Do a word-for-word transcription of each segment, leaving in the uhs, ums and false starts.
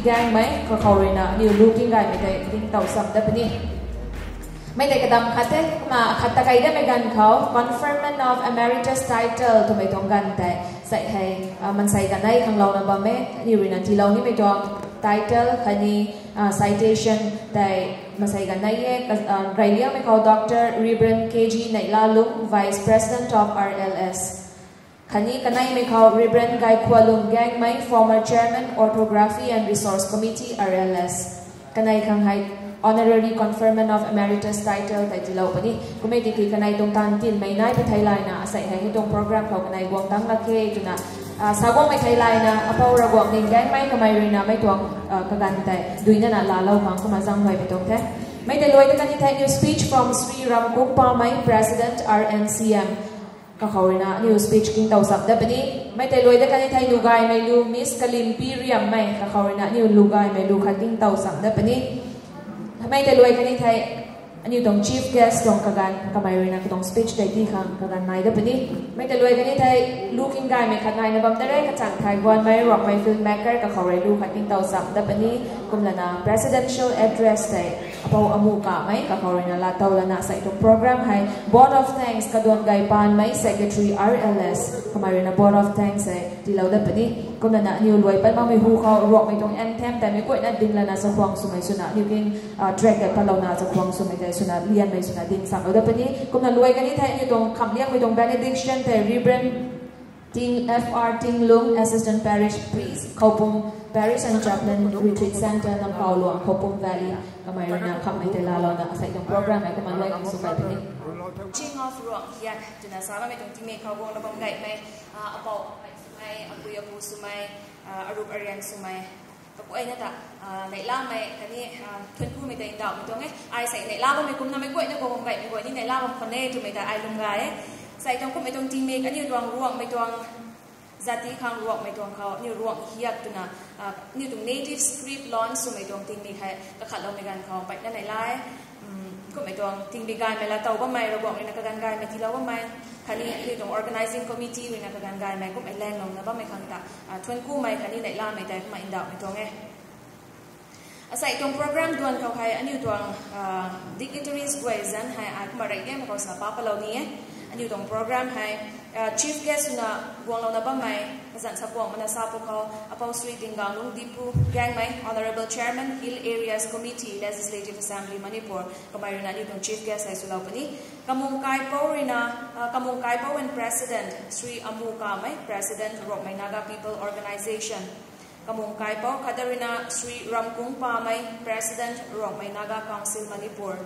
Gaengmei kakhou ruina aniu lu king gaymei tei ding tow sam dat puni. Mei tei kadam khat the, kumna khat ta kai damei ganv khou conferment of emeritus title twmei tuang ganv tei sei hei mansei kanei khanglouna bam e. Aniu ruina tiilou nimei tuang title khatni citation tei mansei kanei e. Reyliangmei khou Doctor Reverend K G Neihlalung, Vice President of R L S. Khatni kaneimei khou Reverend Gaikhualung Gaengmei, former Chairman, Orthography and Resource Committee, R L S. Kanei khang hei honorary conferment of emeritus title tei tiilou puni. Kummei tiki kanei tuang taanv tinmei nai pw thei layna asei hei hei tuang program khou kanei guang tang lak khe twna sa guangmei thei layna apou Ravguangc Ning Gaengmei kamei ruina mei tuang kaganv tei duinana laalou khang kumna zaenghuay pui tuang the. Mei tei luai da kani thei new speech from Shri Ramkungpamei, President, R N C M. Kakhou ruina aniu speech king tow sam dat puni. Mei tei luai da kani thei nu gaymei lu Miss Kalimpi Riammei, kakhou ruina aniu lu gaymei lu khat king tow sam dat puni. Mei tei luai kani thei aniu tuang chief guest tuang kaganv kamei ruina katuang speech tei tii khang kaganv nai dat puni. Mei tei luai kani thei lu king gaymei khat naina bam da re, kachang thai guanmei Ruangmei filmmaker, kakhou rui lu khat king tow sam dat puni. Kumlana presidential address tei apou Amu Kamei, kakhou ruina laatow lana sei tuang program hei vote of thanks Kaduan Gaypanmei, Secretary, R L S, kamei ruina vote of thanks hei tiilou dat puni. Kumlana aniu luai pat makmei hu khou Ruangmei tuang anthem tei mei guayna dinglana chakhwang swmei swna aniu king track tei patlouna chakhwang swmei tei swna lianmei swna ding sanglou dat puni. Kumna luai kani thei aniu tuang khamliangmei tuang benediction tei Reverend Ting, F R Tinglung, Assistant Parish Priest, Khoupum Parish and Chaplain Retreat Centre, Namkaulang, Khoupum Valley, kamei ruina khamhmei tei laalouna asei tuang program hei kumna luai kan sw kai puni. Ching of Ruang Hiak twna sa bammei tuang tingmik khou guangna bam gaymei apou swmei, apui apu swmei, arup ariang swmei kaguayna ta neihlamei khatni thuankumei tei ndauhmei tuang e. Ai sei neihla bammei kumna mei guayna guang bam gaymei guay ni neihla bam khwan e twmei ta ai lwm gay e. Sei tuang kummei tuang tingmik aniu tuang Ruangmei tuang zati khang Ruangmei tuang khou aniu Ruang Hiak twna aniu tuang native script launch swmei tuang tingmik hei kakhatloumei ganv khou mpeyna neihla e. Kummei tuang tingmik gaymei laatow bammei, Ravguangc ruina kaganv gaymei tiilou bammei khatni aniu tuang organizing committee ruina kaganv gaymei kummei langlouna bammei khang ta thuankumei khatni neihlamei tei kumna ndauhmei tuang e. Asei tuang program duan khou hei aniu tuang dignitaries guay zanc hei ai kumna reyliangmei khou sa pa palou ni e. Aniu tuang program hei chief guest swna guanglouna bammei kazanc sa kuang mana sa pw khou apou Shri Dinganglung Dipu Gaengmei, Honourable Chairman, Hill Areas Committee, Legislative Assembly, Manipur, kamei ruina aniu tuang chief guest hei swlou puni. Kamung kaipouc ruina, Kamung kaipouc and President Shri Amu Kamei, President, Ruangmei Naga People Organisation. Kamung kaipouc khat ruina Shri Ramkungpamei, President, Ruangmei Naga Council, Manipur.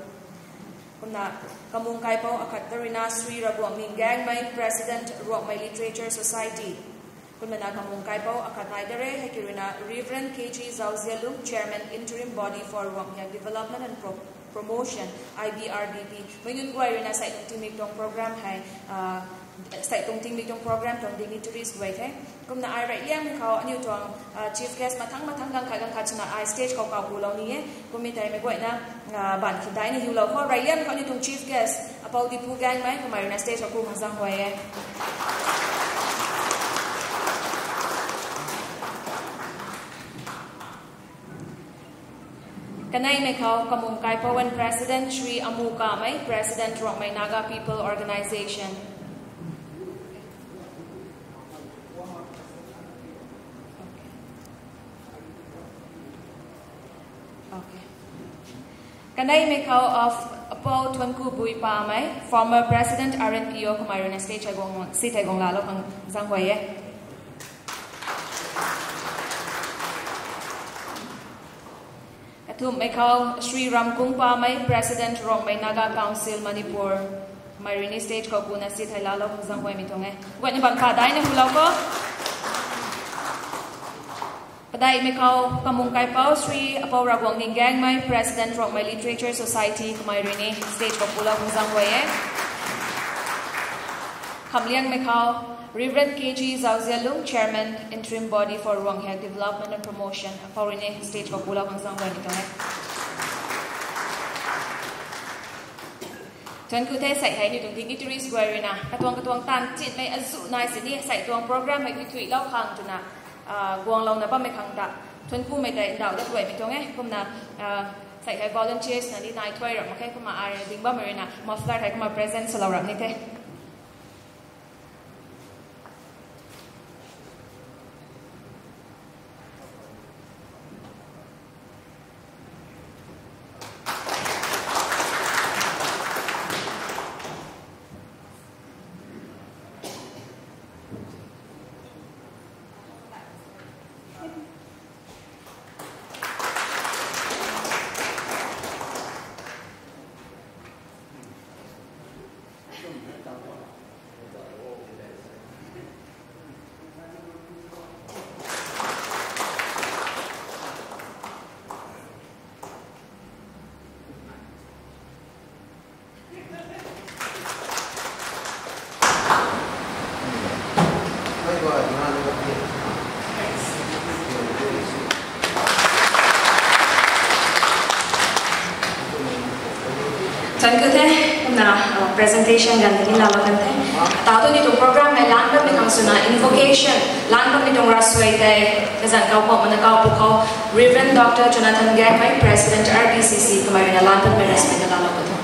Kumna kamung kaipouc akhat ruina Shri Ravguangc Ning Gaengmei, President, Ruangmei Literature Society. Kumna kamung kaipouc akhat nai da re, hei ki ruina Reverend K G Zauzialung, Chairman, Interim Body for Ruanghiak Development and Pro-, Promotion, I B R D P. Mei nunc guay ruina sei tuang tingmik tuang program hei sei tuang tingmik tuang program tuang dignitaries guay the. Kumna ai reyliangmei khou aniu tuang chief guest mathang mathang ganv khat ganv khat swna ai stage khou kau kulou ni e. Kummei tei mei guayna ban khin daina hiulou khou reyliangmei khou aniu tuang chief guest apou Dipu Gaengmei kamei ruina stage khou ku khang zaenghuay e. Kaneimei khou Kamung kaipouc and President Shri Amu Kamei, President, Ruangmei Naga People Organisation. Kaneimei khou of apou Thuankubui Pamei, former President, R N P O, kamei ruina stage hei guang, seat hei guang laalou khang zaenghuay e. Kathumhmei khou Shri Ramkungpamei, President, Ruangmei Naga Council, Manipur. Kamei ruina stage khou kuna seat hei laalou khang zaenghuaymei tuang e. Guayna ban pha daina hulou khou. Padeihmei khou Kamung kaipouc Shri apou Ravguangc Ning Gaengmei, President, Ruangmei Literature Society, kamei ruina stage khou kulou khang zaenghuay e. Khamliangmei khou Reverend K G Zauzialung, Chairman, Interim Body for Ruanghiak Development and Promotion, apou ruina stage khou kulou khang zaenghuaymei tuang e. Thuanku the sei hei aniu tuang dignitaries guay ruina katuang katuang taanv chinmei azuh nai sini sei tuang program hei thuithuilou khang twna guanglouna bammei khang ta Thuanc kumei tei ndauh dat guaymei tuang e, kumna, ah, sei hei volunteers na ni nai thuai rap mak khe, kumna ai ding bammei ruina muffler hei kumna present swlou rap ni the. Thank you the, kumna, uh, presentation ganv tei ni laalou kan the. Tau tu ni tuang program hei lan bammei khang swna invocation, lan bammei tuang ravsuai tei, kazanc kau khou, mana kau pu khou, Reverend Doctor Jonathan Gangmei, President R B C C, kamei ruina lan bammei ravsuai ta laalou ka tho.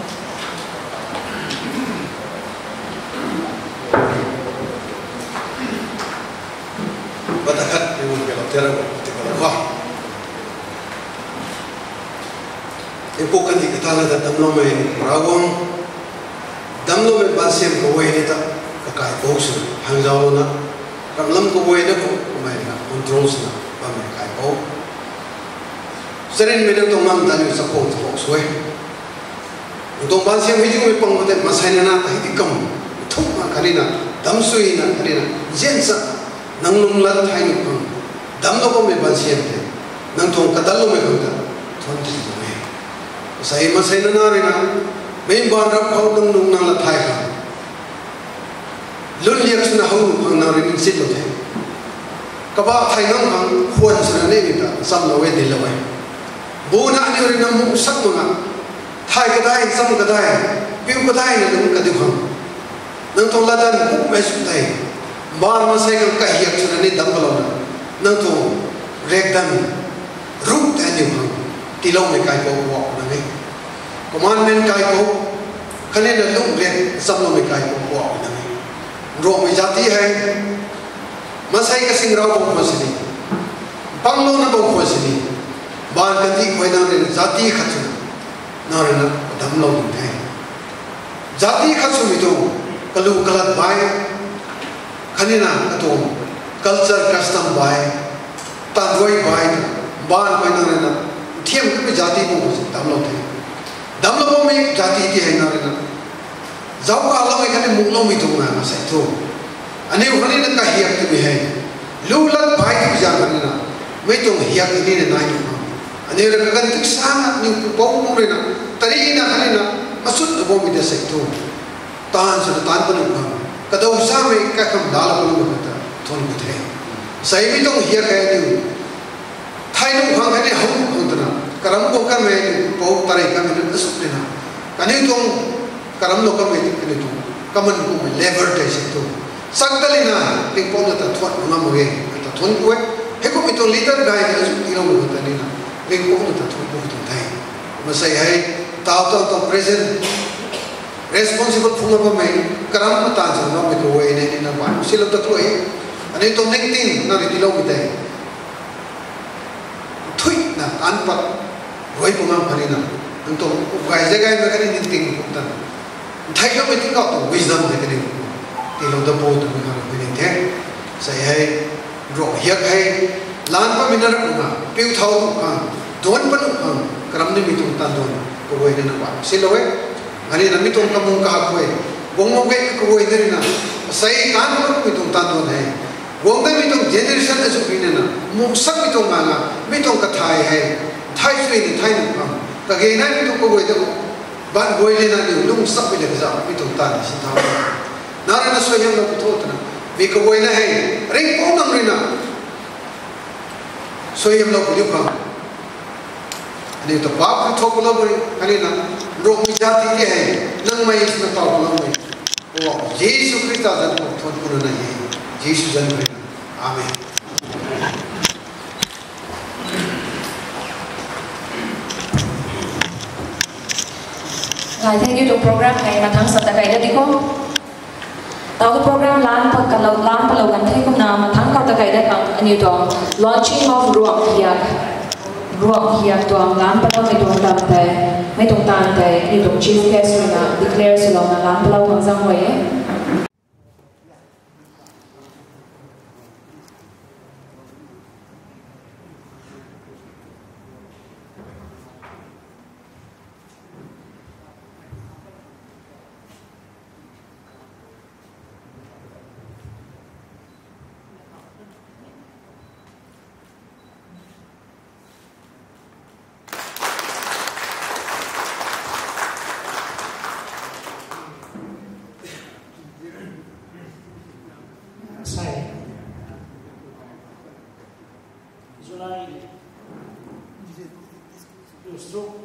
Bata khat ni mun ke bak tera ko, ti ko ko. Ipu kandih katana ta damloumei Ravguangc, damloumei bansiam kaguay ni ta, kakai pou sw hangzaulouna, ramlam kaguay na khou kamei na control swna bammei kai pou. Charynmei nang tuang ngam ta ni chakhou chakhou sw e. Nang tuang bansiam hei ziumei pang khou tei maansei na na ta hei ti kam, thuk na khatni na, damsuina khatni na, ziansa, nang lunglat thai ni pang, damlou bammei bansiam tei, nang tuang kadalloumei khang ta, thuan ti tuang e. Sei maansei na na ruina, meic mbaanv rap khou nang lung nang lat thai khang lun liak swna how khang nang rui ningsinlou the. Kabah thei ngam khang khwan swna ni ta chamlou e, dinclou e. Buna aniu rui nang muh sak mak nga, thay kadai, cham kadai, piu kadai na nunc kadiu khang, nang tuang latdanv bukmei sw tei, mbaanv maansei khang kahiak swna ni dam palouna, nang tuang riakdanv ruh tei aniu khang tiiloumei kaipouc puak nang e. Commandment kaipouc, khatni na lungh riak chamloumei kaipouc puak nang e. Nruangmei jati hei, maansei kasingrau bam khwan sini, panglouna bam khwan sini, mbaanv kandih khou nang rui na jati khat swna, nang rui na damlou ni the. Jati khat swmei tuang kalu kalat bai, khatni na katuang culture custom bai, taanv rui bai, mbaanv khou nang rui na thiam kamei jati bam khwan sini damlou the. Damlou bammei jati ti hei nang rui na zauc kaloumei khatni muhloumei tuang na maansei thu, aniu khatni na kahiak twmei hei, lu lat bai twmei zaeng khatni na, mei tuang hiak ni na nai ni khang, aniu rui kaganv tu sa na, aniu pupouc nunc rui na, tari na khatni na, achut na bammei ta sei thu, taanv swna taanc panuh khang, kadaw samei kaikham laalou panuh khang ta thuan ku the. Sei mi tuang hiak hei aniu thai nuh khang khatni how nuh khang twna, karam guang kanmei aniu pupouc tarei kanmei nunc asuk rui na, kaniw tuang karamlou kanmei, kaniw tuang kaman kummei labour tei sei thu, chak ta lina, ringcpouc na ta thuan ngam mak ge, ta thuan ku e. Heikummei tuang leader gay na azuk tiilou nuh ta lina, ringcpouc na ta thuan ku tuang the. Maansei hei, tau tuang tuang present responsible phungna bammei, karam matan sa bammei kaguay ni, ni na bai silou ta tu e. Aniu tuang ningting na rui tiiloumei tei, thuina taanc pat rui pungam khatni na, nang tuang gay zay gaymei khatni ningting kum tan, ntheiloumei tingkauh tuang wisdom tei kaniw tiilou ta bo twmei kha rui ni the. Sei hei, nruang hiak hei, lan patmei na rap na, piu thau nuh khang, duanc pat nuh khang, karam nimei tuang taanv duan, kaguay ni na bai silou e. Khatni na mi tuang kamung kahak guay, guang mak ge kaguay ni rui na, sei taanc pat nuhmei tuang taanv duan hei, guang datmei tuang generation azuk rui na, muh sakmei tuang nga nga, mi tuang kathay hei, thay sui ni thay nuh khang, kage naimei tuang kaguay ta, ban guay ni na niw lung sakmei le kazauhmei tuang taanv si thau. Nang rui na suaihiamlou ku tho twna, mi kaguay na hei, ringcpouc nang rui na suaihiamlou ku diu khang, aniu ta paap thu thau ku lou bui, khatni na, nruangmei jati ti hei, nang mei swna tau ku lou bui, o, Jisu Khrista zanc khou thuan kuna na e, Jisu zanc khou rui na. Amen. Hai, thank you tuang program hei mathang sa ta kai da di kho. Tau tuang program lan pat kalou, lan patlou kan the kumna mathang khou ta kai da khang aniu tuang launching of Ruang Hiak. Ruang Hiak tuang lan patloumei tuang taanv tei, mei tuang taanv tei aniu tuang chief guest ruina declare swlouna lan patlou tuang zaeng guay e. Sai, July two stroke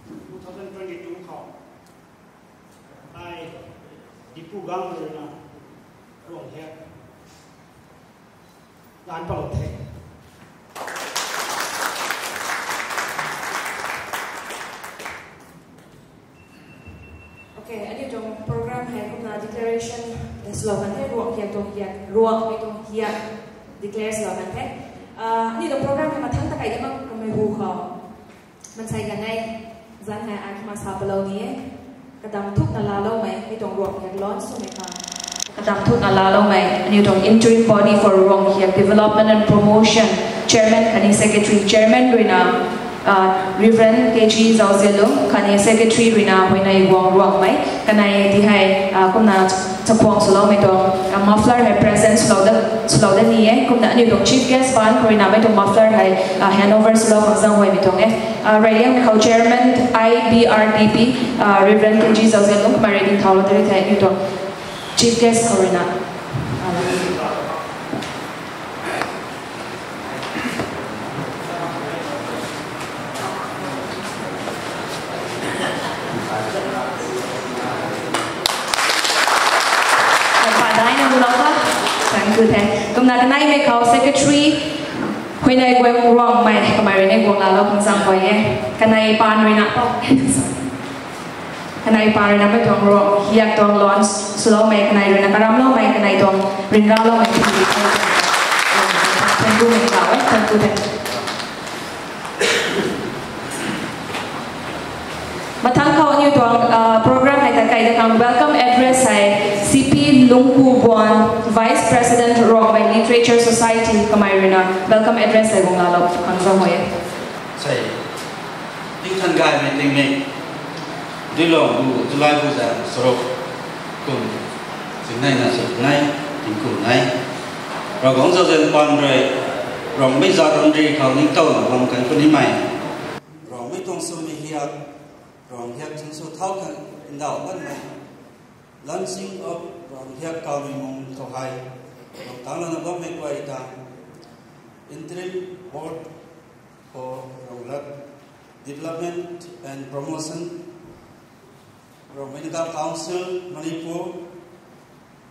two thousand twenty-two khou, ai Dipu gang ruina Ruang Hiak lan patlou the. Okay, aniu tuang program hei kumna declaration swlou kan the, Ruang Hiak tuang hiak, Ruang mei tuang hiak declare swlou kan the. Ah, aniu tuang program hei mathang ta kai da mak kamei hu khou. Mansei kanei, zan hei ai kumna sa patlou ni e. Kadam thukna laaloumei, mi tuang Ruang Hiak launch swmei khang kadam thukna laaloumei, aniu tuang Interim Body for Ruang Hiak Development and Promotion, Chairman khatni Secretary, Chairman ruina, ah, Reverend K G Zauzialung, khatni Secretary ruina Huayneiwang Ruangmei, kanei di hei, ah, kumna chakhwang swloumei tuang, ah, muffler hei present swlou da, swlou da ni e, kumna aniu tuang chief guest paan khou ruina mei tuang muffler hei, ah, hand over swlou khang zaeng guaymei tuang e. Ah, Reyliangmei khou Chairman I B R D P, ah, Reverend K G Zauzialung, kamei rui ding thau lou tari the, aniu tuang chief guest khou ruina. Padaina mulou kha. Thank you, thank. Kumna kaneimei khou Secretary Huayneiwang Ruangmei, kamei ruina guang laalou khang zaeng guay e. Kanei paan ruina. Kanei paan ruina mei tuang Ruang Hiak tuang launch swloumei, kanei ruina karamloumei, kanei tuang ryanraloumei. Thank you, thank you, thank you. Mathang khou aniu tuang, ah, program hei ta kai da khang welcome address hei C P Lungkubuan, Vice President Ruangmei Literature Society, kamei ruina welcome address hei guang laalou khang zaeng guay e. Sai, tingthan gaymei tingmik, Duilong bu, July bu zaeng saruk kum, singnei na saruk nei, tingkum nei. Ravguangc zauzian paan rui, Ruangmei zaat rundri khou ningtowna bam kan puni mei. Ruangmei tuang swmei hiak, Ruang Hiak ching sw thau kan ndauh kan mei. Launching of Ruang Hiak kawmei mung khou hei, Ruang tang lana bammei guay ta, Interim Board for Ruang Hiak Development and Promotion, Ruangmei Naga Council, Manipur,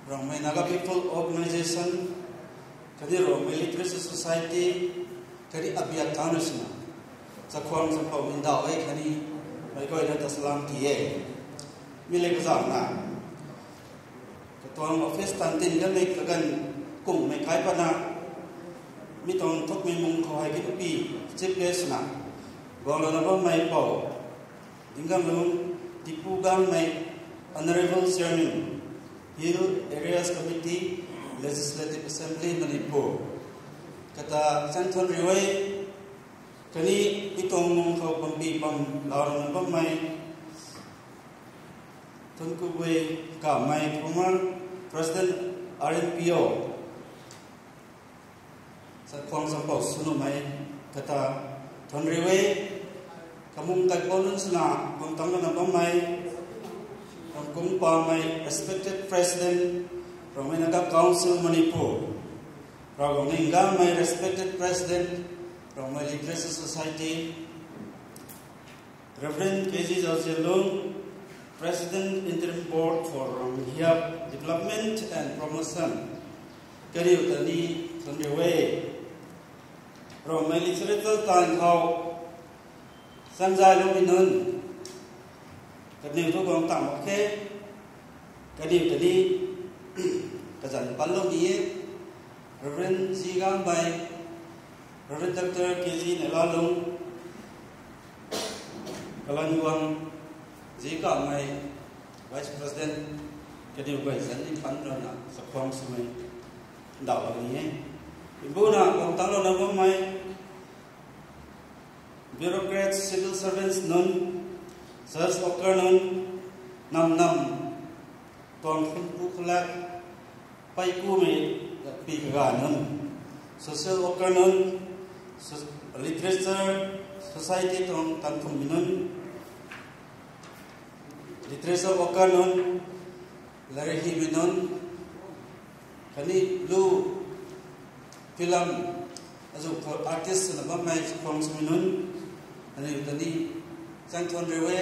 Ruangmei Naga People Organization, khatni Ruangmei Literature Society, khatni abiak tang na sina, chakhwang champou mindauh e khatni, meic guayna ta salam ti e. Mi le kazauhna, katuang office tan tin kanmei kaganv kungmei kai patna, mi tuang thukmei mung khou hei kipi, chief guest na, guang lana bammei pou, Dingganglung, Dipu Gangmei, Honorable Chairman, Hill Areas Committee, Legislative Assembly, Manipur. Kata Chanthan Riwei, khatni mi tuang mung khou bambi bam lau rana bammei, Thunkubui Kamei, former President R N P O. Chakhwang champou swnuhmei kata thonriu e, kamung kaikbou nunc swna bam tang lana bammei, Ramkung Pamei, respected President, Rongmei Naga Council Manipur, Ravguangc Ningganmei, respected President, Rongmei Literature Society, Reverend K G Zauzianlung, President, Interim Board for Ronghiak Development and Promotion, kariu ta ni thonriu e. Rongmei literature tan khou, Sanzai Lungminun, Kaniw thu guang tang mak khe, kaniw ta ni kazanc panlou ni e, Reverend G Gamei, Reverend Doctor K G Nailalung, Kalanwang G Kamei, Vice President, kaniw guay zanc ni pan rana chakhwang swmei ndauhlou ni e. Mbuna guang tanglouna bammei, bureaucrats, civil servants nunc, social worker nunc, nam nam tuang khunpu khulak, pei kumei pi kaga nunc, social worker nunc, so-, literature, society tuang tanthumhmei nunc, literature worker nunc, latrik himei nunc, khatni lu film azu khou artist swna bammei chakhwang swmei nunc, kaniw ta ni zaengthuan riu e,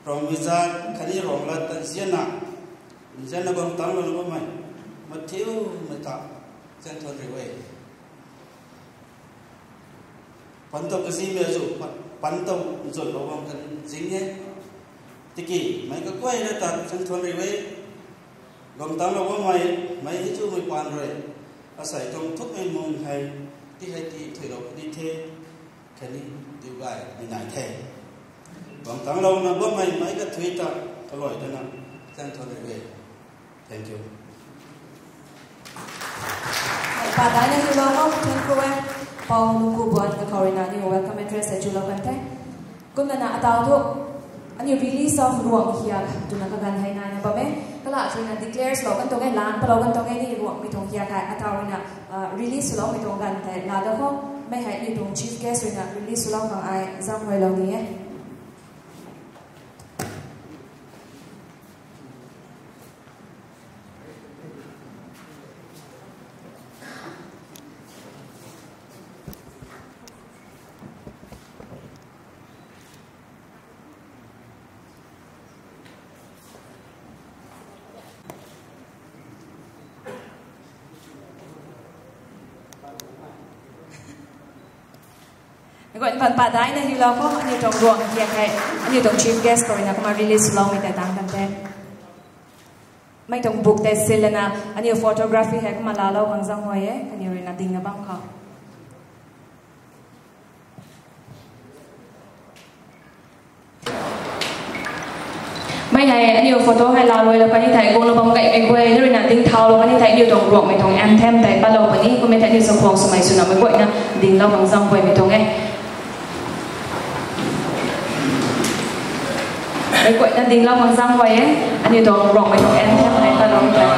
Ruangmei zaat khatni Ruanglat ta nzianna, nzianna bam tanglouna bammei mathiumei ta zaengthuan riu e. Pantow kazimei azu, pa-, pantow nzunlou bam kan zing e. Tiki meic kaguayna ta zaengthuan riu e. Guang tanglou bammei, meic hei chumei paan rui asei tuang thukmei mung hei ti hei ti thuilou puni the, khatni diu gaymei nai the. Guang tanglouna bammei meic kathui ta kaluai tana zaengthuan riu e. Thank you. Padaina hiulou khou thank you e. Pou Lungkubuan kakhou ruina aniu welcome address hei chulou kan the. Kumna na ataw thu aniu release of Ruanghiak twna kaganv hei naina bam e. Kala ruina declare swlou kan tuang e, lan palou kan tuang e ni Ruangmei tuang hiak hei ataw ruina release swloumei tuang ganv tei laalou khou. Mei hei aniu tuang chief guest ruina release swlou khang ai zaenghuaylou ni e. Guay pan padaina hiulou khou aniu tuang Ruanghiak hei aniu tuang chief guest khou ruina kumna release swloumei tei tang kan the. Mei tuang book tei silana aniu photography hei kumna laalou khang zaenghuay e, kaniw ruina dingna bam khou. Mei hei aniu photo hei laaluailou kani thei guanglou bam kaimei guay ruina dingthaulou kani thei aniu tuang Ruangmei tuang anthem tei palou puni, kummei thei aniu chakhwang swmei swna mei guayna dinglou khang zaenghuaymei tuang e. Mei guayna dinglou khang zaenghuay e, aniu tuang Ruangmei tuang anthem hei palou tei.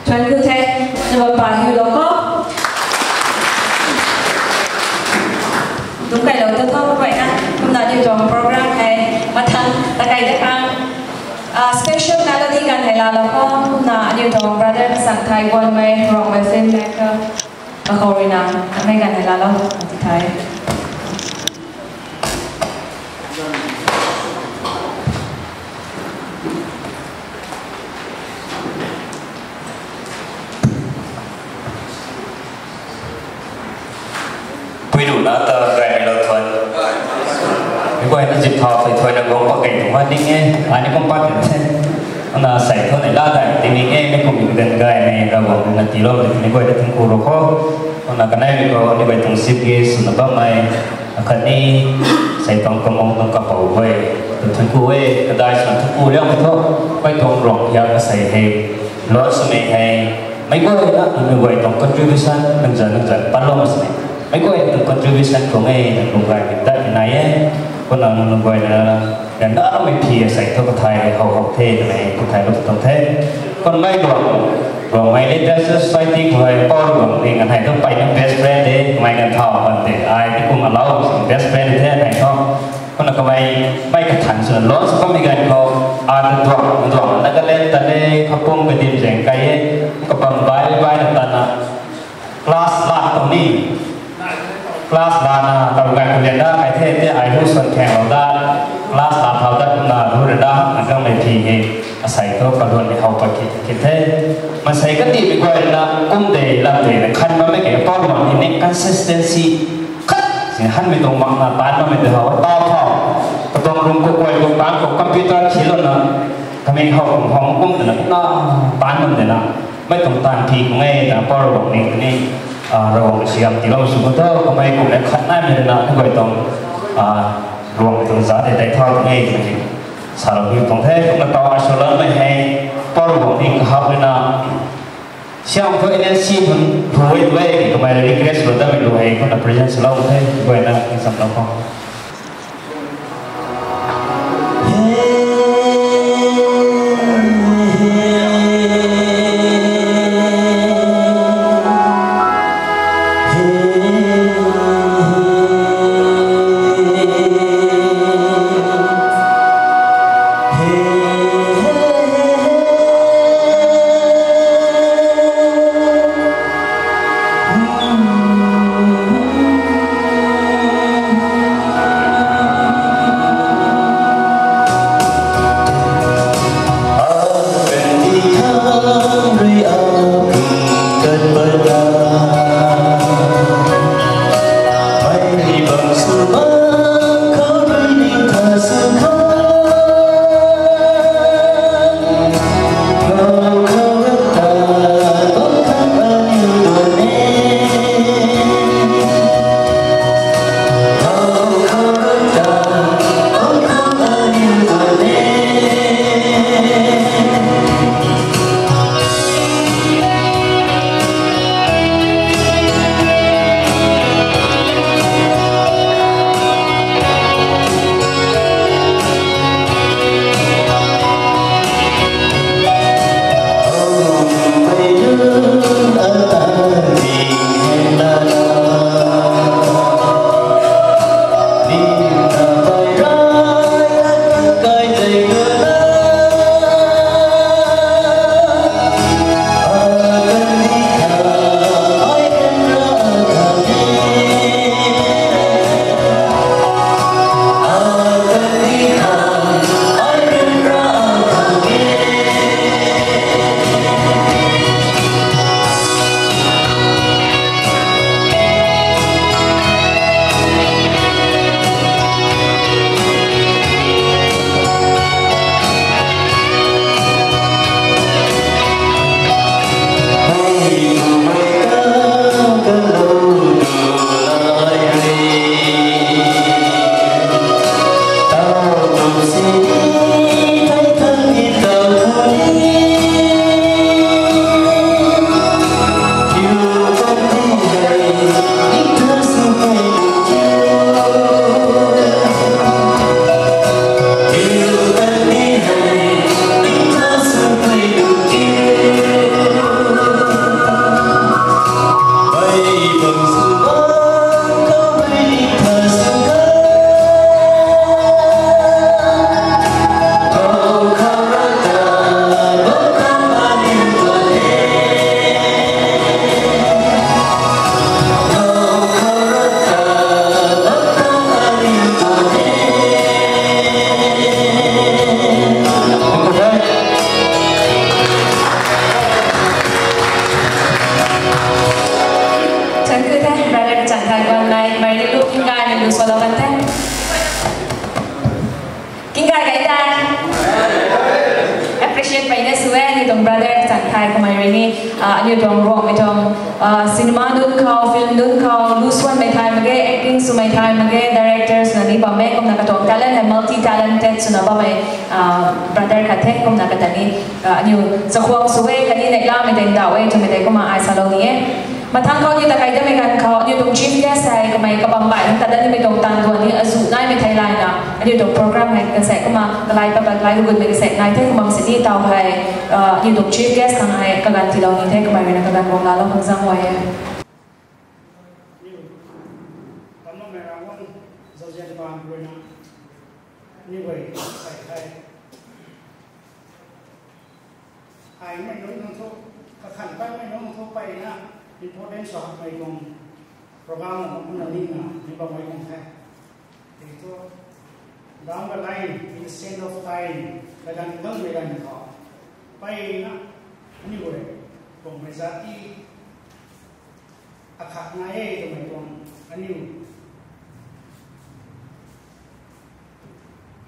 Thank you, thank you. Naba pa hiu lou kho. Dungc kailou ta tho, kaina. Kumna aniu tuang program hei mathang takai da khang, ah, special melody ganv hei laalou kho. Kumna aniu tuang brother Sangthai Guanmei, Ruangmei film maker, kakhou ruina, amei ganv hei laalou, ti thai. Puilu na ta gaymei lou thuan. Meic guayna zip thau thei thuayna guang pat kei tuang ma ding e, ai ni kum pat kei the. Ana sei thu nei la dai ding e, mei kum den gaymei Ravguangc na tiilou de, meic guay ta thingku rou kho. Ana kanei mei khou ni guay tuang sip ge swna bammei, akhatni sei tuang kamung tuang kapou guay ta thingku e, kadai swna thingku liangmei thu, mei tuang Ruangmei hiak asei hei, lot swmei hei, meic guayna, meic guay tuang contribution nang zan nang zan panlou swmei. Meic guay tuang contribution khou e, nang kum gaymei tat nai e. Kumna nang guayna, nang na mei phi asei thu kathay how how the, twmei kathay lou tuang the. Kummei tuang, Ruangmei Literature Society khou hei Pou Ruangning anei thu mpeyna best friend de, kamei kan thau pan de, ai ti kum allow best friend the anei thu. Kumna kamei, mei kathan swna launch bammei ganv khou, ata duang, duang, Nagaland ta le, kapum kadim zaeng kai e, kabam bai bai na tana, class la tuang ni, class lana, tau ganv kalian da kai the, te ai hu swan khaenglou da, class la thau dat kumna hu ra da, na kamei phi hei, asei thu kaluan ni how pat ki, ki the. Maansei kandihmei guay na, kum de, lam de, na khan bammei ke, Pou Ruangning consistency, khat, si hanmei tuang makna, taanv bammei de how, tau thau, katuang room khou guay khou taanv khou computer thilouna, kamei how kum how kum de na, na, taanv bam de na, mei tuang taanv phi kum e, na Pou Ruangning ni, ah, Ravguangc siam tiilou sw khou thu, kamei kum le khat naimei de na, meic guay tuang, ah, Ruangmei tuang za de tei thau tuang e, twmei salou ni tuang the, kumna tau ai swloumei hei, Pou Ruangning kahap rui na, siam thu N N C hun, thu e tu e, kamei rui request lou datmei lu hei, kumna present swlou the, guayna, exam lou khou. Brother chan thai kamei rui ni, ah, aniu tuang Ruangmei tuang, ah, cinema nunc khou, film nunc khou, lu swanmei thai mak ge, acting swmei thai mak ge, directors na ni bam e, kumna katuang talent and multi-talented swna bammei, ah, brother khat the, kumna kata ni, ah, aniu chakhwang sw e, khatni neihlamei tei ndauh e, twmei tei kumna ai salou ni e. Mathang khou ni takai damei ganv khou, aniu tuang chief guest hei, kamei kabam bai, ta dat nimei tuang tan duan ni, azu naimei thei layna, aniu tuang program hei, kan sei kumna, kalai pa kalai gutmei kasek nai the, kumna sini tau hei, ah, aniu tuang chief guest khang hei, kaganv tiilou ni the, kamei rui na kaganv guang laalou khang zang e. Aniu, Tamna Mera Wang, Zauzian Bam rui na, aniu guay, sei hei. Ai mei nunc nunc thu, kakhan pat mei nunc thu peyna, important sw hakmei tuang program na kumna nina, ni bammei tuang the. Tei thu, down the line, in the sand of time, kaganv gangmei ganv khou, peyna, aniu guay, Ruangmei zati, akhat nai e twmei tuang, aniu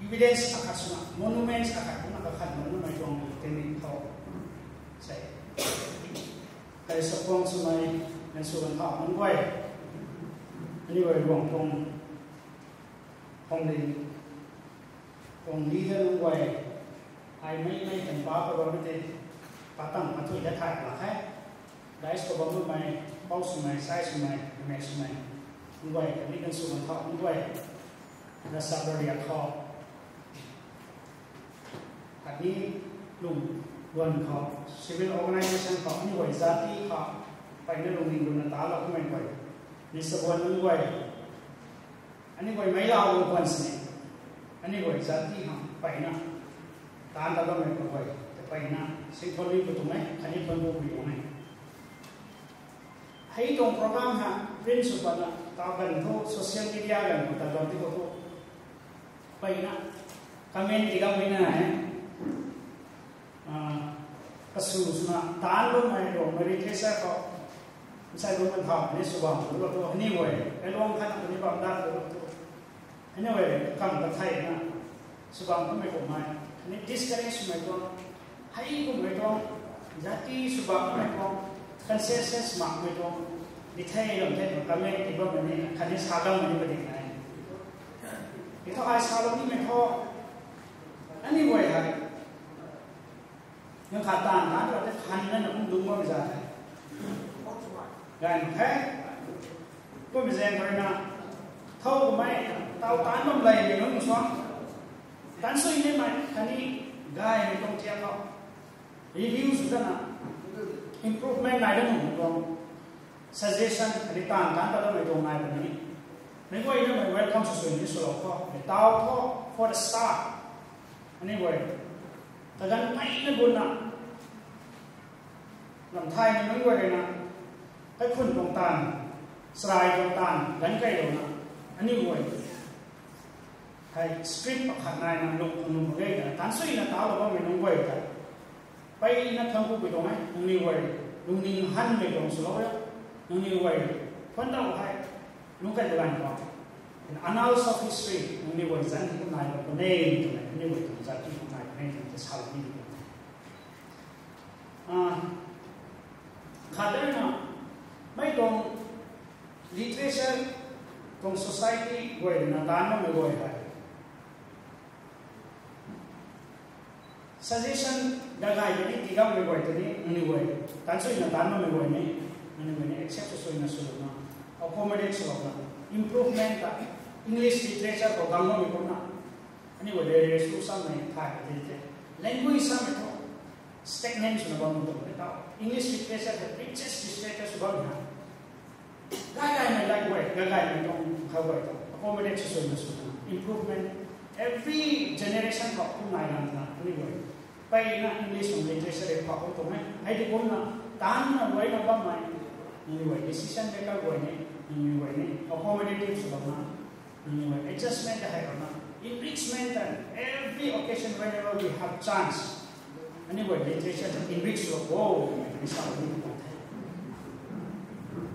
evidence akhat swna, monuments akhat kumna kakhan bam namei tuang tei ni khou, sei, kai sakuang swmei, nansw ganv khou nunc guay, aniu guay Ruang tuang, Phungding tuang leader nunc guay, ai mei mei kan pa kabammei tei, patang pathui dat thay lak khe. Dais kabam bammei, pou swmei, sai swmei, mei swmei, nunc guay, khatni nansw ganv khou nunc guay, na sabari khou, khatni lung luan khou, civil organisation khou, aniu guay zati khou, peyna lungning guna talou kummei guay, ni sabuan nunc guay, aniu guay meic lau guang khwan sini, aniu guay zati khang peyna, taanc ta bammei kaguay, ta peyna, singthanliu pu tuang e, khatni thuanc pu pui tuang e. Hei tuang program ha, print sw patna, ta ganv thu, social media ganv khou ta ganv ti khou thu, peyna, comment ti gammei na e. Ah, kasu swna, taanc bammei Ruangmei literature khou, nsai bam kan thau ni swbam tu lo tu, aniu guay, kailuang khatna ni bam dat tu lo tu. Aniu guay, kam kathayna, swbam kummei kummei, khatni discourage swmei tuang, hei kummei tuang, zati swbam kummei tuang, consensus makmei tuang, mi thei lam thei tuang, comment ti bammei ni, khatni sa gammei ni padik nai. Ti thu ai salou nimei thu, aniu guay hei, nang khat taanv khat rui tei khan na na kum dungc bam za the. Gay mak khe. Kummei zaeng khou rui na, thow kummei, taw taanc bam leymei nunc suang, taanc sui nimei khatni gaymei tuang thiak khou, review sw tana, improvement nai dat nuh tuang, suggestion khatni taanv taanc ta datmei tuang nai puni, meic guay namei welcome sw sw ni swlou khou, mei taw thu, for the start, aniu guay, kaganv peyna gutna, lam thaymei nunc guay rui na, kaikhun tuang taanv, sarai tuang taanv ganv kailouna, aniu guay hei script pakhat naina lung khang lung mak ge twna taanc suina talou bammei nunc guay ta, peyna thuanc ku pui tuang e. Nangniw guay lungning hanmei tuang swlou e. Nangniw guay thuanc dau hei, lungc kai bu ganv khou, in annals of history, nangniw guay zanc hei kum nai bam puni twmei, aniw guay tuang zati kum nai puni twmei ta salou ni tuang. Ah, khat de na, mei tuang literature tuang society guay na taanc bammei guay hei, suggestion gagay ni tii gammei guay tei ni, nangniw guay, taanc suina taanc bammei guay ni, nangniw guay ni accept sw suina swna, accommodate swna, improvement ta, English literature khou gang bammei kumna, aniw guay de resu samei thay ka di the. Language samei thu stagnant swna bam tuang de tau. English literature the richest literature sw bam na. Gaygaymei lai guay, gaygaymei tuang khou guay tuang accommodate sw suina swna, improvement, every generation khou kum nai lang na, aniw guay, peyna English tuang literature e pha kum tuang e. Hei di kumna, taanna guayna bammei, nangniw guay decision maker guay ni, nangniw guay ni accommodative sw bam na, nangniw guay adjustment ta hei bam na, enrichment ta, every occasion whenever we have chance, aniw guay literature ta enrich sw o, ni sa ni tuang the.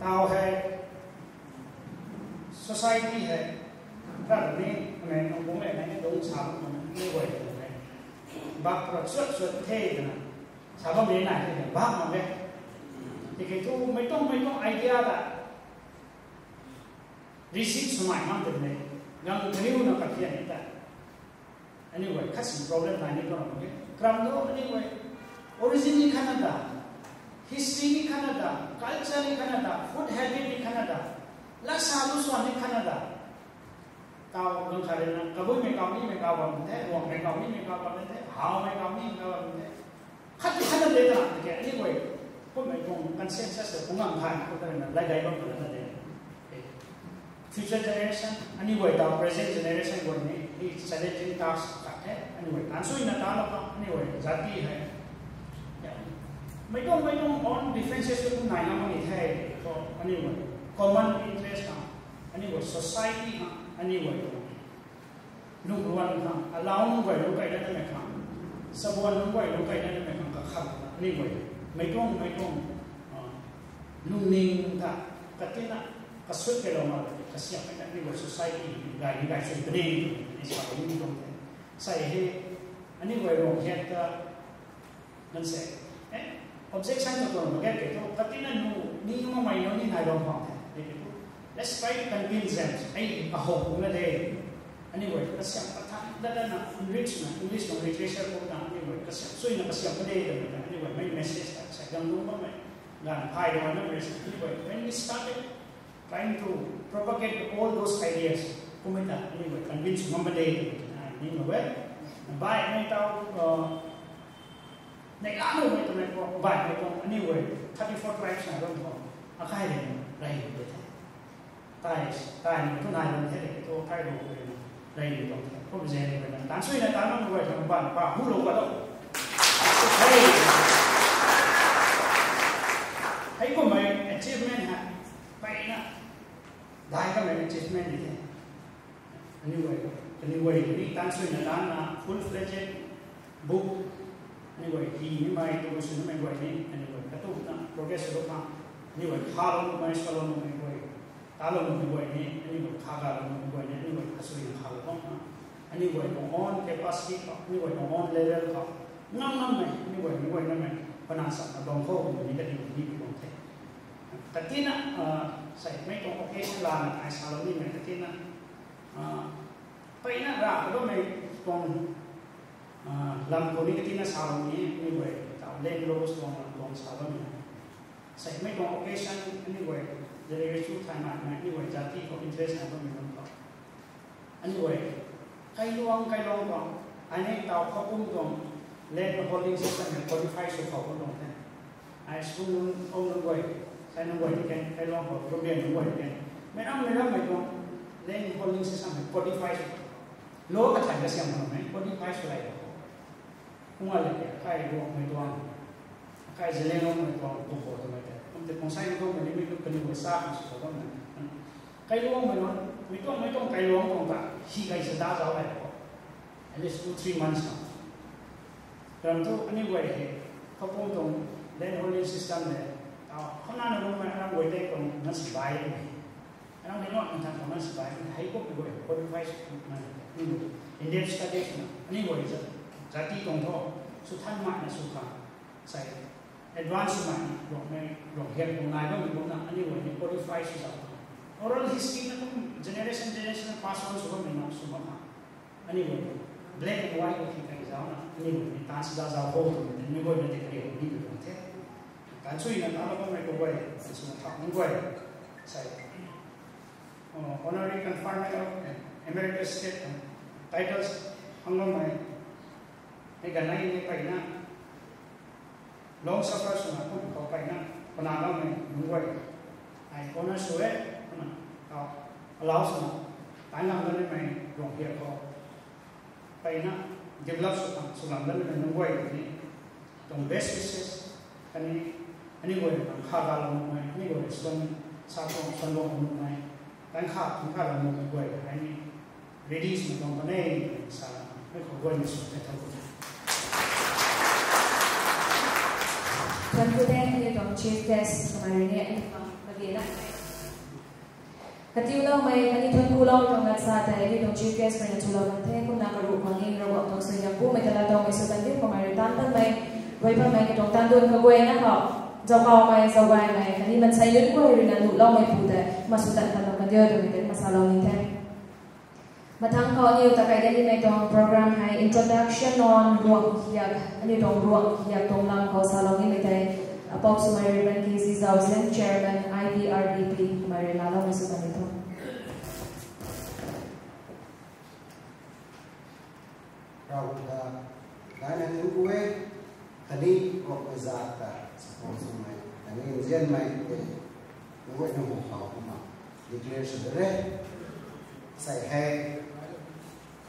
Tau hei, society hei, rat ni, mei nung bung le nai ni dungc sa bam na, aniw guay tuang hei, bak pra chuat chuat the twna, Sa bam le nai the, bak mak le. Tiki thu mei tuang, mei tuang idea ta receive sw nai ngam tei le. Gang kariu na kathian ni ta. Anyway, khat si problem nai ni tuang mak e. Kram do, anyway, origin ni khat na ta, history ni khat na ta, culture ni khat na ta, food habit ni khat na ta, lasa lu swan ni khat na ta. Kau gang khat rui na, Kabuimei kau nimei kau bam the, Ruangmei kau nimei kau bam the, Hawmei kau nimei kau bam the. Khat khat na de ta, okay, anyway, kummei tuang consensus ta kung ngang thay, khou ta rui na, lai dai bam ta la na de. Okay. Future generation, anyway, ta present generation guay ni, hei challenging task khat the, anyway, taanc sui na ta la ta, anyway, jati hei. Yeah. Mei tuang, mei tuang own differences tu kum nai na mani the, so, anyway, common interest ha, anyway, society ha, anyway, lungruan khang, alau nunc guay lungc kai dat namei khang, sabuan nunc guay lungc kai dat namei khang kakhat, anyway, mei tuang, mei tuang, ah, lungning ta, katina, kasut kai lou ma, kasiam kai ta, anyway, society, gay ni gay sui puni, ni sa ni tuang the. Sai he, anyway, Ruanghiak ta, Nan se, eh, objection ta tuang mak ge, kei thu, katina nu, ni mamei nu ni nai bam khang the, kei thu, let's try to convince them, ei, kahou kum na de. Anyway, kasiam kathan, dat dat na, English na, English na, literature kum na, anyway, kasiam, sui na kasiam ka de, dat na, anyway, mei message ta, sa gang lu bam mei, gan phai bam na, anyway, when we started trying to propagate all those ideas, kum ta, anyway, convince ngam ba de, dat na, ni ma we, bai, mei tau, uh, Nei la nu mei tuang nei khou, bai mei tuang, anyway, thirty-four tribes na run khou, akai rei, rei de the. Tai, tai ni tu nai run the, tu akai rei, rei de tuang the. Kum zaeng rui na, taanc sui na taanc nunc guay khang ban pa hu lou ka do. Hey. Hei kummei achievement ha, pai na, dai kamei achievement ni the. Anyway, anyway, ni taanc sui na taanc na full-fledged book. Anyway, hi nimei, tu sui nimei guay ni, anyway, katu na progress sw khang. Anyway, kha lou mei, sa lou mei guay, ta lou mei guay ni, anyway, kha ga lou mei guay ni, anyway, kha sui na kha lou khang na. Anyway, tuang own capacity khou, anyway, tuang own level khou, ngam ngam mei, anyway, anyway, na mei, panan sa na dong khou, ni kati ni tuang the. Katina, ah, sai, mei tuang occasion lana, ai sa lou nimei katina, ah, Mpeyna ra kabammei tuang, ah, lam khou ni katina sa bam ni, anyway, ta land laws tuang lam tuang sa bam ni. Sai mei tuang occasion, anyway, delivery chu thay nai, anyway, jati khou interest nai bammei lam khou. Anyway, kailuang, kailuang tuang, ai ni tau khou kum tuang land holding system hei codify sw khou kum tuang the. Ai school nunc, om nunc guay, sai nunc guay ni kan, kailuang khou, European nunc guay ni kan. Meic ram, meic ram mei tuang, land holding system hei codify sw. Law kathan kasiam khou mei, codify sw lay khou. Kum a le, kai Ruangmei tuang, kai Zeliangrongmei tuang, tu khou tu mei te. Kum te kung sai ni tuang mei ni mei tu kaniw guay sa khang sw khou bam mei. Kailuangmei nunc, mei tuang, mei tuang kailuang tuang ta, hi kai sa da zauc lay khou. At least two, three months na. Ram thu anyway hei, khou kum tuang land holding system le, tau, khou na na lungmei, aram guay tei tuang na sibai e. Aram hei nuan kan than tuang na sibai e, hei kum guay, codify sw na, anyway, in-depth study na, anyway, ja-, jati tuang thu, sw than mai na sw khang, sai, advance mai, Ruangmei, Ruanghiak tuang nai bammei kum na, anyway, codify sw zauc. Oral history na kum generation, generation pass on sw bammei na sw mak khang. Anyway, black and white khou thei kai zauc na, anyway, ni tan si da zauc khou twmei tei, mei guay na tei kariu ni twmei tuang the. Tan sui na tan lou bammei khou guay, tan sui na thau nunc guay, sai, uh, honorary conferment of, uh, emeritus state, uh, titles, hang bammei, hei ganei ni peyna, long suffer swna kum khou peyna, pana bammei nunc guay. Ai honour sw e, kumna, tau, allow swna, tan lam ganei mei Ruanghiak khou. Peyna, develop sw khang, sw lam ganei mei nunc guay ni. Tuang best wishes, kani, anyway, tan kha ga lou mei, anyway, suan, sa tuang, suan lou mei, tan kha, tan kha lou mei guay, ai ni, ready sw tuang kan e, sa, mei khou guay ni sw the, thank you. Thank you, thank you, tuang chief guest, kamei rui ni, magi na. Katiuloumei, kani thuancku lou tuang lat sa tei, ni tuang chief guest rui na chulou kan the, kumna karuh khang ni, Ravguangc tuang suaihiam bumei ta laa tuang mei sw kan diu, kamei rui tan tan mei. Guay bammei katuang tan duan kaguayna khou, zaukaumei, zaugaymei, khatni mansei lun guay ruina nuhloumei pu tei, masw tan khat nunc kan diu twmei tei, masalou ni the. Mathang khou aniu takai dat nimei tuang program hei introduction on ruang hiak, aniu tuang ruang hiak tuang lam khou salou nimei tei, apou swmei Reverend K Z Zausen, Chairman I B R D P, mei rui laloumei sw kan ni tho. Rav ta, daina thunc ku e, khatni kuakmei zat ta, support swmei, khatni nzianmei tei, nunc guayna hu khou kumna declare sw de re. Sei hei,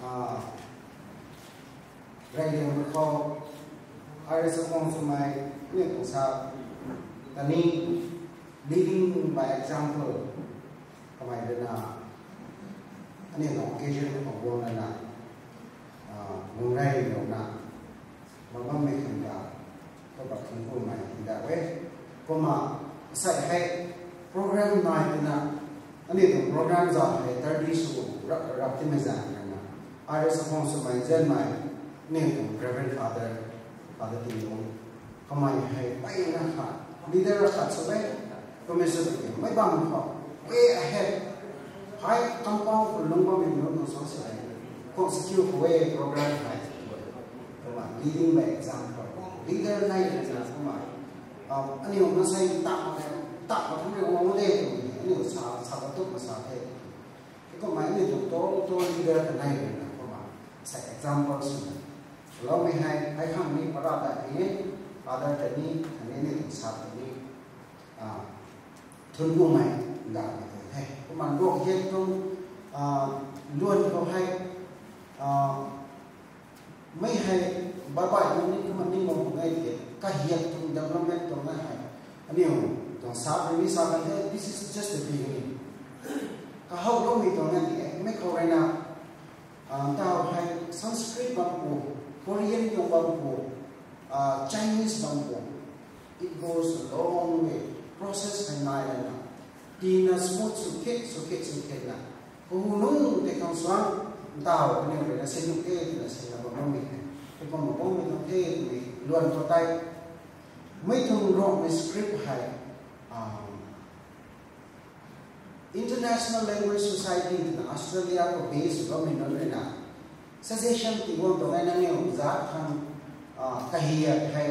ah, rey liangmei khou, ai rui support swmei, aniu tuang sa, khatni leading by example, kamei ruina, aniu tuang occasion khou guang lana, ah, guang rey lana, bam bammei khang ta, khou bak thunc kumei hei da e. Kumna, sei hei program nai twna, aniu tuang program zat hei thirty sw rap rap timei zaeng ruina, ai rui support swmei nzianmei, aniu tuang Reverend Father, Father Tinglung, kamei hei mpeyna khat, leader khat sw e, kamei sw tiki, mei bam khou, way ahead, hei compound khou lung bammei nunc tuang sa se, khang secure khou e program hei, kumna leading by example, leader nai na kumna, ah, aniu mansei tak, tak mak thangc rui guang de twmei, aniu sa, sa katuk masa the. Kumna aniu tuang tall, tall leader kanei ruina kumna, sei example swna, loumei hei, hei khang ni para ta ni, Father ta ni, khatni aniu tuang sa ta ni, ah, thunc kumei, ngamei tuang the. Kumna ruang hiak tuang, ah, luan khou hei, ah, mei hei, baih baih nunc ni kumna ning bam khou ngai tiki, kahiak tuang development tuang na hei, aniu tuang sa rui ni sa kan the, this is just the beginning. Kahowloumei tuang na tiki, mei khou ruina, ah, tau hei Sanskrit bam pu, Korean tuang bam pu, ah, Chinese bam pu, it goes a long way. Process hei nai lana, tina smooth sw khet, sw khet, sw khetna, hu nunc tei khang suang, ntau kaniw ruina sin nuh the twna sinna bam bammei hei, heikumna bammei tuang the twmei luan khou tei, mei tuang Ruangmei script hei, ah, International Language Society twna Australia khou base sw bammei nunc ruina, suggestion tii guang tuang e, nangniw zat khang, ah, kahiak hei,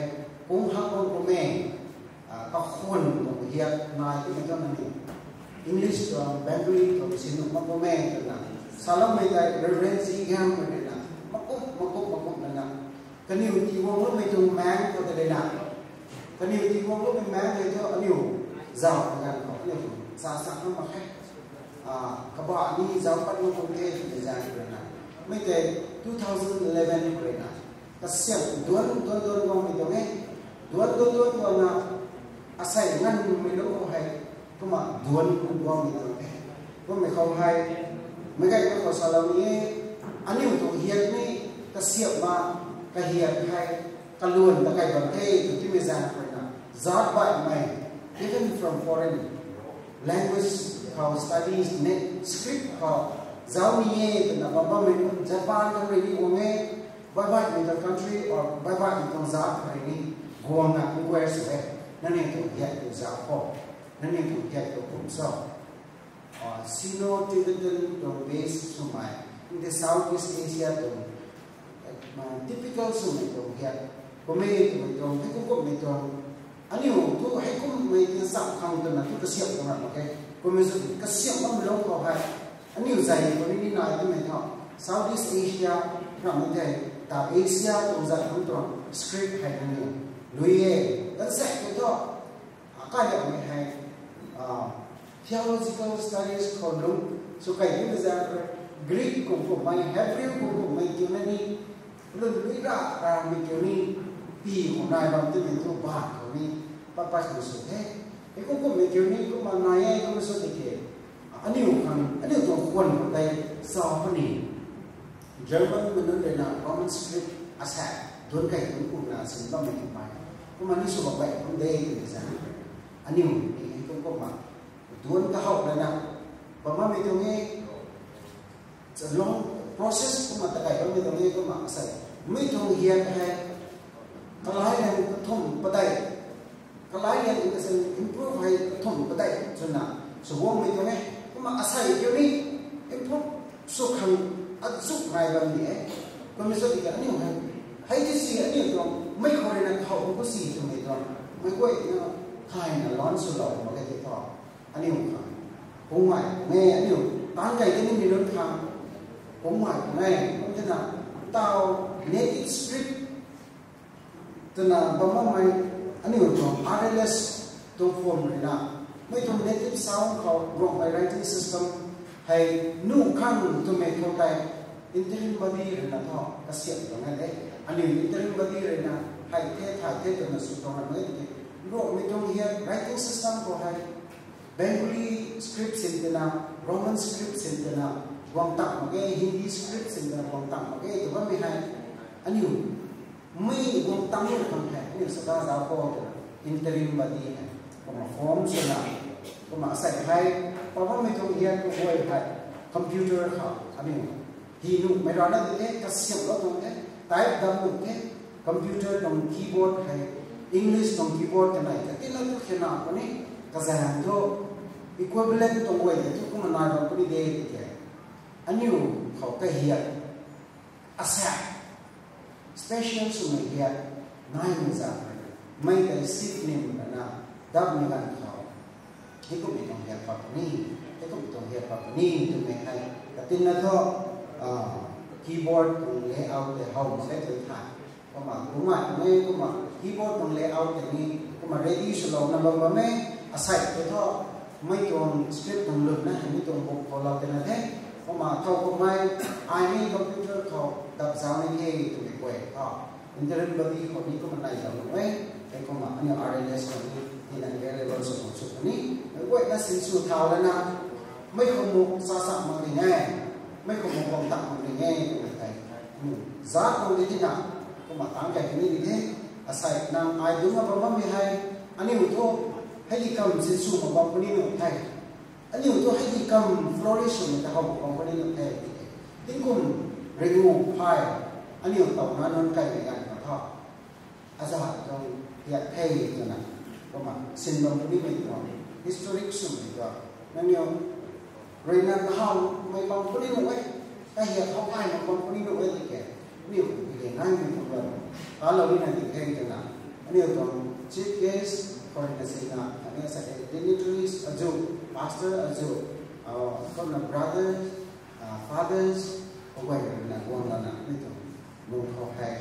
kung hak bam kum e, ah, kakhwan tuang hiak nai twmei tuang nangniw English tuang, Bengali tuang sin nuh mak kum e twna, saloumei tei Reverend Zigam ruina, makup, makup, makup nana, kaniw tii guangloumei tuang maeng khou ta ruina, kaniw tii guangloumei maeng hei thu aniu zauc ganv khou aniu sa sak na mak khe. Ah, kabah ni zauc pat mak kum the twmei zaeng ruina, mei tei two thousand eleven ruina, kasiamh duanc, duanc, duanc guangmei tuang e. Duanc, duanc, duanc guangna, asei nganvmei lung khou hei, kumna duanc guangmei tuang e. Kummei khou hei, meic gaymei khou salou ni e, aniu tuang hiak ni, kasiamhna, kahiak hei, kaluan ta kai bam the tw timei zaeng ruina, zat baihmei, even from foreign language khou studies ni, script khou, zauc ni e twna bam bammei nunc, Japan khou rui ni guang e, baih baihmei tuang country or baih baihmei tuang zat khou rui ni, guangna inquire sw e, nangniw tuang hiak tu zauc khou, nangniw tuang hiak tu kum so. Ah, Sino-Tibetan tuang base swmei, in the Southeast Asia tuang, ah, typical swmei tuang hiak, kummei twmei tuang, heikum kummei tuang, aniu tu heikumhmei tin sam khang twna tu kasiamh tuang ram mak khe, kummei sw kasiamh bammei lung khou hei, aniu zay khou ni ni nai twmei tho, Southeast Asia, rammei tei, ta Asia tuang zat khang tuang script hei nangniw, lui e, kan zay khou tho, akaliammei hei, ah, theological studies khou lung, sw kai ni zaeng rui, Greek kum kummei, Hebrew kum kummei kiu na ni, lun lui ra, ramei kiu ni, pi khou nai bam twmei tu ban khou ni, pat pat khang sw the. Heikum kummei kiu ni, kumna nai e, kum sw tiki, aniu khang, aniu tuang khwan khou tei, sa puni. German mei nunc ruina Roman script asaekc, duanc kai duanc kumna sin bammei kummei. Kumna ni sw bam baih kum de twmei zaeng rui, aniu ni heikum kumna, duanc kahow lana, bam bammei tuang e, it's a long process kumna ta kai bammei tuang e kumna asei. Mei tuang hiak hei, Kalai liang kathumh padeih. Kalai liang in kasing improve hei kathumh padeih swna swguangmei tuang e. Kumna asei kiu ni improve sw khang azuk nai bam ni e. Kumna sw tiki aniu hei, hei ti si aniu tuang mei khou rui na khou ku si twmei tuang mei guay na thayna lan swlou mak e ti thu. Aniu khang kungmei, mei aniu tan kai tini mi lun khang kungmei, mei kum tina tau native script twna bam bammei aniu tuang R L S tuang form rui na, mei tuang native sound khou Ruangmei writing system hei nuh khang twmei khou tei interim body rui na thu kasiam tuang e de. Aniu interim body rui na hei the, thay the twna sw tuang na mei tiki Ruangmei tuang hiat writing system khou hei Bengali script sin twna, Roman script sin twna guang tang mak ge, Hindi script sin twna guang tang mak ge tw bammei hei aniu mei guang tang ni khang hei aniu sada zau khou twna interim body hei kumna form swna, kumna asei hei pa bammei tuang hiat kaguay hei computer khou aniu hi nuhmei rana di the, kasiamlou tuang the, type dam nuh the, computer tuang keyboard hei, English tuang keyboard kanei katina tu khena puni, kazaeng thu equivalent tuang guay de thu kumna nai bam puni de ti the. Aniu khou kahiat asaekc special swmei hiat naimei zaeng mei tei sip nim rana dapmei ganv khou heikumhmei tuang hiat pat puni, heikumhmei tuang hiat pat puni twmei hei katina thu keyboard tuang layout tei how mak ge tw the. Kumna kumna mei kumna keyboard tuang layout tei ni kumna ready swlouna bam bam e. Asei tei thu mei tuang script tuang lutna hei mei tuang book khou lou tina the. Kumna thow kummei ai ni computer khou dap zau ni the twmei guay thu interim body khou ni kumna nai zau nuh e. Hei kumna aniu R L S khou ni tina available sw khang sw puni, mei guayna sinsw thau lana mei khou mu sa sa mak ding e, mei khou mu guang tang mak ding e twmei tei aniu zat khou di tina kumna tang kai kani di the. Asei nang ai dungc na bam bammei hei aniu thu hei di kam sinsw mak bam puni nuh the. Aniu thu hei di kam flourish swmei ta how mak bam puni nuh the. Tingkum ringu phay aniu tauna nunc kaimei ganv khou thu azat tuang hiat the twna kumna sin bam punimei tuang historic swmei tuang nangniw rui na kahawmei bam puni nuh e, kahiat how kai mak bam puni nuh e tiki aniu kage naimei tuang lou talou nina di the twna aniu tuang chief guest khou rui na sina aniu sa dignitaries azuh, pastor azuh, kumna brothers, fathers, kaguay rui na guang lana mei tuang nung khou hei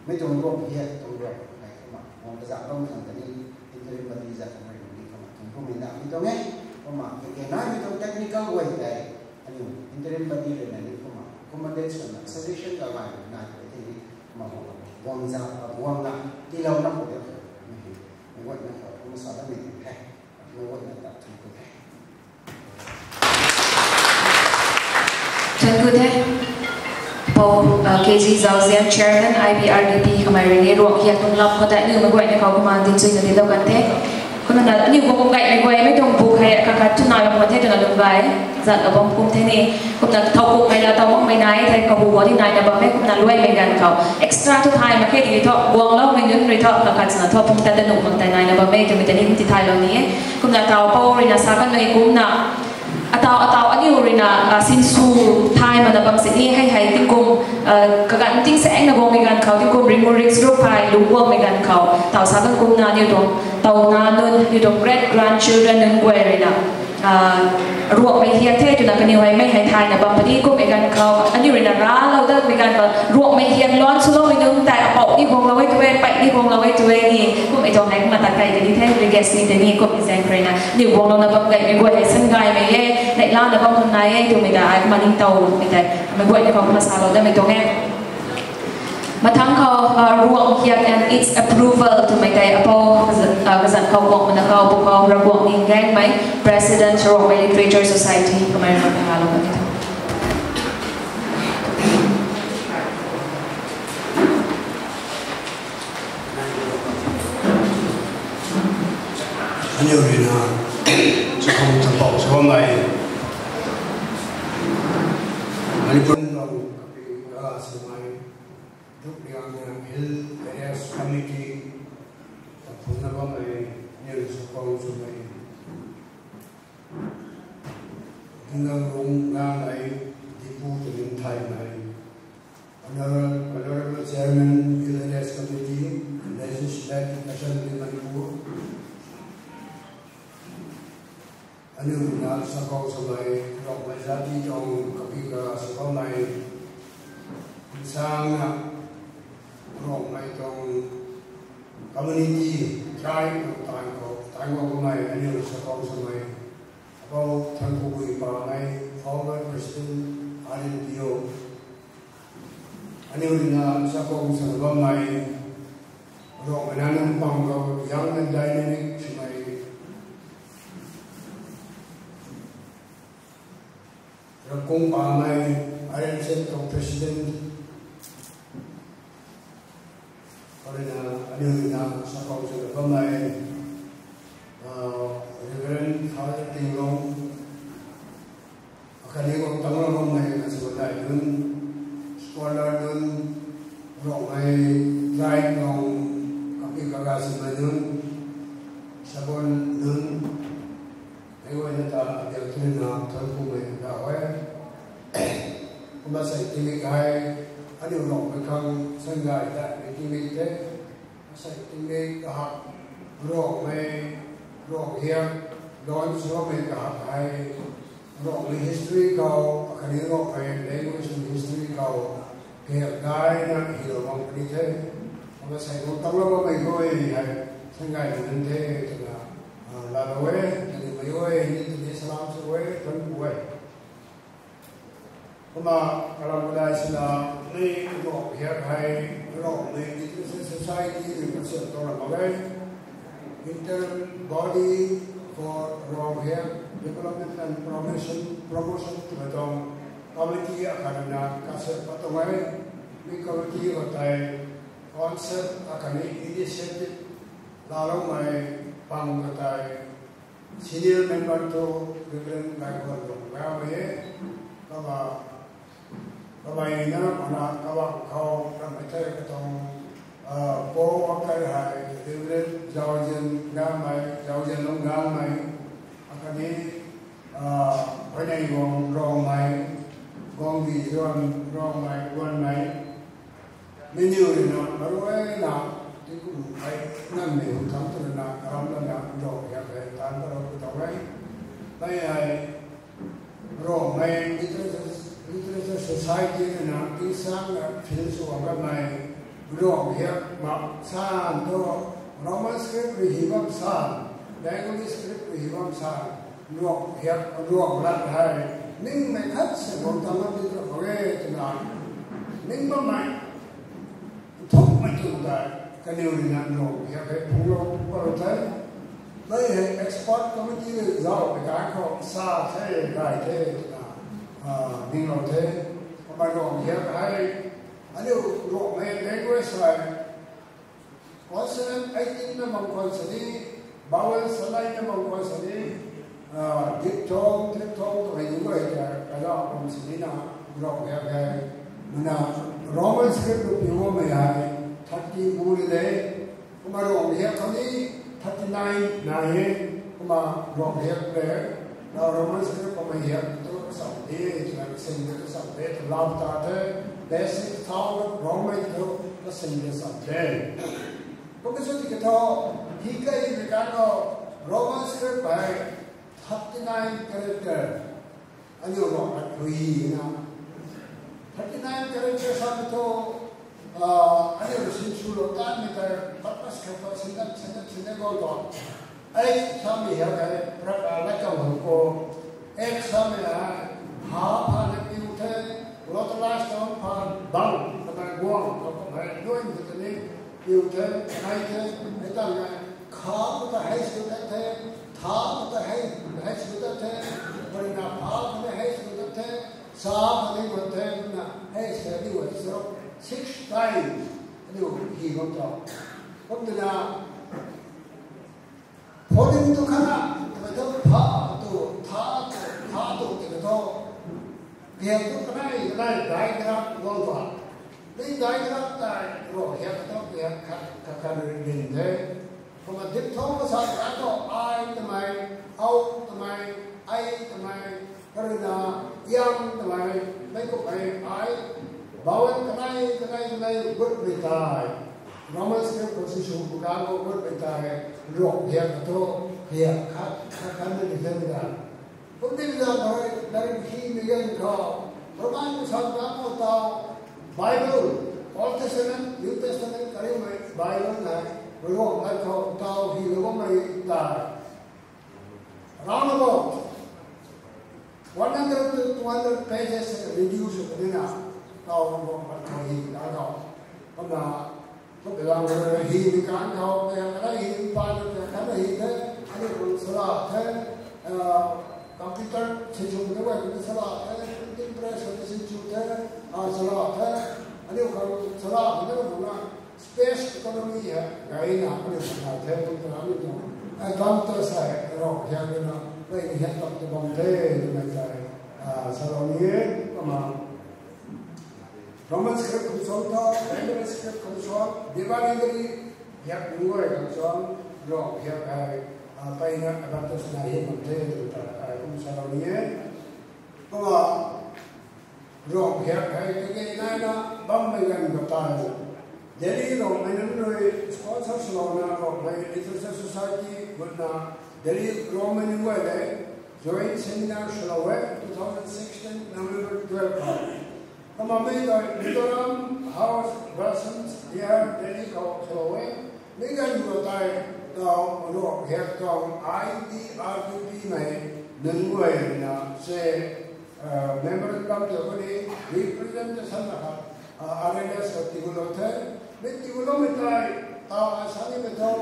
mei tuang ruang hiat tuang ruang hei kumna guang kazat bam khang tani interim body zat khang rui ni kumna tuang kumna mei na mei tuang e. Kumna kage naimei tuang technical guay tei aniu interim body rui na ni kumna accommodate swna suggestion kalan nai khou tei ni kumna guang zat guang na tiilou na khou de khou mei guayna khou kumna sa dat mei tuang the. Mei guayna ta thun ku the. Thank you the. Pou K G Zauzian, Chairman I B R D P kamei rui ni ruang hiak tuang lam khou tei aniu mei guayna khou kumna dinchuina tiilou kan the. Kumna na aniu khou kum gaymei guay mei tuang bu hei kakhat tuna bam the twna lung gay zat abam kum the ni. Kumna thow kummei la taw makmei nai the, kabu bo di naina bam e, kumna luaimei ganv khou extra thu thay mak khe tiki thu guangloumei nunc rui thu kakhat swna thu pung tat ta nuh mak tei naina bam e twmei tei ni kum ti thaylou ni e. Kumna taw pou rui na sa kanmei kumna ataw ataw aniu rui na sinsw thay mana bam sini hei hei tingkum kaganv tingsaengna guangmei ganv khou tingkum ringmu rik sruk hei lungc guangmei ganv khou taw sa kan kumna aniu tuang taw na nunc aniu tuang great grandchildren nunc guay rui na ruakmei hiat the twna kaniw hei mei hei thayna bam puni kummei ganv khou aniu rui na raclou datmei ganv khou ruakmei hiat lan swloumei nunc tei apou ni guanglou e tu e, pei ni guanglou e tu e ni kummei tuang hei kumna tat kai tei ni the, request ni tei ni kummei zaeng rui na aniu guanglouna bam gaymei guay hei san gaymei e, neihlana bam khang nai e twmei ta ai kumna ningtowmei tei mei guayna khou kumna salou datmei tuang e. Mathangc khou ruang hiak and its approval twmei tei apou kazanc khou guang mana khou pwkhou Ravguangc Ninggaengmei, President Ruangmei Literature Society kamei rui na halou kan the. Aniu rui na chakhwang thampou sw bammei Manipur nang kapi kaga swmei Rukliangna Hill Areas Committee ta phungna bammei, aniu rui chakhwang swmei, Gingangrung Ngamei, Dipu ta ning thaymei, Honorable, Honorable Chairman, Hill Areas Committee, Legislative Assembly Manipur, aniu ruina chakhwang swmei Rongmei jati tuang kapika sw bammei, nsangna Rongmei tuang community, tribe tuang taanv khou, taanv khou kamei aniu chakhwang swmei, Apou Thanpubui Pamei, former President, R N P O, aniu ruina chakhwang swna bammei, Rongmei na nunc pang khou young and dynamic swmei, Ravkung Pamei, R N C M tuang President, khou ruina, aniu ruina chakhwang swna bammei, ah, Reverend Father Tinglung, akhatni guang tangclou bammei na sw dai nunc, scholar nunc, Rongmei tribe tuang kapika sw bammei nunc, sabon nunc, hei guayna ta abiang thunna thuanc kumei na e. Kumna sei tingmik hei, aniu Rongmei khang sangay tatmei tingmik the. Sei tingmik kahak, Rongmei, Ronghiak, launch swmei kahak hei, Rongmei history khou, akhatni Rongmei language and history khou, kahak daina hilou bam puni the. Kumna sei guang tangclou bammei guay hei, sangay nunc the twna, ah, laalou e, kaniw mei guay ni twni salam sw e, thuanc ku e. Kumna kalam kadai swna, ni Ronghiak hei, Rongmei Literature Society rui concept tuang ram mak e. Interim Body for Ronghiak Development and Promotion, Promotion twmei tuang committee akhatna concept pat tuang e. Mi committee khou tei concept akhatni initiative laaloumei pang khou tei senior member thu Reverend Gaihuan Lungmei e. Kumna, kamei na mana kabang khou rammei the katuang, ah, co-worker hei Reverend Zauzian Ngamei, Zauzianlung Ngamei, akhatni, ah, Huayney Guang Rongmei, Guangdi Zuan Rongmei, Guanmei, meic niw ruina maruina tingkum hei nganmei hu thangc twna karam lana Ronghiak hei taanv parou ku tuang e. Mei hei Rongmei Literature, Literature Society ruina tingsangna field sw bam kanmei, Ronghiak mak san thu, Roman script rui hy bam san, Bengali script rui hy bam san, Ronghiak, Rong lat hei ningmei khat se guang tangclou di tu mak ge twna ning bammei nthukmei tw tei, kaniw ruina Ronghiak hei phunglou pulou the. Mei hei expert committee rui zauhmei ganv khou sa the, gay the twna, ah, ninglou the. Kamei Ronghiak hei, aniu Rongmei language hei consonant eighteen na bam khwan sini, vowel salei na bam khwan sini, ah, diphthong, triphthong twmei ni guay ta kazauh bam sini na, Ronghiak hei, mana Roman script rui piu bammei hei thirty bu le de, kumna Ronghiak khou ni thirty nine nai e, kumna Ronghiak le, na Roman script kamei hiak tu kasam de, twna kasing de kasam de, twna lau ta the, basic sound Rongmei tu kasing de sam de. Kumna sw tiki thu, hi kaimei ganv khou Roman script hei thirty nine character, aniu Rongmei rui na, thirty nine character sam thu, ah, aniu rui sinswlou tanmei tei purpose khat ta sindat, sindat, sindat guang tuang. H samei hei, praka lai kam hang khou. H samei hei, ha phaan piu the, glottal lines tuang phaan bang, kamei guang, kamei luan khou tei ni piu the, kanei the, hei tangmei, kha khou ta hei sw tat the, tha khou ta hei, hei sw tat the, parina pha khou ta hei sw tat the, sa khou ni guan the, na hei sw ni guan sw, six times, aniu hi bam tuang. Kum twna, phone tu khana, twmei thu pha tu, tha tu, pha tu, twmei thu, biak tu kanei, kanei, diagram guang tuang. Ni Ai rak tei ruang hiak thu hiak khat khat khat rin the. Kumna dip thau ka sa ka thu ai twmei, au twmei, ai twmei, karina, yang twmei, mei kummei ai, bawan kanei kanei kanei gutmei tei, Roman script khou si sw bu ka khou gutmei tei, ruang hiak thu hiak khat khat khat na di the da. Kumna zat hei, latrik hymei ganv khou, Roman script khou tau, Bible, Old Testament, New Testament, kariumei Bible hei, ruang lat khou tau hylou bammei tei, round about one hundred to two hundred pages reduce sw kanina, tau ruang lat khou hy kan khou. Kumna, kumna lang hymei kan khou, kaya kala hy pa na kaya kala hy the, aniu khang sala the, computer si sw na e kumna sala the, printing press khou si sw the, sala the, aniu khang sala the kumna space economy hei gayna aniu khang the kumna aniu tuang, ai bam ta sa, ruang hiak na, mei ni hiak tam ta bam the, twmei tei, salou ni e, kumna Roman script khang suan tho, Hebrew script khang suan, Devanagari hiak nunc guay khang suan, ruang hiak hei, mpeyna advantage nai hei bam the twmei tei ai kum salou ni e. Kumna ruang hiak hei kage naina bammei ganv khou tei, Delhi Rongmei nunc rui sponsor swlouna Rongmei Literature Society gutna Delhi Rongmei nunc guay le joint seminar swlou e two thousand sixteen November twelve khou. Kumna mei tei Mizoram House, Blossoms Vihar, Delhi khou swlou e. Mi ganv khou tei tau ruang hiak tuang I D R T P mei nunc guay na se, memorandum tei kuni representation na khat, R L S khou tiiloumei the. Mi tiiloumei tei tau ai sa nimei thu,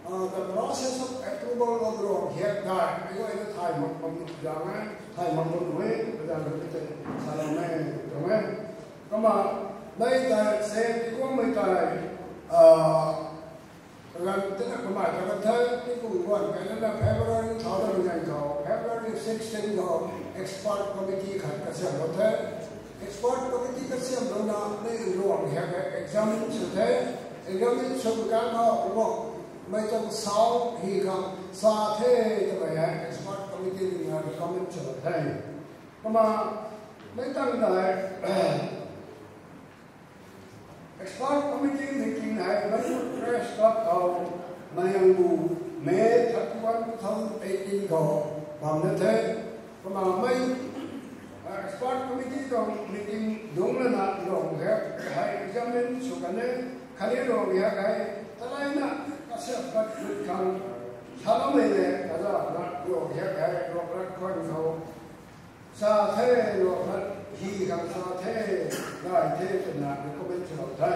the process of approval of ruang hiak tei mei guayna thay mak bam zang e, thay mak bam nuh e, kazanc rui tei saloumei tuang e. Kumna mei tei se tiiloumei tei, kaganv tina kamei ta kan the, tingkum guan kaina February thousand nine khou, February sixteen khou expert committee khat kasiamhlou the. Expert committee kasiamhlouna mei ruang hiak hei examine sw the. Examine sw kan khou ruang mei tuang sau hy khang sa the twmei hei expert committee rui na recommend swlou the. Kumna mei tang tei expert committee meeting hei Manipur Press Club khou Mayangbu, May thirty-one, two thousand eighteen khou bam na the. Kumna mei expert committee tuang meeting dungc lana ruang hiak hei examine sw kan e, khatni ruang hiak hei taleina kasiamh pat gut khang saloumei le kazana ruang hiak hei ruang lat khwan khou sa the, ruang lat hy khang sa the, gay the twna recommend swlou the.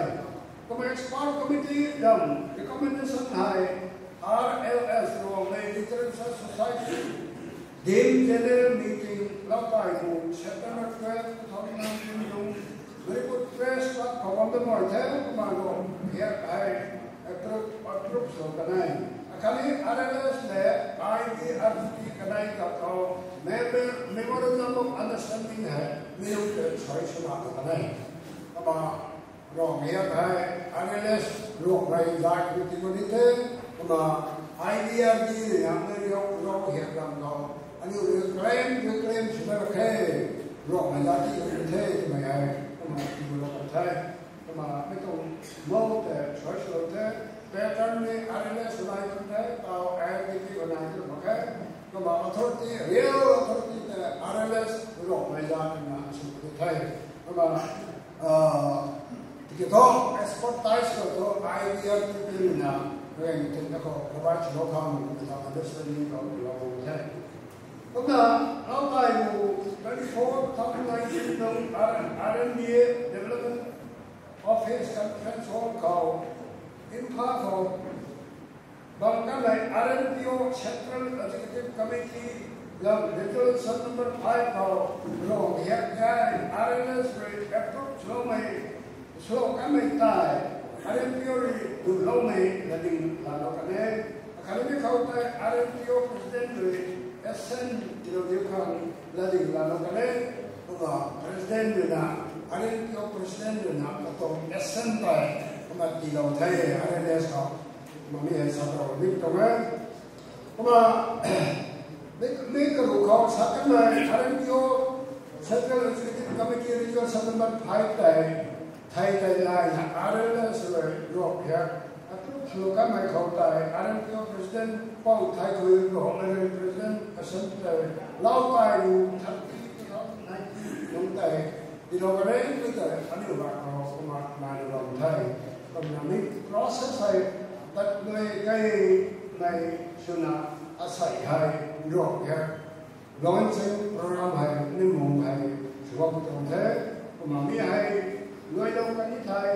Kumna expert committee dam recommendation hei R L S, Rongmei Literature Society, Deemed General Meeting, Lalpaibung, September twelve, two thousand nineteen nung Manipur Press Club khou bam ta mai the, kumna ruang hiak hei approve, approve sw kan e. Akhatni R L S le I D R T P kanei ta khou member, Memorandum of Understanding hei mi nunc tei sai swna kan e. Kumna ruang hiak hei R L S ruang rey zat khou tiiloumei the, kumna I D R T P rui na mei ruang hiak lam khou aniu rui claim, reclaim swna khe, ruang mei zat tiiloumei the twmei hei kumna tiilou kan the. Kumna mei tuang mou tei sai swlou the, pattern ni R L S nai kan the, tau I D R T P khou nai kan mak khe. Kumna authority, real authority tei R L S ruang mei zat twna sw kan the. Kumna tiki thu expertise khou thu I D R T P rui na rang tei na khou provide swlou khang twna understanding khou lou the. Kumna Lalpaibung twenty-four, two thousand nineteen nung R N D A Development Office Conference Hall khou, Imphal khou bam kanmei R N P O Central Executive Committee lam Resolution number five khou ruang hiak hei R L S rui approve swloumei, swlou kanmei tei R N P O rui duloumei latding laalou kan e. Akhatni khou tei R N P O President rui assent tiilou diu khang latding laalou kan e. Kumna President rui na, R N P O President rui na katuang Kumna tiilou the, R N S khou. Kumna mi hei sa tau ni tuang e. Kumna mi, mi karu khou sa kanmei R N P O, Central Executive Committee Regional Settlement five tei, thei tei lai na R N S rui ruak hiak. Atu thlu kanmei khou tei R N P O President Pau Thai Khui ruak, President Assembly tei lau kai ru thirty two thousand nineteen nung tei, Dilou kare ni tei aniu bak khou kumna nai bam the. Kumna mi process hei tat nui kai nai swna asei hei ruak e. Launching program hei ni mung hei sw bam tuang the. Kumna mi hei nui lou kani thei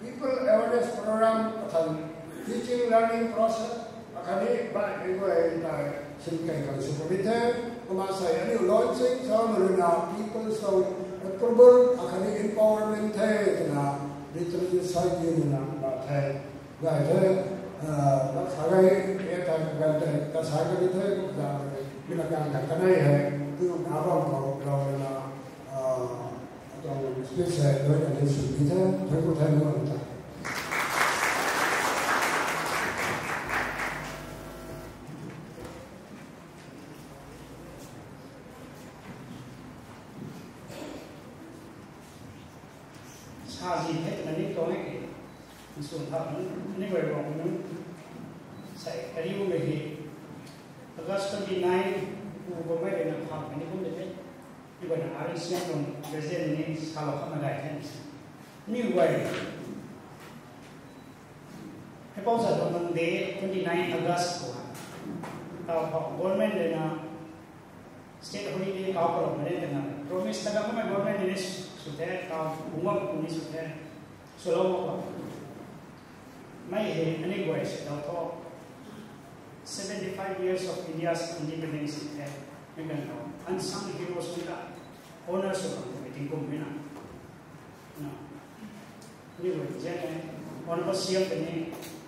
people awareness program kathan teaching learning process akhatni bai hei guay tei sim kai kan sw kami the. Kumna sei aniu launching sa maruna people so approval akhatni empowerment the twna literature society nina ba the. Gay the, ah, sa gay, e thei kagan tei, ka sa gay the, da, mi na kan kan kanei hei, tu na bam khou, lou na, ah, tuang speech hei, loi kan hei sw ni the, thank you, thank you, thank you. Sa zi the twna ni tuang e ke. Nsun thau nunc, ni guay Ruangmei nunc. Sei, kariumei hei. August twenty nine, pu bammei rui na pham kani kum de the. Ni guay na R N C M tuang president ni salou khat na gay the. Ni guay. Hei pou zat tuang nang de twenty nine August khou. Tau khou government rui na state holiday kau parou mei twna promise ta gam kamei government ni sw the, kau bungc bam kum ni sw the, swlou mak bam. Mei hei aniu guay se dau tho. Seventy five years of India's independence the. Mei ganv khou unsung heroes nunc ta honour sw bam twmei tingkum mei na. Na. Aniu guay zen e. Honourable C M tei ni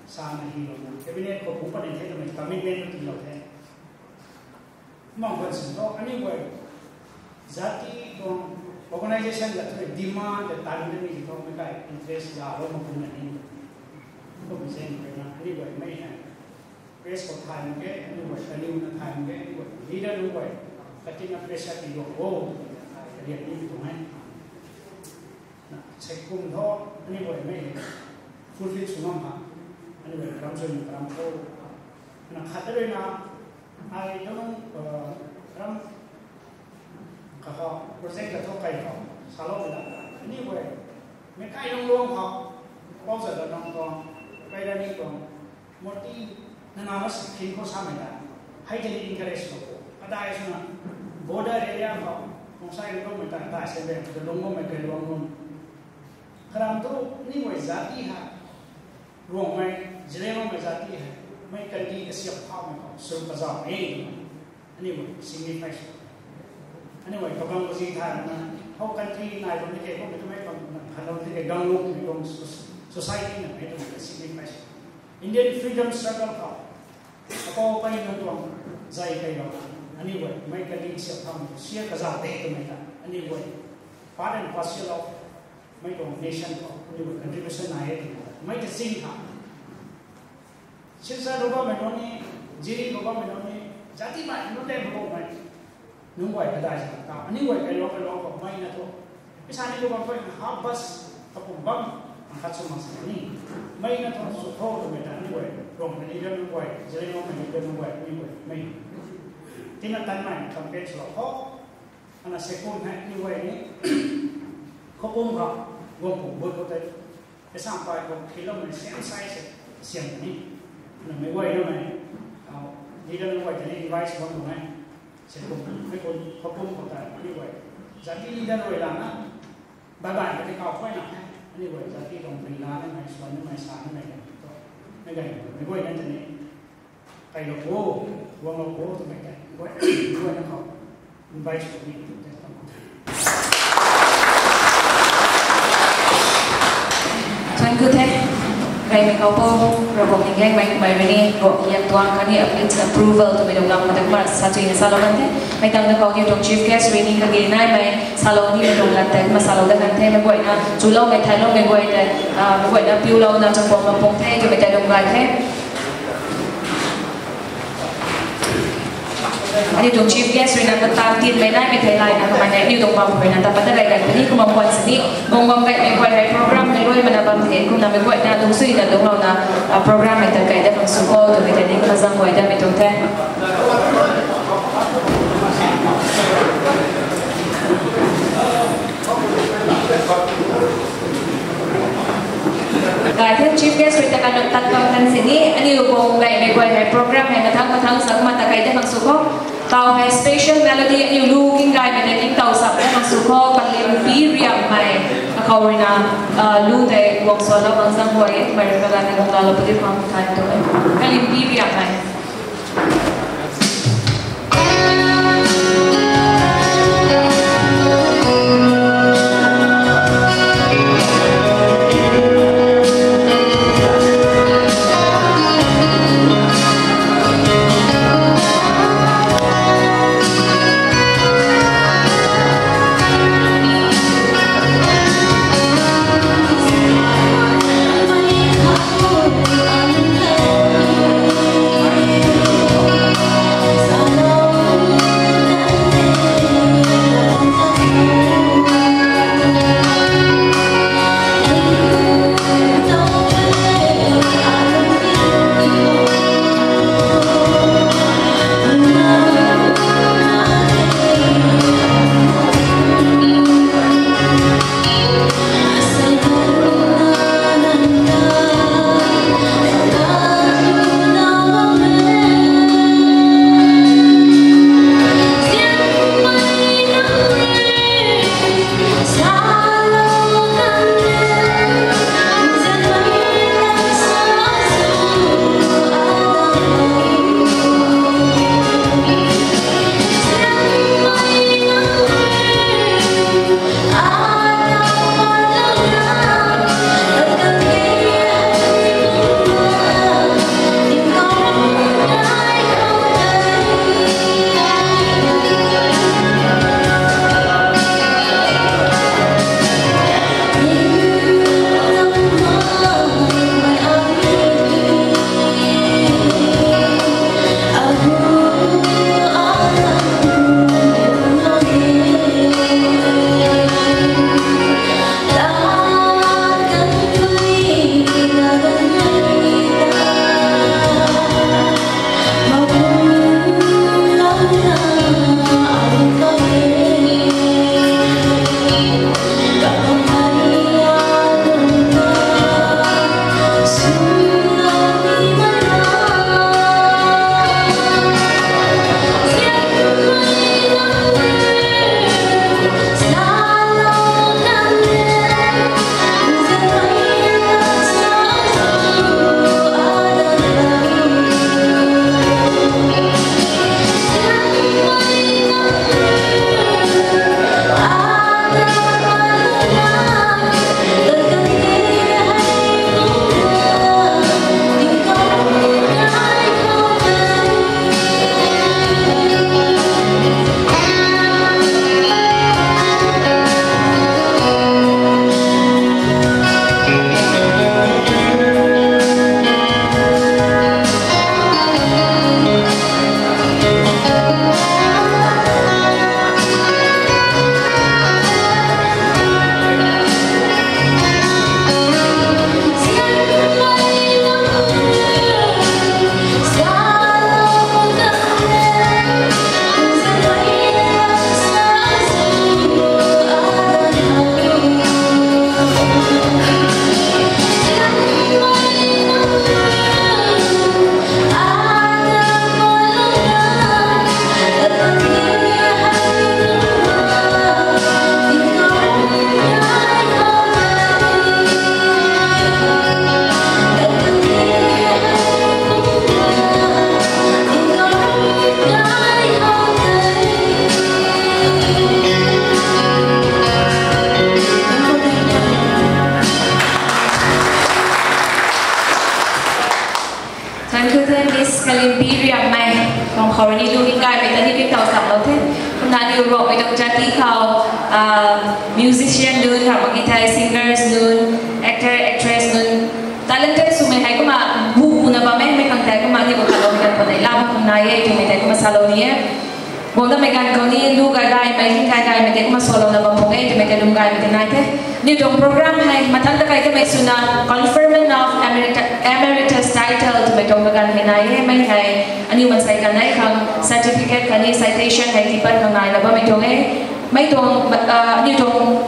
sa na hei lou na. Cabinet khou bungc pat ni the twmei commitment tiilou the. Mang ban sin tho, aniu guay jati tuang organization ta thu demand ta tan de ni tho, mei kai interest la lou mak kum na ni. Kum zen rui na, aniu guay mei hei press khou thay mak ge, aniu guay kaniw na thay mak ge, aniu guay leader nunc guay katina pressure tiilou o, thay kariak ni tuang e. Na, sei kum tho, aniu guay mei fulfill sw ngam ha, aniu guay karam sw ni karam tho. Na, khat rui na, ai tuang, uh, ram, kakhou, project ka tho kai khou, salou da, aniu guay, mei kai lung lung khou, pou zat da nang tuang, kai da ni tuang, murti, nana mas khin khou samei ta. Hei tei ni encourage khou. Kadai swna, border area khou, kung sai lungmei ta, dai se ben, de lungmei kai lung lung. Karam tu, ni guay jati ha, Ruangmei, Zeliangrongmei jati hei, mei kandih kasiap phaumei khou, sw kazauh e, aniu guay signify sw. Aniu guay kabang kazi thay na, how country nai bam ni ke, kum mei tumei bam na, khanlou ni ke, gang lung ni bam so-, society na mei tumei signify sw. Indian freedom struggle khou, apou pei nunc tuang zay kai lou na, aniu guay mei kandih kasiap phaumei, sia kazauh de twmei ta, aniu guay part and parcel of mei tuang nation khou, aniu guay contribution nai e twmei ta, mei ta ching kha. Silchar khou bammei nunc ni, Jiri khou bammei nunc ni, jati mei nunc le khou bammei nunc guay kadai sa ta, aniu guay kailou kailou khou mei na thu. Pisa ni khou bam khou na half bus kapum bam, ang khat sw mak sa ni. Mei na thu sw tho twmei ta aniu guay, Ruangmei leader nunc guay, Zeliangrongmei leader nunc guay, aniu guay mei. Tina tanmei campaign swlou kho. Ana sei kum hei aniu guay ni, khou kum khou, guang kum but khou tei, kasam pai khou khiloumei same size se, siam ni. Ana mei guay namei, ah, leader nunc guay tei ni invite bam tuang e. Sei kum, mei kum, khou kum khou tei, aniu guay jati leader guay lana, bye bye mei tei kau thuayna the, aniu guay jati tuang ri la namei, swan namei, sa namei, mei guay, mei guay na tei ni, kailou o, guanglou o twmei tei, mei guay, mei guay na khou invite sw ni, thank you the. Kaimei khou pou, Ravguangc ni gaymei kamei rui ni, Ravguangc yak tuang khatni its approval twmei tuang lam khou ta kumna sa chuina salou kan the. Mei tangv da khou aniu tuang chief guest rui ni kage naimei salou ni mei tuang lat tei kumna salou dat kan the. Meic guayna chuloumei thailoumei guay tei, meic guayna piulouna chapang ma pung the twmei tei lum gay the. Aniu tuang chief guest rui na kata tinmei naimei thei layna kamei hei aniu tuang bam rui na ta pat ta gay kan puni kumna bam sini, guang bam gaymei guay hei program mei rui mana bam the kumna meic guayna lungcsuina lungclouna program mei ta kai dat khang sw kho twmei tei ni kumna zang guay datmei tuang the. Gay the chief guest rui ta kan tat bam kan sini, aniu guang gaymei guay hei program hei mathang mathang sa kumna ta kai dat khang sw kho. Tau hei special melody aniu lu king gaymei tei ningtow sap dat khang sw kho, Kalimpiriammei. Akhou rui na lu tei guang salou bam zang guay, mei rui kaganv na guang lalou pudi khang thai tu. Kalimpiriammei. Salimpi Riammei, tuang khou rui ni lu ni gaymei ta ni kin tau samlou the. Kumna aniu Rongmei tuang jati khou, ah, musician nunc, kha mak ki thei singers nunc, actor, actress nunc, talented swmei hei kumna bu bu na bam e, mei khang tei kumna ni bu khalou mei kan khou nei la bam khang nai e, twmei tei kumna salou ni e. Guang damei ganv khou ni lu gay gaymei, kin gay gaymei tei kumna swlouna bam khang e, twmei tei lum gaymei tei nai the. Aniu tuang program hei mathan ta kai kamei swna conferment of emerita-, emeritus title twmei tuang kaganv hei nai e, mei hei aniu mansei kanei khang certificate khatni citation hei tiipat khang naina bammei tuang e. Mei tuang, ah, aniu tuang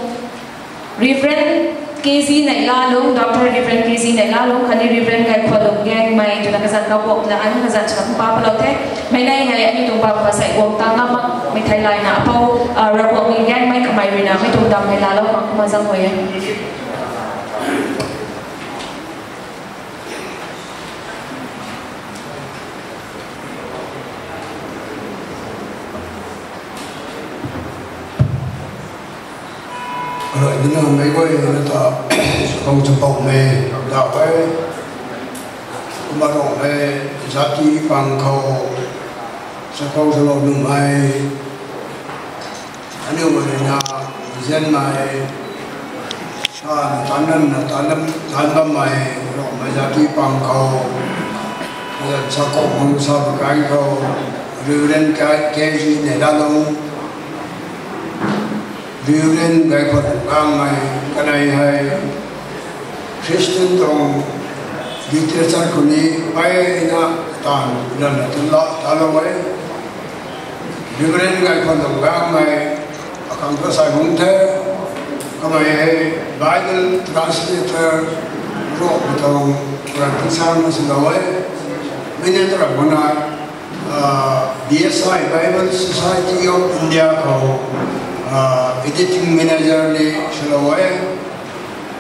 Reverend K G Neihlalung, Doctor Reverend K G Neihlalung khatni Reverend Gaikhualung Gangmei twna kazanc kau guangna an kazanc cham pa palou the. Mei nei hei aniu tuang bam khou sei guang ta ngam makmei thei layna apou, ah, Ravguangc Gangmei kamei ruina mei tuang dam hei laalou mak kumna zang hui e. Rui dina mei guay na ta kong chapoumei da e. Kumna Rongmei jati pang khou chakhou swlou nuhmei, aniu ruina zianmei, sa na tanam na tanam tanbammei Rongmei jati pang khou chakhou hung sa bakai khou Reverend K G Neihlalung, Reverend Gaikhualung Gangmei kanei hei Christian tuang literature khou ni mpeyna taanv lana tunla talou e. Reverend Gaikhualung Gangmei akhang ta sai hung the, kamei hei Bible translator Rongmei tuang ran tingsang na swlou e. Mei ni ta ram mana, ah, B S I, Bible Society of India khou, ah, editing manager ni swlou e.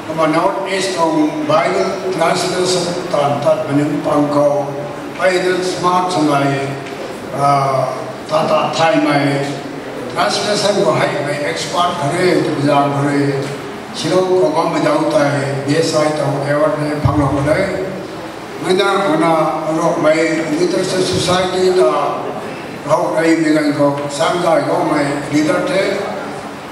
Kumna North East tuang Bible translation taanv tat mei nunc pang khou mpeyna smart swmei, ah, ta ta thaymei, translation khou heimei expert khat rui twpui zaeng khou rui swlou khou bammei dau tei B S I tuang award ni phanglou khou de. Mei na kumna Rongmei Literature Society ta hou reymei ganv khou Sangzai Guangmei leader the.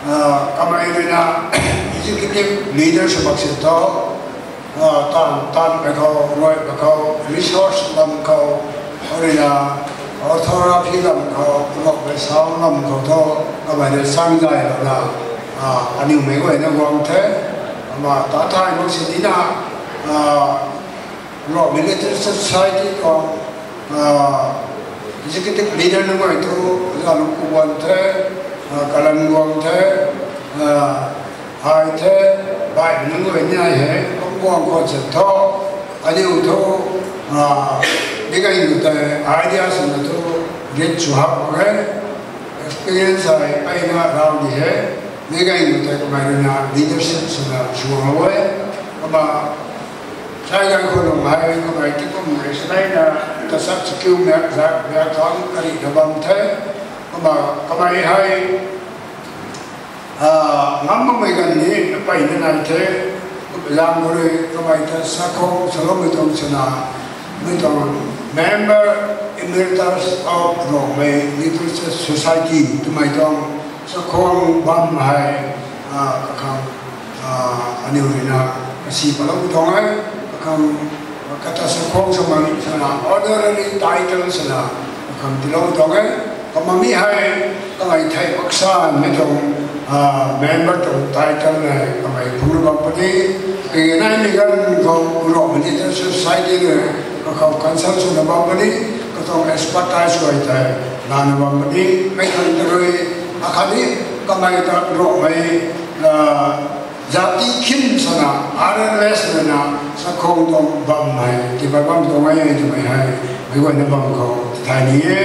Ah, kamei ruina executive leader sw mak si thu, ah, taanv, taanv pei khou, rui pei khou, resource lam khou, ruina orthography lam khou, Rongmei sound lam khou thu, kamei rui Sangzai lana, ah, aniu mei guayna guang the, kumna ta thay mak si tina, ah, Rongmei Literature Society khou, ah, executive leader nunc guay thu, Zalungkubuan the, ah, Kalanguang the, ah, ai the, baihmei nunc guay ni ai hei, kum guang khwan se thu, aniu thu, ah, mi ganv nu tei idea swna thu, rit sw hak mak e, experience hei mpeyna rau di he, mi ganv nu tei kamei ruina leadership swna suang lou e, kumna Sai Gaikhualung hei kamei ti kum rui saleina ta sak chakiu miak zak miak thangc karihna bam the. Kumna kamei hei, ah, ngam makmei ganv ni mpeyna nai the. Kumna zaeng khou rui kamei ta sakhou saloumei tuang swna, mei tuang Member Emeritus of Rongmei Literature Society twmei tuang sakhou bam hei, ah, kakhang, ah, aniu ruina kasi palou tuang e, kakhang, kata sakhou swmei swna honorary title swna kakhang tiilou tuang e. Kumna mi hei kamei thei paksa mei tuang, ah, member tuang title hei kamei phungna bam puni. Kage naimei ganv khou Rongmei Literature Society rui kakhou consult swna bam puni, katuang expertise guay tei lana bam puni. Mei khang ta rui akhatni kamei ta Rongmei, ah, jati khin swna R L S ruina sakhou tuang bam hei tiipat bam tuang e twmei hei meic guayna bam khou tithay ni e.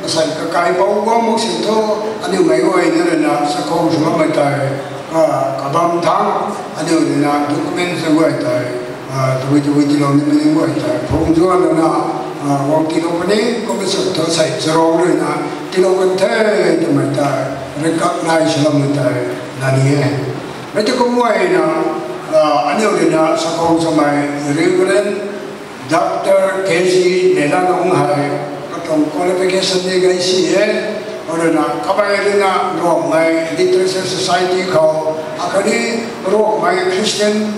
Asei kakaipouc guang mak si thu, aniu meic guayna ruina sakhou sw bammei tei, ah, kabam thangc, aniu ruina document guay tei, ah, tabui tabui tiilou nimei nunc guay tei phung zuan lana, ah, guang tiilou puni, kum sw thu sei charong ruina tiilou kan the twmei tei recognize sw bammei tei na ni e. Mei ti kum guayna, ah, aniu ruina sakhou swmei Reverend Doctor K G Nelalung hei katuang qualification ni gay si e. Aruna kamei rui na Rongmei Literature Society khou, akhatni Rongmei Christian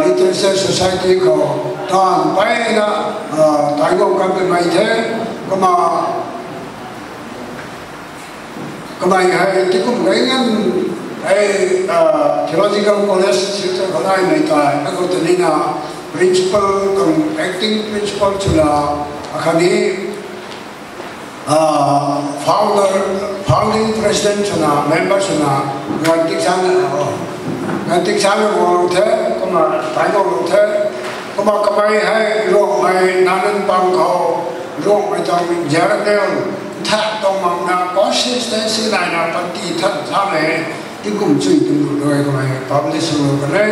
Literature Society khou taanv peyna taiguang kanmei the. Kumna kamei hei tingkum gay nganv hei Theological College Silchar khou naimei tei, akhou ta nina principal tuang acting principal swna, akhatni founder, founding president swna, member swna, ganv ti sang, ganv ti sang guanglou the. Kumna taiguanglou the. Kumna kamei hei Rongmei Nanan Pang khou Rongmei tuang journal nthan tuang makna consistency naina panty than samei tingkum chuy tingkum rui kamei publish swlou kan e.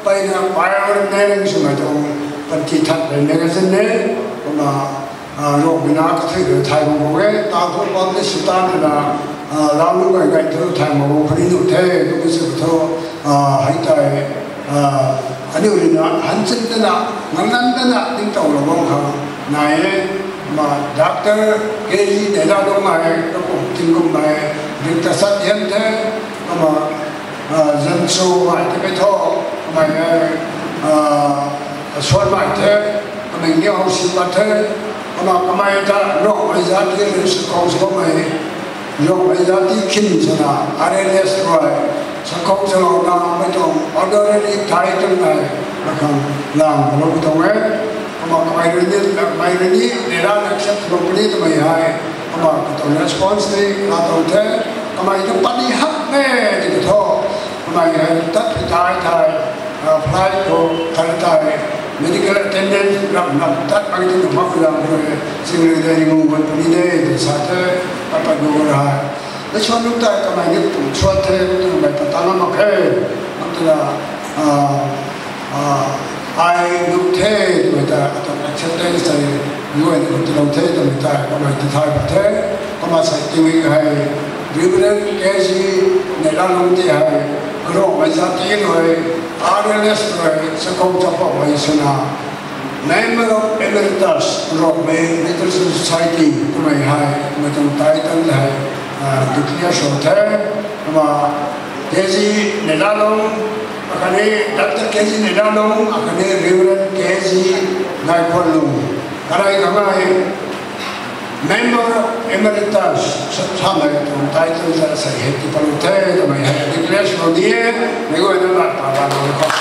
Peyna pioneering swmei tuang panty than rui magazine e. Kumna Rongmei na kathui rui thay mak bam e, ta thu publish sw tan na, lau lu gay gay thu thay mak bam puni nuh the, kumna sw thu hei tei aniu rui na hanchin tana, nganlan tana ningtowlou bam khang nai e. Kumna Doctor K G Nelalung hei kapum tingkummei rik ta sat hian the. Kumna zanchumei ta kei thu, kamei hei suanmei the, kamei ni how si pat the. Kumna kamei ta Rongmei zati rui sakhou saloumei, Rongmei zati khin swna R L S rui sakhou salouna mei tuang honorary title hei akhang lang lou tuang e. Kumna kamei rui ni, kamei rui ni Nelalung accept lou puni twmei hei, kumna katuang response ni laa tuang the. Kamei ta pani hak e tiki thu, kamei hei tat pi tai thei, flight khou khat tei medical attendance ram ram tat mak ti nuh mak ram rui, chingri de ringu wan puni de tw sa the. Pat pat gu hei nasuan nuh tei kamei ni pum suan the twmei ta tang mak khe. Mak twna ai nuh the twmei ta katuang acceptance tei luai ni tilou the twmei ta kamei ti thay pat the. Kumna sei tingmik hei Reverend K G Nelalung ti hei Rongmei zati rui R L S rui sakhou chapoumei swna Member of Emeritus Rongmei Literature Society twmei hei, mei tuang title hei declare sw the. Kumna K G Nelalung, akhatni Doctor K G Nelalung, akhatni Reverend K G Ngaikhuanlung, kanei kamei Member Emeritus samei tuang title ta sei hei ti palu the twmei hei declare sw ni e. Mei guayna lat pa lat lou khou,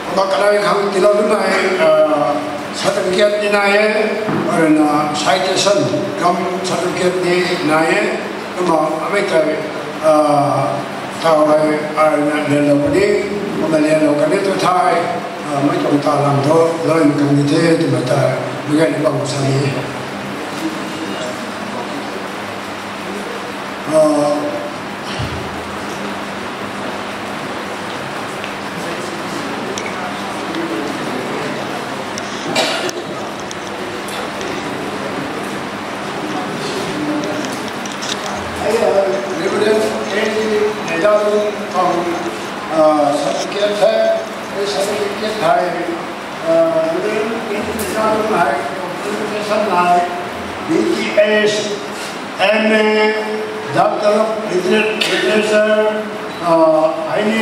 kumna kanei khang tiilou nimei certificate ni nai e. Aruna citation kam certificate ni nai e. Kumna amei tei taw hei aruna lianlou puni, kumna lianlou kan e tu thei, mei tuang ta lam thu loimei kan ni the twmei tei mei gayna bam sa ni e. Reverend K G Nelalung tuang certificate the. Hei certificate hei Reverend K G Nelalung hei qualification hei B T S, M A, Doctor of Liter- Literature, hei ni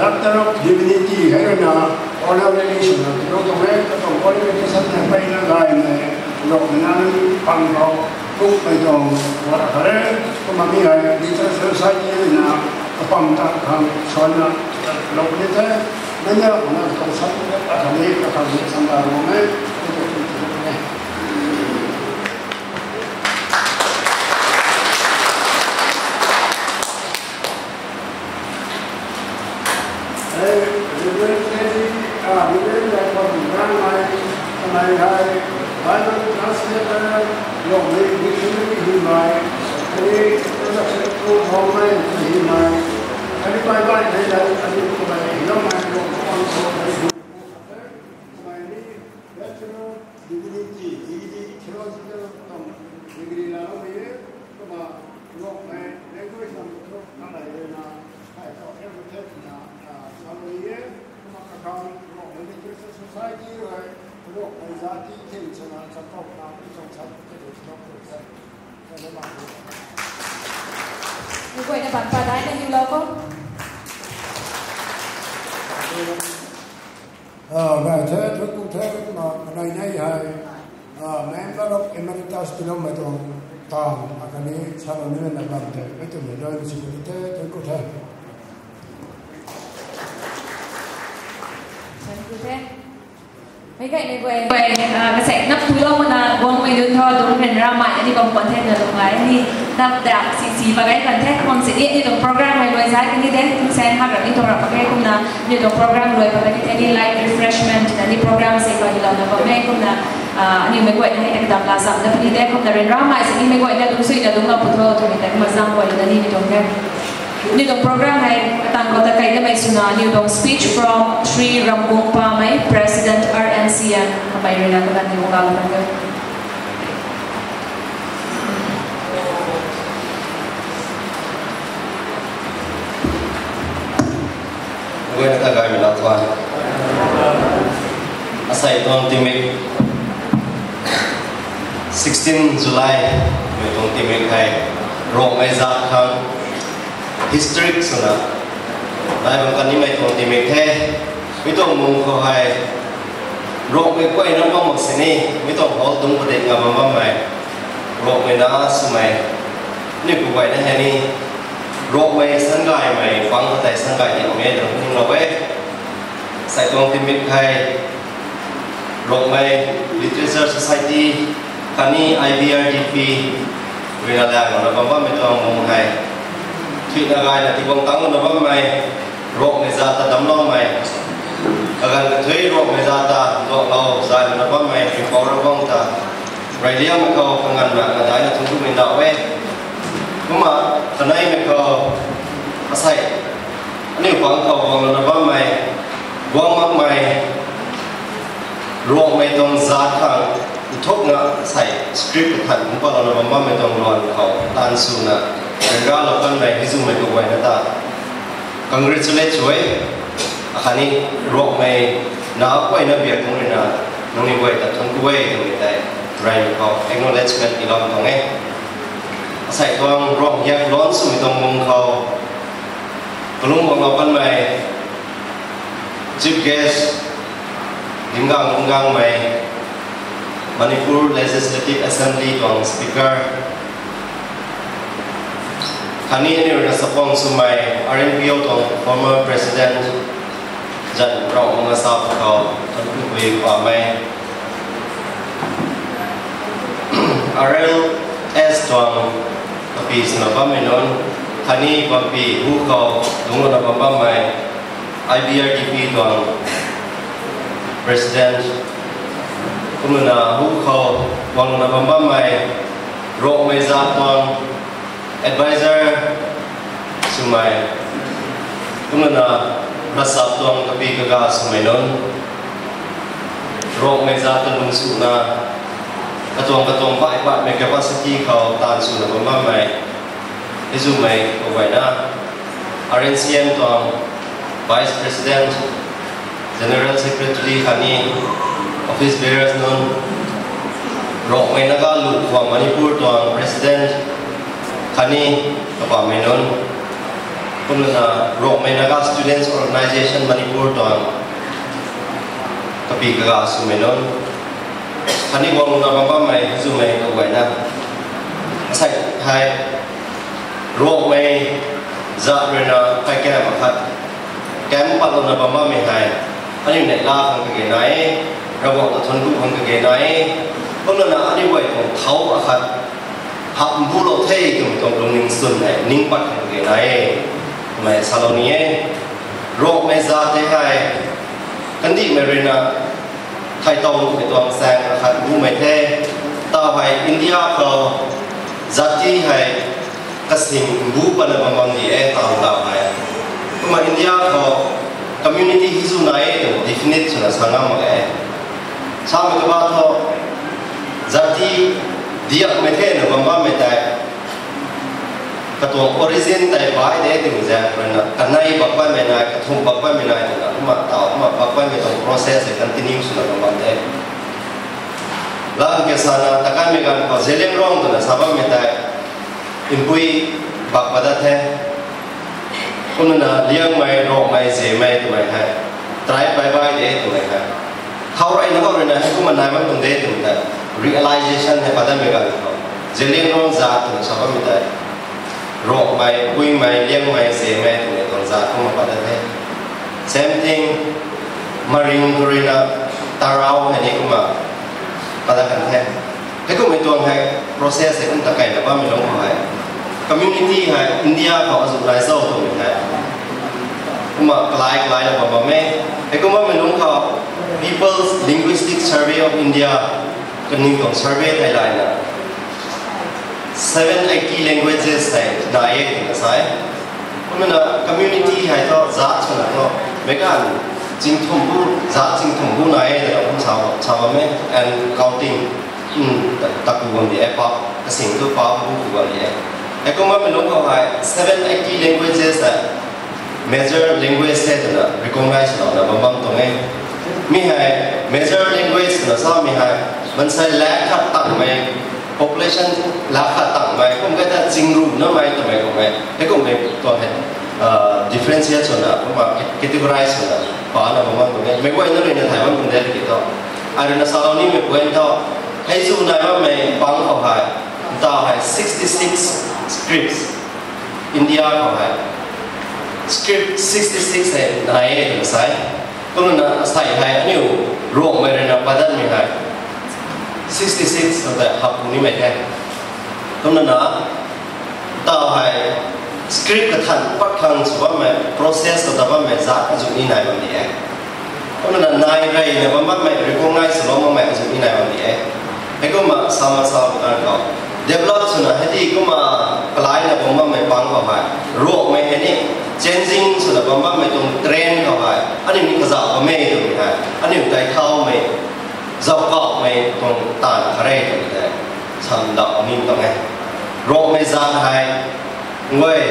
Doctor of Divinity hei rui na honorary swna tilou tuang e. Katuang qualification hei peyna gaymei Rongmei Nanan Pang khou kummei tuang lat khat e. Kumna mi hei Literature Society rui na kapam ta khang suanna lou ni the. Mei na kumna katuang certificate akhatni akhatni sanda ram e. Reverend K G, Reverend Jacob Rangmei, kamei hei Bible translator, Rongmei dictionary hymei, khatni introduction to Rongmei hymei, khatni Bible hei lai khatni kamei hloumei Rongmei pang khou hei hymei, kamei ni Bachelor of Divinity, D D, Theological tuang degree laaloumei e. Kumna Rongmei language lam thu kamei rui na hei tau everything na salou ni e. Mei guayna bam pa dai na niw lou ko. Gay the, thuanc ku the, ma, kanei nei hei, Member of Emeritus tiloumei tuang taanv, akhatni salou nimei na bam the, mei twmei rui na si ku the, thuanc ku the. Thuanc ku the. Mei guayna guay, kasek nap tulou mana guangmei dun tho, dungc ryanramei, ani bam pan the na lung ai, ani nap dak si si pa gay pan the, kuang si ni, ani tuang program hei luai zat kani de, tingsaeng hak rap ni tuang rap pa khe kumna, ani tuang program luai pa kani the, ani light refreshment, ani program si pa ni lou na bam e kumna, ani mei guayna hei tak dam la sam na puni de, kumna ryanramei si ni mei guayna dungc sui na dungc lou pu tho, twmei ta kumna zang guay na ni ni tuang the. Aniu tuang program hei katang khou ta kai damei swna, aniu tuang speech from Shri Ramkung Pamei, President R N C M, kamei rui na kalan ni mungga lou kan the. Guayna ta gaymei laa tuang. Asei tuang tingmik, sixteen July, mei tuang tingmik hei, Rongmei zat khang, historic swna, nai bam kan nimei tuang tingmik the, mi tuang mung khou hei, Rongmei guayna bam mak sini, mi tuang hall dungc padik nga bam bammei, Rongmei na swmei, ni ku guayna hei ni, Rongmei sangaymei, pang khatei sangai di mak e, dungc ning lou e. Asei tuang tingmik hei, Rongmei Literature Society, khatni I B R D P, rui na lang na bam bammei tuang mung hei. Thuina gayna tiiguang tang na bammei, Rongmei zat ta damcloumei. Kaganv kathuic Rongmei zat ta duaklou, zay na bammei, Ringhpouc Ravguangc ta reyliangmei khou kanganvna kadaina thuanc ku mei ndauh e. Kumna, kaneimei khou, asei, aniu pang khou guang na bammei, guang makmei, Rongmei tuang zat khang, nthukna asei, script kathan kum patlouna bam bammei tuang luan khou, taanv swna, ryanralou kanmei, hei zwmei kaguayna ta congratulate sw e, akhatni Rongmei na guayna biak tuang rui na, nangniw guay ta thuanc ku e twmei tei, rey khou acknowledgement tiilou tuang e. Asei tuang Ronghiak luan swmei tuang mung khou, kalung guanglou kanmei, Chief Guest, Dimgang Lungangmei, Manipur Legislative Assembly tuang Speaker, khatni aniu rui na sapang swmei R N P O tuang former President, zanc Rongmei ngasap khou, Thanpui Pamei, R L S tuang kapi swna bammei nunc, khatni bampi hu khou dungclouna bam bammei, I B R D P tuang President, kumna hu khou guangna bam bammei, Rongmei zat tuang advisor swmei, kumna ravsap tuang kapi kaga swmei nunc, Rongmei zat ta lungc swna, katuang katuang baih baihmei capacity khou taanv swna bam bammei, hei zwmei kaguayna, R N C M tuang Vice President, General Secretary khatni office bearers nunc, Rongmei Naga Luh Khwang Manipur tuang President khatni kabammei nunc, kumna Rongmei Naga Students Organisation Manipur tuang kapi kaga swmei nunc, khatni guangna bam bammei hei zwmei kaguayna, asei hei Rongmei zat rui na phay kam akhat kam patlouna bam bammei hei, aniu neihla khang kage nai e, Ravguangc ta thuanc ku khang kage nai e, kumna aniu guay tuang thau akhat hap mbulou the twmei tuang lungning swn hei ning pat khang kage nai e, twmei salou ni e. Rongmei zat tei hei, kandihmei rui na, theitowmei tuang saeng akhat bumei the, taw hei India khou zati hei kasing mbu patna bam bam di e, taw taw hei. Kumna India khou community hei zu nai e twna definite swna sa ngam mak e. Samei kabah thu, zati diakmei the na bam bammei tei, katuang origin tei bai de twmei zaeng rui na, kanei bak bammei nai, kathumh bak bammei nai twna, kumna taw, kumna bak bammei tuang process hei continue swna bam bam de. Lam ke sana takanmei ganv khou Zeliangrong twna sa bammei tei, Inpui bak pat dat the. Kumna Liangmei, Rongmei, Zemei twmei hei, tribe bai bai de twmei hei, khou rui na khou rui na hei kumna nai bam tuang de twmei tei, realization hei pat datmei ganv khou, Zeliangrong zat twna sa bammei tei, Rongmei, Puimei, Liangmei, Zemei twmei tuang zat kumna pat dat the. Same thing, Maring khou rui na Tarau hei ni kumna pat dat kan the. Heikummei tuang hei process hei kum ta kaina bammei lungc khou hei, community hei India khou azuh nai cho twmei hei kumna kalai kalaina bam bam e. Heikum bammei lungc khou People's Linguistic Survey of India kaniw tuang survey thei layna seven eighty languages hei nai e twna sa e. Kumna community hei thu zat swna thu meic ganv chingthum bu, zat chingthum bu nai e twna kum sa, sa bam e, and counting. Taku bam di e, pa kasing tu pa bu ku bam di e. Heikum bammei lungc khou hei seven eighty languages hei major language the twna recognize swlouna bam bam tuang e. Mi hei major language twna samei hei maansei lakh khat tangmei, population lakh khat tangmei kum kai ta chingruna mei twmei kummei, heikummei tuang hei differentiate swna kumna categorize swna pana bam bam tuang e. Meic guayna rui na thay bam tuang de tiki thu, ai rui na salou nimei point thu, hei zu nai bammei pang khou hei, ntaw hei sixty six scripts, India khou hei script sixty six hei nai e twna sa e. Kumna asei hei aniu Rongmei rui na pat datmei hei sixty six tei hap ku nimei the. Kumna ntaw hei script kathan pat khang sw bammei, process khou ta bammei zat azuh ni nai bam di e. Kumna nai reyna bam bammei, recognize swlou makmei azuh ni nai bam di e. Heikumna sama sa bu kan khou develop swna hei ti kumna kalaina bam bammei pang khou hei, Rongmei hei ni changing swna bam bammei tuang trend khou hei aniu ni kazauh bam e twmei hei aniu tei thaumei, zauc kauhmei tuang taanv khat re twmei tei samdauh ni tuang e. Rongmei zat hei nguay,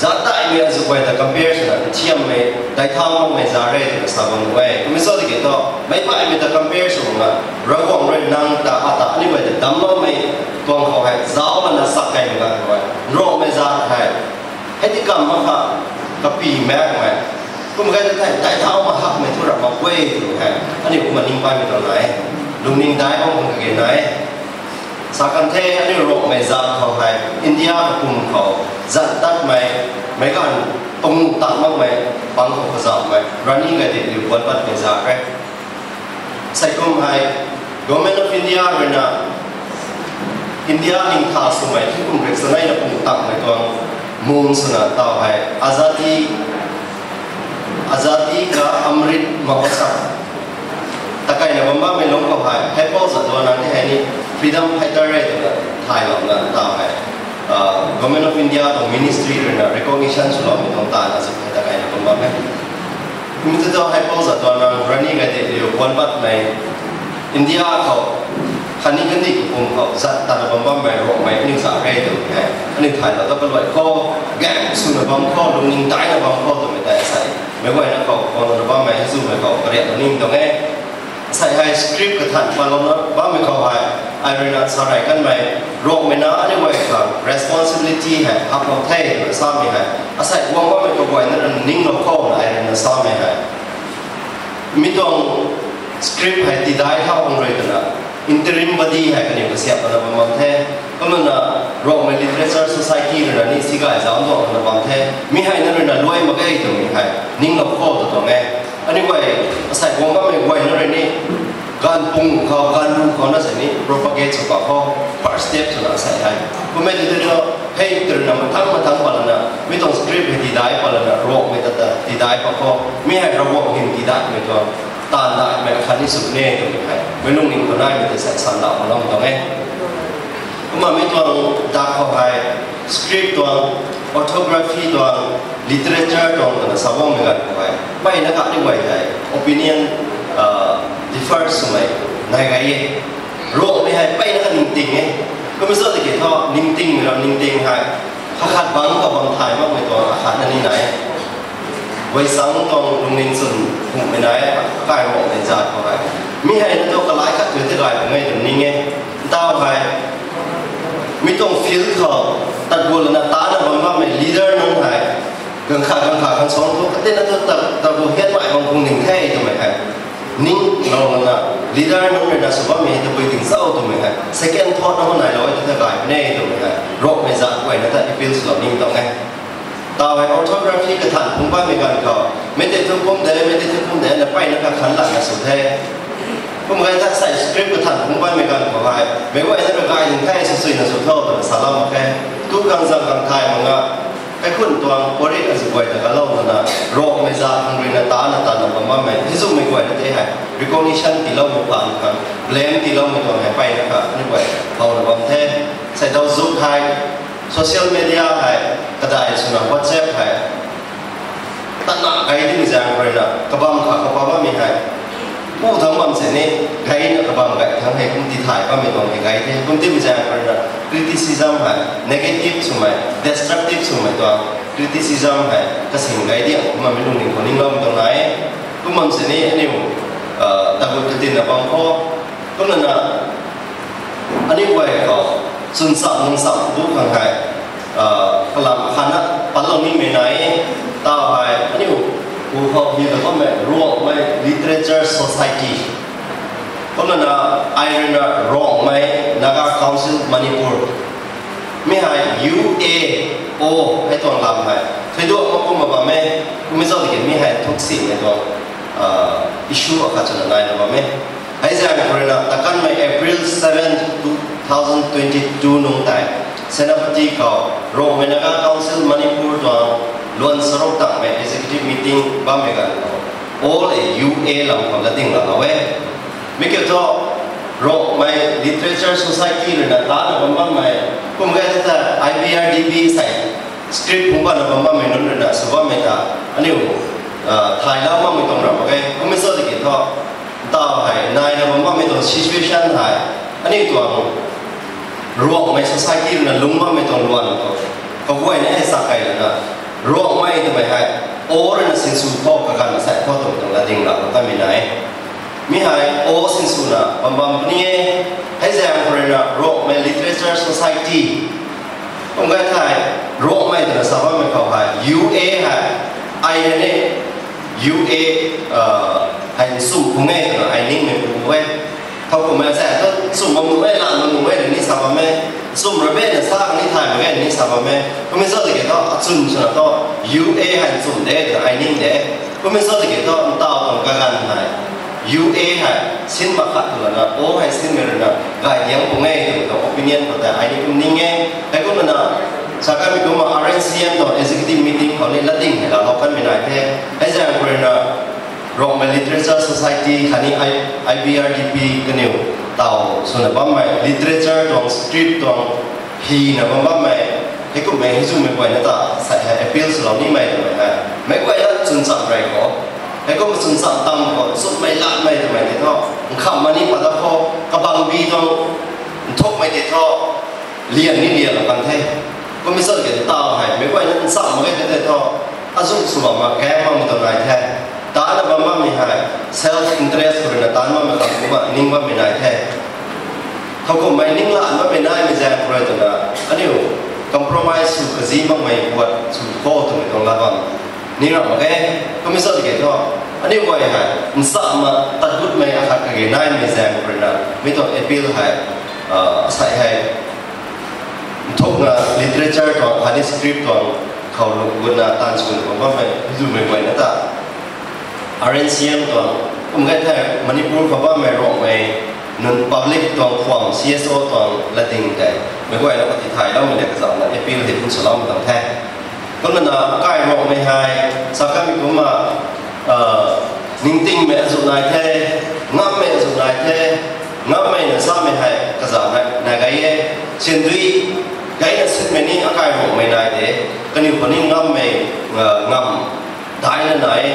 zat daihmei azuh guay ta compare swna nthiammei, daithau makmei zat re twna sa bam e. Kummei cho tiki thu, meic baihmei ta compare sw bam na, Ravguangc rui nang ta ata aniu guay ta damcloumei tuang khou hei zauc lana sak kaimei ganv khou hei, Rongmei zat hei hei ti kam mak kha, kapi makmei, kum kai ta thei daithau mak hakmei thu rap mak e twmei hei aniu kumna ning paimei tuang nai e. Lungning dai bam khang kage nai e. Sa kan the, aniu Rongmei zat khou hei India kapwm khou zat tatmei, meic ganv panguh tak makmei pang khou kazauhmei Rani Gaidinliu puan patmei zat re. Sei kum hei Government of India rui na India ningtha swmei tingkum rik saneina pung takmei tuang mung swna taw hei Azadi, Azadi Ka Amrit Mahotsav ta kaina bam bammei lungc khou hei, Haipou Jadonang ni hei ni freedom fighter re twna thaylouna taw hei, Government of India tuang ministry rui na recognition swloumei tuang taanv azuh hei ta kaina bam bam e. Kumna tu Haipou Jadonang, Rani Gaidinliu puan patmei India khou khatni kandih kapwm khou zat tatna bam bammei Rongmei aniu zat re twmei hei aniu thaylou ta kaluai khou, gang swna bam khou, lungning daina bam khou twmei tei sei meic guayna khou guangna bammei hei zumei khou kariaklou ni tuang e. Sei hei script kathan patlouna bammei khou hei, ai rui na sa rey kanmei, Rongmei na aniu guay khang responsibility hei haplou the twna samei hei, asei guang bammei kaguayna rui ninglou khou na ai rui na samei hei, mi tuang script hei tidai thau bam rui twna interim body hei kaniw kasiamh lana bam bam the. Kumna Rongmei Literature Society rui na ni si gay zauc tuang lana bam the. Mi hei na rui na luai mak ge twmei hei ninglou khou tw tuang e. Aniu guay, asei guang bammei guayna rui ni ganv pung khou, ganv ru khou na sei ni propagate sw pa khou, first step swna sei hei. Kummei tei tei thu, hei tei rui na mathang mathang pat lana, mi tuang script hei tidai pat lana, Rongmei ta ta tidai pa khou, mi hei Ravguangc hym tidaimei tuang taanv daihmei khat ni sw ne twmei hei meic lungning khou naimei tei sei sanlou khou lam tuang e. Kumna mi tuang dak khou hei, script tuang, orthography tuang, literature tuang twna sa bammei ganv khou hei, mpeyna khat ni guay hei opinion differ swmei nai gay e. Rongmei hei mpeyna khat ningting e. Kummei cho tiki thu ningtingmei ram ningting hei kakhat bangc khou bam thay makmei tuang akhatna ni nai e. Guay chang tuang lungning chwn phungmei nai e, akai Rongmei zat khou hei. Mi hei na tu kalai khat tu te gay pung e tw ning e. Ntaw hei, mi tuang field khou, tat gulna tana bam bammei leader nunc hei, ganv khat ganv khat khang suang tu, kate na tu tat, tat gu hian mai bang kung ning the twmei hei. Ning lou lana, leader nunc rui na sw bammei hei tabui ting zauc twmei hei. Second thought na nai lou e tu te gay pung e twmei hei. Rokmei zat guay na ta appeal swlou ning tuang e. Taw hei orthography kathan phung bammei ganv khou, mei tei thu kum de, mei tei thu kum de, na peyna kakhan lana sw the. Kum gay ta sai script kathan phung bammei ganv khou hei, meic guay na kagay ning the sw suina sw tho twna salou mak khe. Tu kang zang kang thay mak nga, kaikhun tuang pori azu guay ta kalou lana, rokmei zat khang rui na tana tana bam bammei, hei zumei guay na tei hei, recognition tiiloumei pan khang, blame tiiloumei tuang hei peyna kha, ani guay, howna bam the. Sai daw zuk hei, social media hei, kadai swna WhatsApp hei, tatna gay dimei zaeng khou rui na, kabam kha khou pa bammei hei. Pu thangc bam sini, gayna kabam gay thangc hei kum ti thay bammei tuang hei gay the, kum timei zaeng khou rui na, criticism hei, negative swmei, destructive swmei tuang, criticism hei, kasing gay di, kummei lungning khou ningloumei tuang nai e. Kum bam sini, aniu, tagut katinna bam khou, kumna na, aniu guay khou, chwnchamv nungchamv bu khang hei, kalam khatna patlou nimei nai e. Taw hei, aniu, pu khou hi ta bammei, Rongmei Literature Society. Kumna na, ai rui na Rongmei Naga Council Manipur. Mi hei U A O hei tuang lam hei. Thuiduak mak kumna bam e, kummei zauc tiki mi hei thuksimei tuang, issue akhat swna naina bam e. Hei zaeng khou rui na, takanmei April seven, two thousand twenty-two nung tei, Senapati khou, Rongmei Naga Council Manipur tuang, luan saruk tangmei executive meeting bammei ganv khou, all a U A lam khou latding lou e. Mi kiu thu, Rongmei Literature Society rui na tana bam bammei, kum gay ta I B R D P sai, script phung bana bam bammei nunc rui na sw bammei ta, aniu, thaylou makmei tuang ram mak e, kummei zauc tiki thu, ntaw hei, naina bam bammei tuang situation hei, aniu tuang, Rongmei society rui na lungc bammei tuang luan khou, kaguayna hei sa kei lana, Rongmei twmei hei, O rui na sinsw khou kaganv asei khou twmei tuang latding lou kanmei nai e. Mi hei, O sinswna bam bam puni e, hei zaeng khou rui na Rongmei Literature Society. Kum gay thei, Rongmei twna sa bammei khou hei, U A hei, ai rui ni, U A, hei nchumh khung e twna ai ningmei pu e. Thowkumhmei sa thu, nchumh bam nuh e, lan bam nuh e, ni sa bam e. Nchumh ra bena sa ni thay mak ge ni sa bam e. Kummei zauc tiki thu, achwn swna thu, U A hei nchumh de twna ai ning de. Kummei zauc tiki thu, ntaw tuang kaganv hei, U A hei sin mak khat twna, O hei sinmei rui na, gay diang pung e twmei tuang opinion khou tei ai ni kum ning e. Heikumna, sa kanmei kumna R N C M tuang executive meeting khou ni latding hei laalou kanmei nai the. Hei zaeng khou rui na, Rongmei Literature Society khatni I, I B R D P kaniw, taw swna bammei literature tuang, script tuang, hina bam bammei, heikummei hei zumei guayna ta, sai hei appeal swlou nimei twmei hei, meic guayna chwnchamv rey khou, heikumna chwnchamv tam khou, nchumhmei latmei twmei tei thu, nkhamh mani pat da khou, kabangbi tuang, nthukmei tei thu, lian ni lianlou kan the. Kummei zauc tiki ntaw hei, meic guayna ncham mak ge tei thu, azuh sw bam mak ge makmei tuang nai the. Tana bam bammei hei, self interest khou rui na tan bammei khang kumna ning bammei nai the. Thowkumhmei ninglan bammei naimei zaeng khou rui twna, aniu, compromise sw kazi makmei puat sw khou twmei tuang lat bam ni ram mak ge. Kummei zauc tiki thu, aniu guay hei, ncham mak tat gutmei akhat kage naimei zaeng khou rui na, mi tuang appeal hei, asei hei, nthukna literature tuang, khatni script tuang, khou lung gutna taanv swna bam bammei, zumei guayna ta, R N C M tuang, kum gay thei Manipur khou bammei Rongmei nunc public tuang khwam C S O tuang latding tei, meic guayna kati thayloumei le kazauhna appeal hei kum swloumei tuang the. Kumna na akai Rongmei hei, sa kanmei kumna, ningtingmei azuh nai the, ngammei azuh nai the, ngammei na samei hei kazauh nai, nai gay e, syan dui, gayna sinmei ni akai Rongmei nai de, kaniw khou ni ngammei, ngam, daina nai,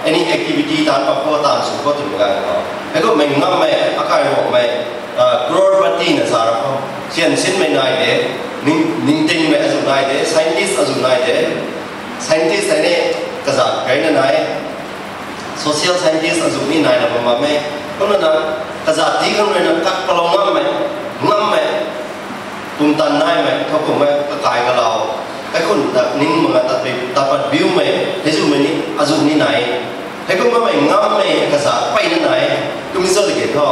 any activity taanc pat khou taanv sw khou twmei ganv khou. Heikumhmei ngammei, akai Rongmei, crorepati na sa ra khou. Syan sinmei nai de, ning, ningtingmei azuh nai de, scientist azuh nai de, scientist hei ni kazauh gayna nai, social scientist azuh ni naina bam bam e. Kumna na, kazat ti khang rui na kat palou ngammei, ngammei, pumtan naimei, thow kummei, kakai kalau, kaikhun ta ning mak a tat pi, tat pat biumei, hei zumei ni, azu ni nai. Hei kum ngammei, ngammei, kazat peyna nai, kum ni cho tiki tho.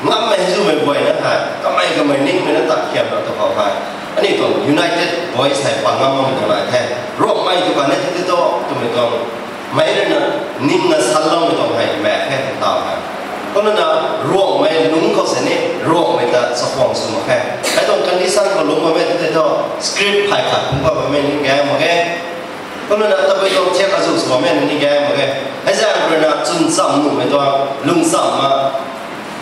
Ngammei hei zumei guay na hei, kamei kamei ningmei na tat khiam ra tu khou hei. Ani tuang United Voice hei pa ngam mak tuang nai the. Ruangmei tu kan e tiki tho, twmei tuang mei rui na, ning na sanloumei tuang hei, mak khe, tau hei. Kumna na, ruangmei lungc khou sini, ruangmei ta chakhwang sw mak khe. Hei tuang condition khou lungc bammei tei tho, script hei khat phungc bammei ni gay mak ge. Kumna na, tabui tuang thiak azu sw bammei ni gay mak ge. Hei zaeng rui na, chwn cham nuhmei tuang, lung cham ma,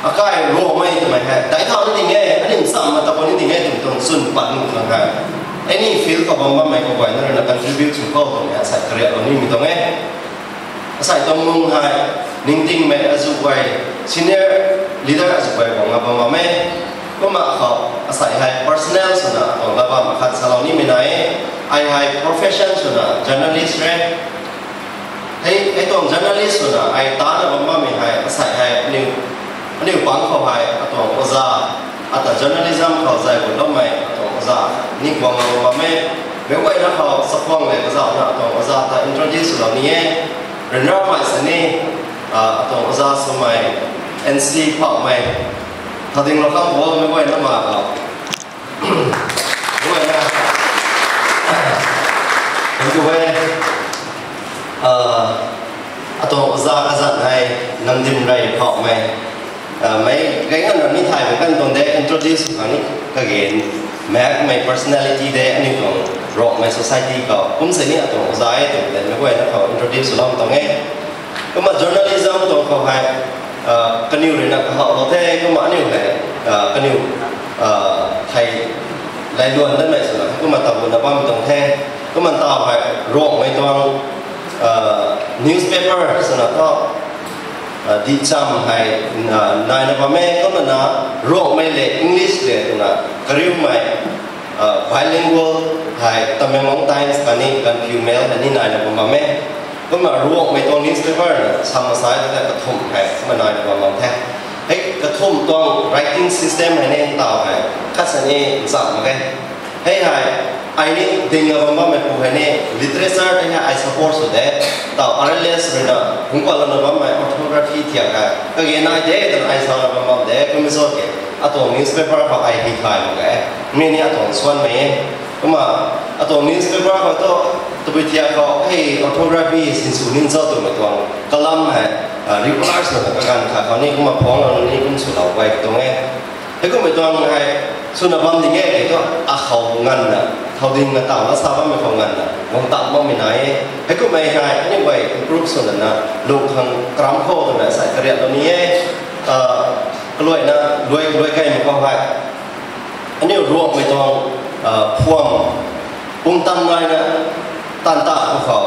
akai ruangmei twmei hei, dai thau ni ding e, ani cham ma tabui ni ding e, twmei tuang chwn pat nuh tuang hei. Any field khou bam bammei khou guay na rui na contribute sw khou tuang hei, asei kariak lou nimei tuang e. Asei tuang mung hei, ningtingmei azu guay, senior leader azu guay guang na bam bam e. Kumna khou, asei hei personal swna tuang la bam khat salou nimei nai e. Ai hei profession swna journalist re. Hei, hei tuang journalist swna ai tana bam bammei hei, asei hei, aniu, aniu pang khou hei, atuang oza, ata journalism khou zay gut loumei, atuang oza, ni guang bam bam e. Meic guayna khou chakhwang le kazauhna atuang oza ta introduce swlou ni e. Ryanramei sini, ah, atuang oza swmei, N C Phakmei, thadinglou khang bo meic guayna ma khou. Meic guayna, thank you e. Ah, atuang oza kazat hei, Namdimrei Phakmei. Ah, mei, gay nganvna ni thay bam kan tuang de, introduce khang ni, kage, makmei personality de, ani tuang, Ruangmei society khou, kum sini atuang oza e, twmei de, meic guayna khou introduce swlou tuang e. Kumna journalism tuang khou hei, ah, kaniw rui na kahawlou the, kumna aniu hei, ah, kaniw, ah, thei lailuan danmei swna, kumna tabuna bam tuang the, kumna tau hei, Ruangmei tuang, ah, newspaper swna thu, ah, dihcham hei, ah, naina bam e, kumna na, Ruangmei le English le twna, kariumei, ah, bilingual hei, Tamenglong Times khatni Gaanphiu Mail hei ni naina bam bam e. Kumna Ruangmei tuang newspaper na, sam masai ta kathumh hei, kumna naina bam bam the. Hei kathumh tuang writing system hei ni tau hei, khat sini ncham mak ge. Hei hei, ai ni dingna bam bammeipu hei ni, literature tei hei ai support sw de, tau R L S rui na, hungc palouna bammei orthography thiak hei, kage nai de, twna ai sana bam bam de, kummei cho ke, atuang newspaper khou ai hi thay mak ge, mi ni atuang suanmei e. Kumna, atuang newspaper khou thu, tabui thiak khou, hei orthography sinsw ning cho twmei tuang, kalam hei, ah, regular swna kaganv khat khou ni, kumna phuanglou ni, kum swlou guay tuang e. Heikummei tuang hei, swna bam ding e, tei thu, akhou nganvna, thow ding na tau, la sa bammei khou nganvna, guang tam bammei nai e. Heikummei hei, aniu guay improve swna na, lung khang karam khou twna sa kariaklou ni e, ah, kaluaina, luai, luai kaimei khou hei. Aniu Ruangmei tuang, ah, phuam, pumtan naina, tan ta khou khou.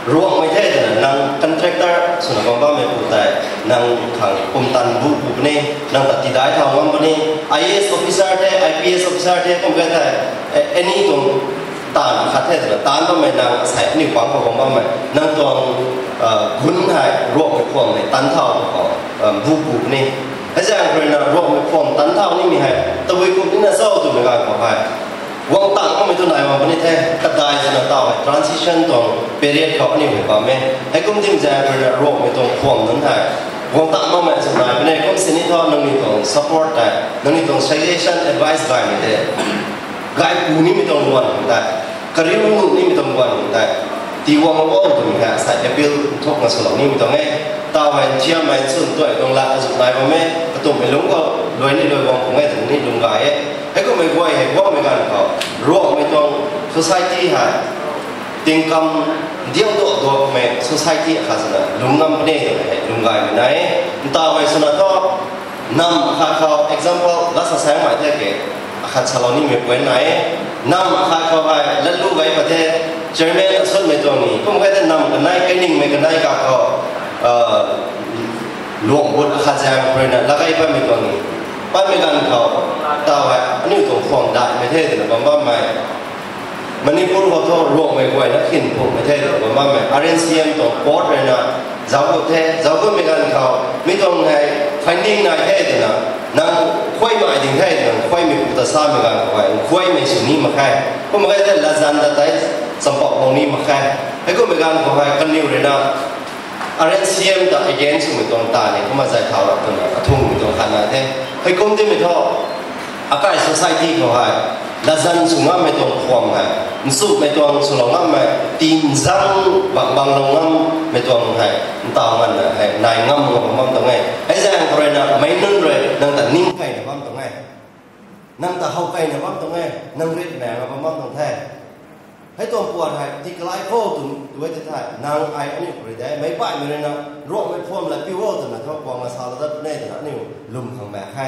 Ruangmei the twna nang contractor swna bam bammeipu tei, nang khang pumtan bu bu puni, nang ta tidai thau ngam puni, I A S officer the, I P S officer the, kum khe the, a-, any tuang taanv khat the twna, taanv bammei nang asei aniu pang khou bam bammei, nang tuang, ah, gun hei, Ruangmei phuam hei, tan thau khou, ah, bu bu puni. Hei zaeng rui na Ruangmei phuam tan thau nimei hei, tabui kum ni na cho twmei ganv khou hei. Guang tang bammei tu nai bam puni the, kadai swna tau hei, transition tuang period khou aniu hei bam e. Heikum tim zaeng rui na Ruangmei tuang phuam nunc hei. Guang tang bammei sw nai puni, kum sini thu nangniw tuang support tei, nangniw tuang suggestion, advice gaymei tei. Gay pu nimei tuang luan tei. Kariu nuh nimei tuang luan tei. Tii guang o twmei hei, asei appeal thuk na swlou nimei tuang e. Tau hei, thiammei chwn tuai tuang lak azu nai bam e. Katumhmei lungc khou, luai ni luai guang pung e, twmei ni lung gay e. Heikummei guay hei, guangmei ganv khou, Ruangmei tuang society hei, tingkam diau duak duakmei society akhat swna lungc ngam puni twmei hei, lung gaymei nai e. Ntau hei swna thu, nam akhat khou, example, la sa saengmei the ke, akhat salou nimei point nai e. Nam akhat khou hei, latlu gay pa the, chairman asunmei tuang ni, kum khe the nam kanei, kaningmei kanei ka khou, ah, luang but akhat zaeng rui na, la gay patmei tuang ni. Patmei ganv khou, tau hei, aniu tuang phuam daihmei the twna bam bammei. Manipur khou thu Ruangmei guayna khin phukmei the twna bam bammei R N C M tuang court ruina zauc gut the, zauc gutmei ganv khou mi tuang hei finding nai the twna, nang khuaimei ding the twna khuaimei pu ta samei ganv khou hei khuaimei sw ni mak khe. Kumna khe the latzan ta tei champauh khou ni mak khe. Hei kumhmei ganv khou hei kaniw ruina R N C M ta against swmei tuang ta ni kumna zay thau rap twna athungmei tuang khat nai the. Hei kum timei thu akai society khou hei latzan sw ngammei tuang phuam hei, nchumhmei tuang swlou ngammei, tinzang bang banglou ngammei tuang hei ntaw nganvna hei nai ngam nga bam bam tuang e. Hei zaeng khou ruina meic nunc rui nang ta ning keyna bam tuang e, nang ta how keyna bam tuang e, nang rit maeng nga bam bam tuang the. Hei tuang puat hei tii kalai khou tw tu e ti the, nang ai aniu khou rui de, meic baihmei ruina Ruangmei phuam la piu o twna thu kuang la sa la dat ne twna aniu lwm khang maek khe.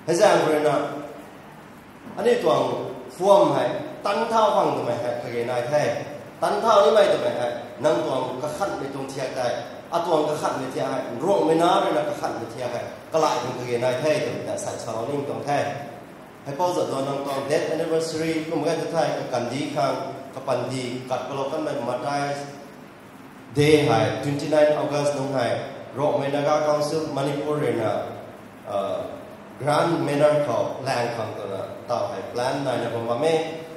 Hei zaeng khou ruina aniu tuang phuam hei tan thau khang twmei hei kage nai the. Tan thau nimei twmei hei nang tuang kakhanhmei tuang thiak tei, atuang kakhanhmei thiak hei, Ruangmei na ruina kakhanhmei thiak hei kalai tuang kage nai the twmei ta sai salou ning tuang the. Heipou Jadonang tuang death anniversary kum ganv ta thei kakandih khang, kapandih kat kalou kanmei Martyrs' Day hei twenty nine August nung hei Ruangmei Naga Council Manipur ruina Grand Manor khou laeng khang twna taw hei plan naina bam bam e.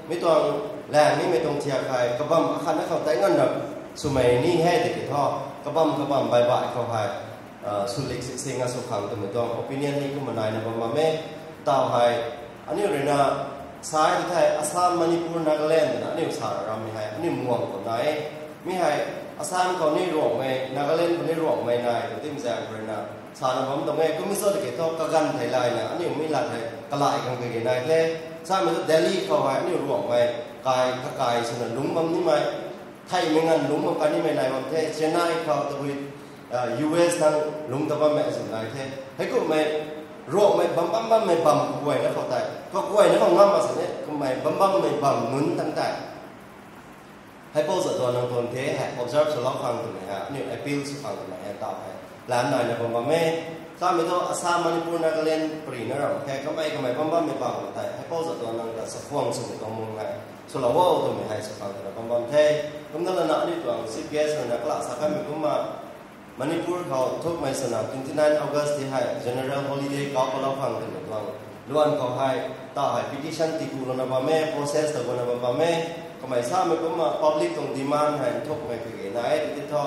Mi tuang laeng nimei tuang thiak hei kabam akhatna khou tei nganvna swmei ni he tiki thu, kabam kabam baih baih khou hei swlik sing a sw khang twmei tuang opinion ni kumna naina bam bam e. Taw hei aniu ruina sai ti thei Assam, Manipur, Nagaland twna aniu sa rammei hei aniu muang khou nai e. Mi hei Assam khou ni Ruangmei, Nagaland khou ni Ruangmei nai tw tim zaeng khou ruina sana bam tuang e. Kumna sa tiki thu kaganv thei layna aniu mi lat hei kalai khang kage nai the. Samei thu Delhi khou hei aniu Ruangmei kai kakai swna lungc bam nimei, theihmei nganv lungc bam ka nimei nai bam the. Chennai khou tabui U S nang lungc ta bammei azu nai the. Heikumhmei Ruangmei bam bam bammei bam kaguayna khou tei, kaguayna khou ngam mak sini kumhmei bam bammei bam nunc tang tei Heipou Jadonang tuang the hei observe swlou khang twmei hei aniu appeal sw khang twmei hei taw hei plan naina bam bam e. Samei thu Assam, Manipur, Nagaland parina ram khe kamei kamei bam bammei bam khou tei Heipou Jadonang ta chakhwang swmei tuang mung hei swlou o twmei hei sw khang twna bam bam the. Kumna lana aniu tuang chief guest ruina kala sa kanmei kumna Manipur khou nthukmei swna twenty nine August ti hei general holiday kau palou khang twmei tuang luan khou hei taw hei petition tiku louna bam e, process ta guna bam bam e. Kamei samei kumna public tuang demand hei nthukmei kage nai e tiki thu,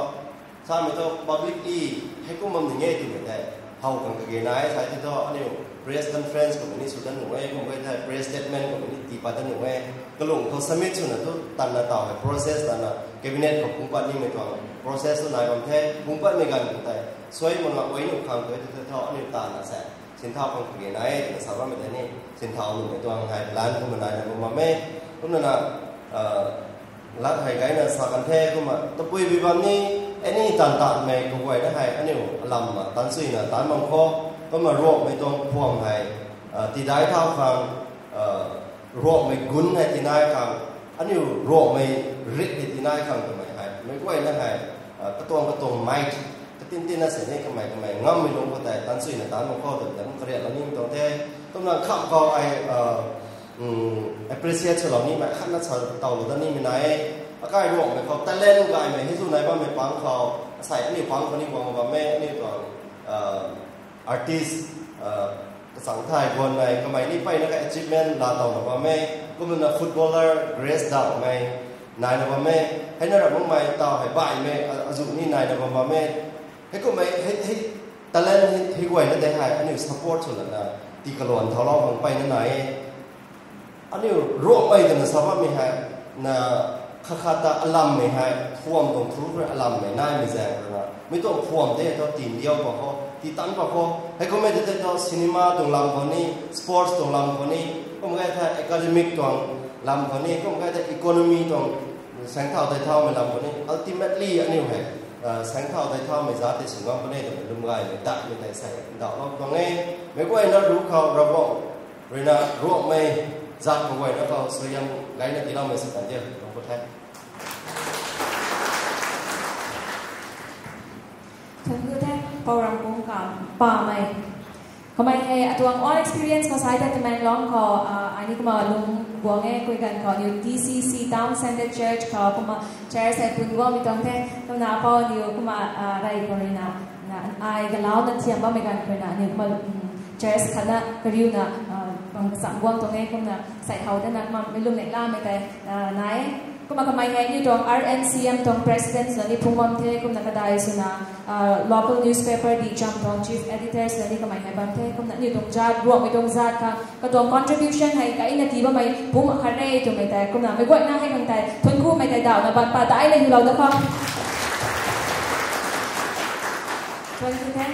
samei thu publicly heikum bam ni nge twmei tei how khang kage nai e. Sai ti thu aniu press conference kummei ni sw dat nuh e, kum e thei press statement kummei ni tii pat dat nuh e. Kalung khou submit swna tu tanna taw hei process tanna cabinet khou phungc pat nimei tuang process tu nai bam the. Phungc patmei ganv khou tei suai mak nga ui nuh khang tu e tiki thu aniu tanna se sinthau khang kage nai e twna sa bammei tei ni sinthau nuhmei tuang hei plan kumna naina bam bam e. Kumna na lat hei gayna sa kan the kumna tapuibui bam ni any tan tanmei kaguayna hei aniu alam ma tan suina tan bam khou, kumna Ruangmei tuang phuam hei tidai thau khang, Ruangmei gun hei tinai khang, aniu Ruangmei rit hei tinai khang twmei hei meic guayna hei katuang katuang might katin tinna sini kamei kamei ngammei lung khou tei tan suina tan bam khou twmei ta kum kariatlou ni tuang the. Kumna kham khou ai appreciate swlou nimei khatna sa tawlou dat nimei nai e. Akai Ruangmei khou talent gaymei hei zu nai bammei pang khou, asei aniu pang khou ni guang bam e, aniu tuang artist kachang thay guanmei kamei ni mpeyna ka achievement laa tawna bam e. Kumna footballer Grace Daumei naina bam e. Heina ram makmei taw hei baihmei azu ni naina bam bam e. Heikumhmei hei talent hei guayna tei hei aniu support sw lana tii kaluan thaulou khang mpeyna nai e. Aniu Ruangmei twna sa bammei hei na khat khat ta alammei hei phuam tuang thu rui alammei naimei zaeng ruina mi tuang phuam tei thu tii ndiau pa khou tii tan pa khou, heikumhmei tei thu cinema tuang lam khou ni, sports tuang lam khou ni, kum khe thei academic tuang lam khou ni, kum khe thei economy tuang saengthau tei thaumei lam khou ni ultimately aniu hei saengthau tei thaumei za tei sw ngam puni twmei lwm gaymei datmei tei sei ndauhlou tuang e. Meic guayna ru khou Ravguangc ruina Ruangmei zat kaguayna khou suaihiam gayna tiiloumei sw kan diu tuang pu the. Thangc ku the, Pou Ramkung ka pamei. Kamei hei atuang own experience khou sa tei Tamenglong khou ai ni kumna lung Guang e, khui ganv khou aniu T C C Town Center Church khou kumna church hei pun guangmei tuang the. Kumna apou aniu kumna, ah, rey khou rui na, na, ai galau na thiam bammei ganv khou rui na aniu kumna, mm, church khatna kariuna, ah, bang kacham guang tuang e. Kumna sei how dana kumna mei lum neihlamei tei, ah, nai. Kumna kamei hei aniu tuang R N C M tuang president swna ni phung bam the. Kumna kadai swna, ah, local newspaper Dicham tuang chief editor swna ni kamei hei bam the. Kumna aniu tuang zat, Ruangmei tuang zat kha katuang contribution hei kaina tii bammei pum akhat re twmei tei. Kumna meic guayna hei khang tei thuanckumei tei dawna bam pat ta ai le hiulou da khou. Thuancku the.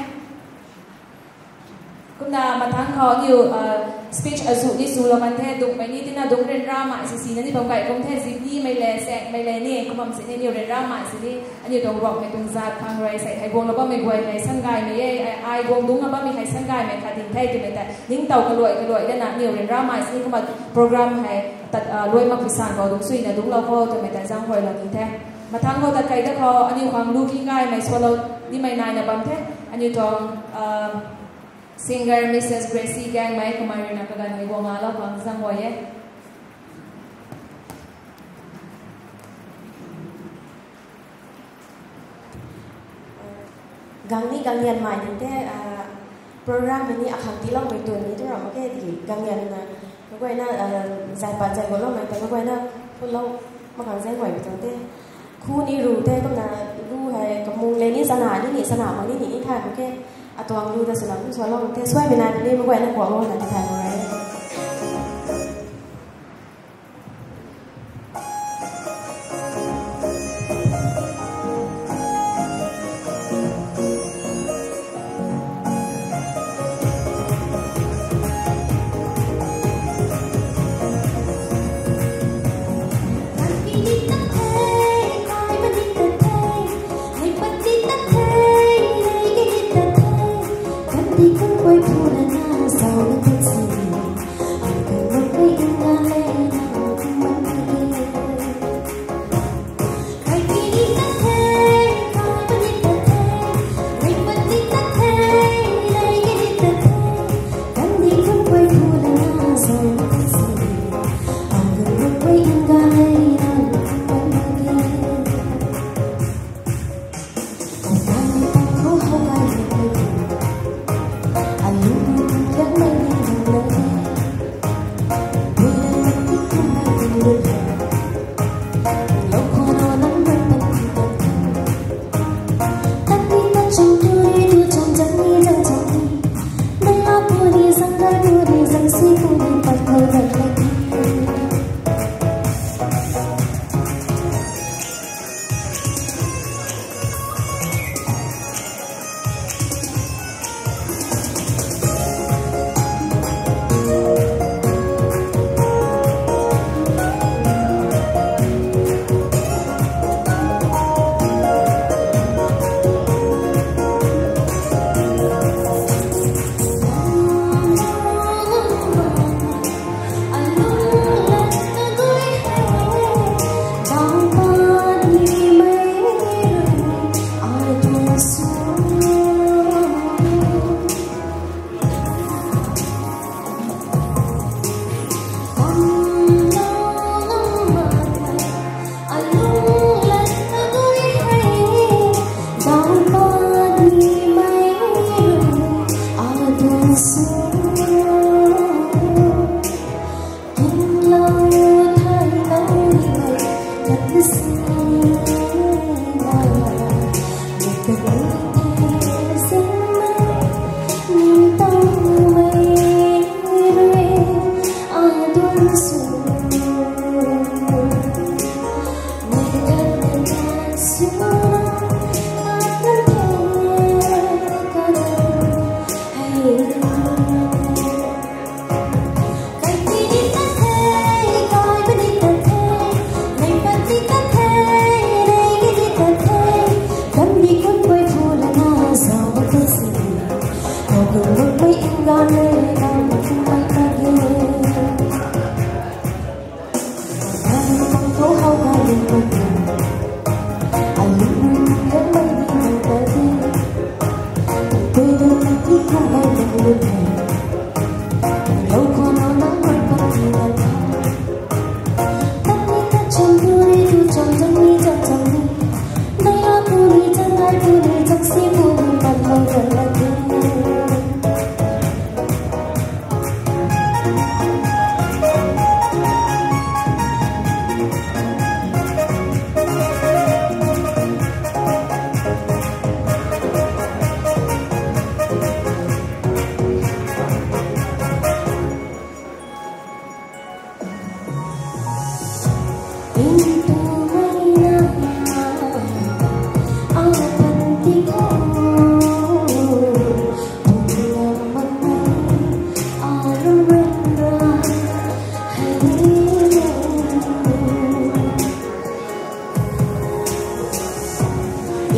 Kumna mathangc khou aniu, ah, speech azuh ni swlou kan the, dungmei ni tina dungc ryanramei sisina ni bam gay kum the, zip nimei le, saekmei le ni, kum bam sini aniu ryanramei sini, aniu tuang Ruangmei tuang zat khang rui sei hei guanglou bammei guay hei sangaymei e, ai guang dungcna bammei hei sangaymei khat ding the twmei tei ningtow kaluai kaluai dana aniu ryanramei sini kumna program hei tat, ah, luai mak pui san khou dungc suina dungclou khou twmei tei zaenghuaylou ni the. Mathangc khou tat kei da khou aniu khang lu king gaymei swlou nimei naina bam the, aniu tuang, ah, singer Missus Gracie Gaengmei, kamei rui na kaganv hei guang ngalou khang zaenghuay e. Gang ni ganglianmei ding the, ah, program hei ni akhang tiiloumei tun ni tu ram mak khe tiki ganglianna, meic guayna, ah, zat pat zat guloumei tei meic guayna phulou mak khang zaenghuaymei tuang the. Khu ni ru the, kumna ru hei kamung le ni chana ni ni chana mak ni ni ni thay mak khe. Atuang lu ta swna kum swlou the, suaimei nai puni meic guayna kuaklou na ti thay mak e.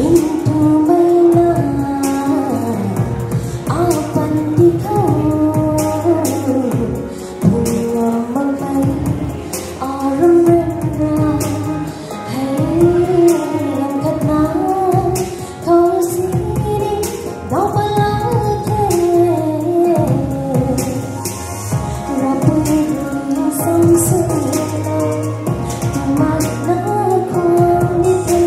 Intu mei na, apan di khou, phung na mak mei, aram ram na, hei lam khat na, khou sini, dau pala the. Rapui dui sam sini, mak na khou ni the.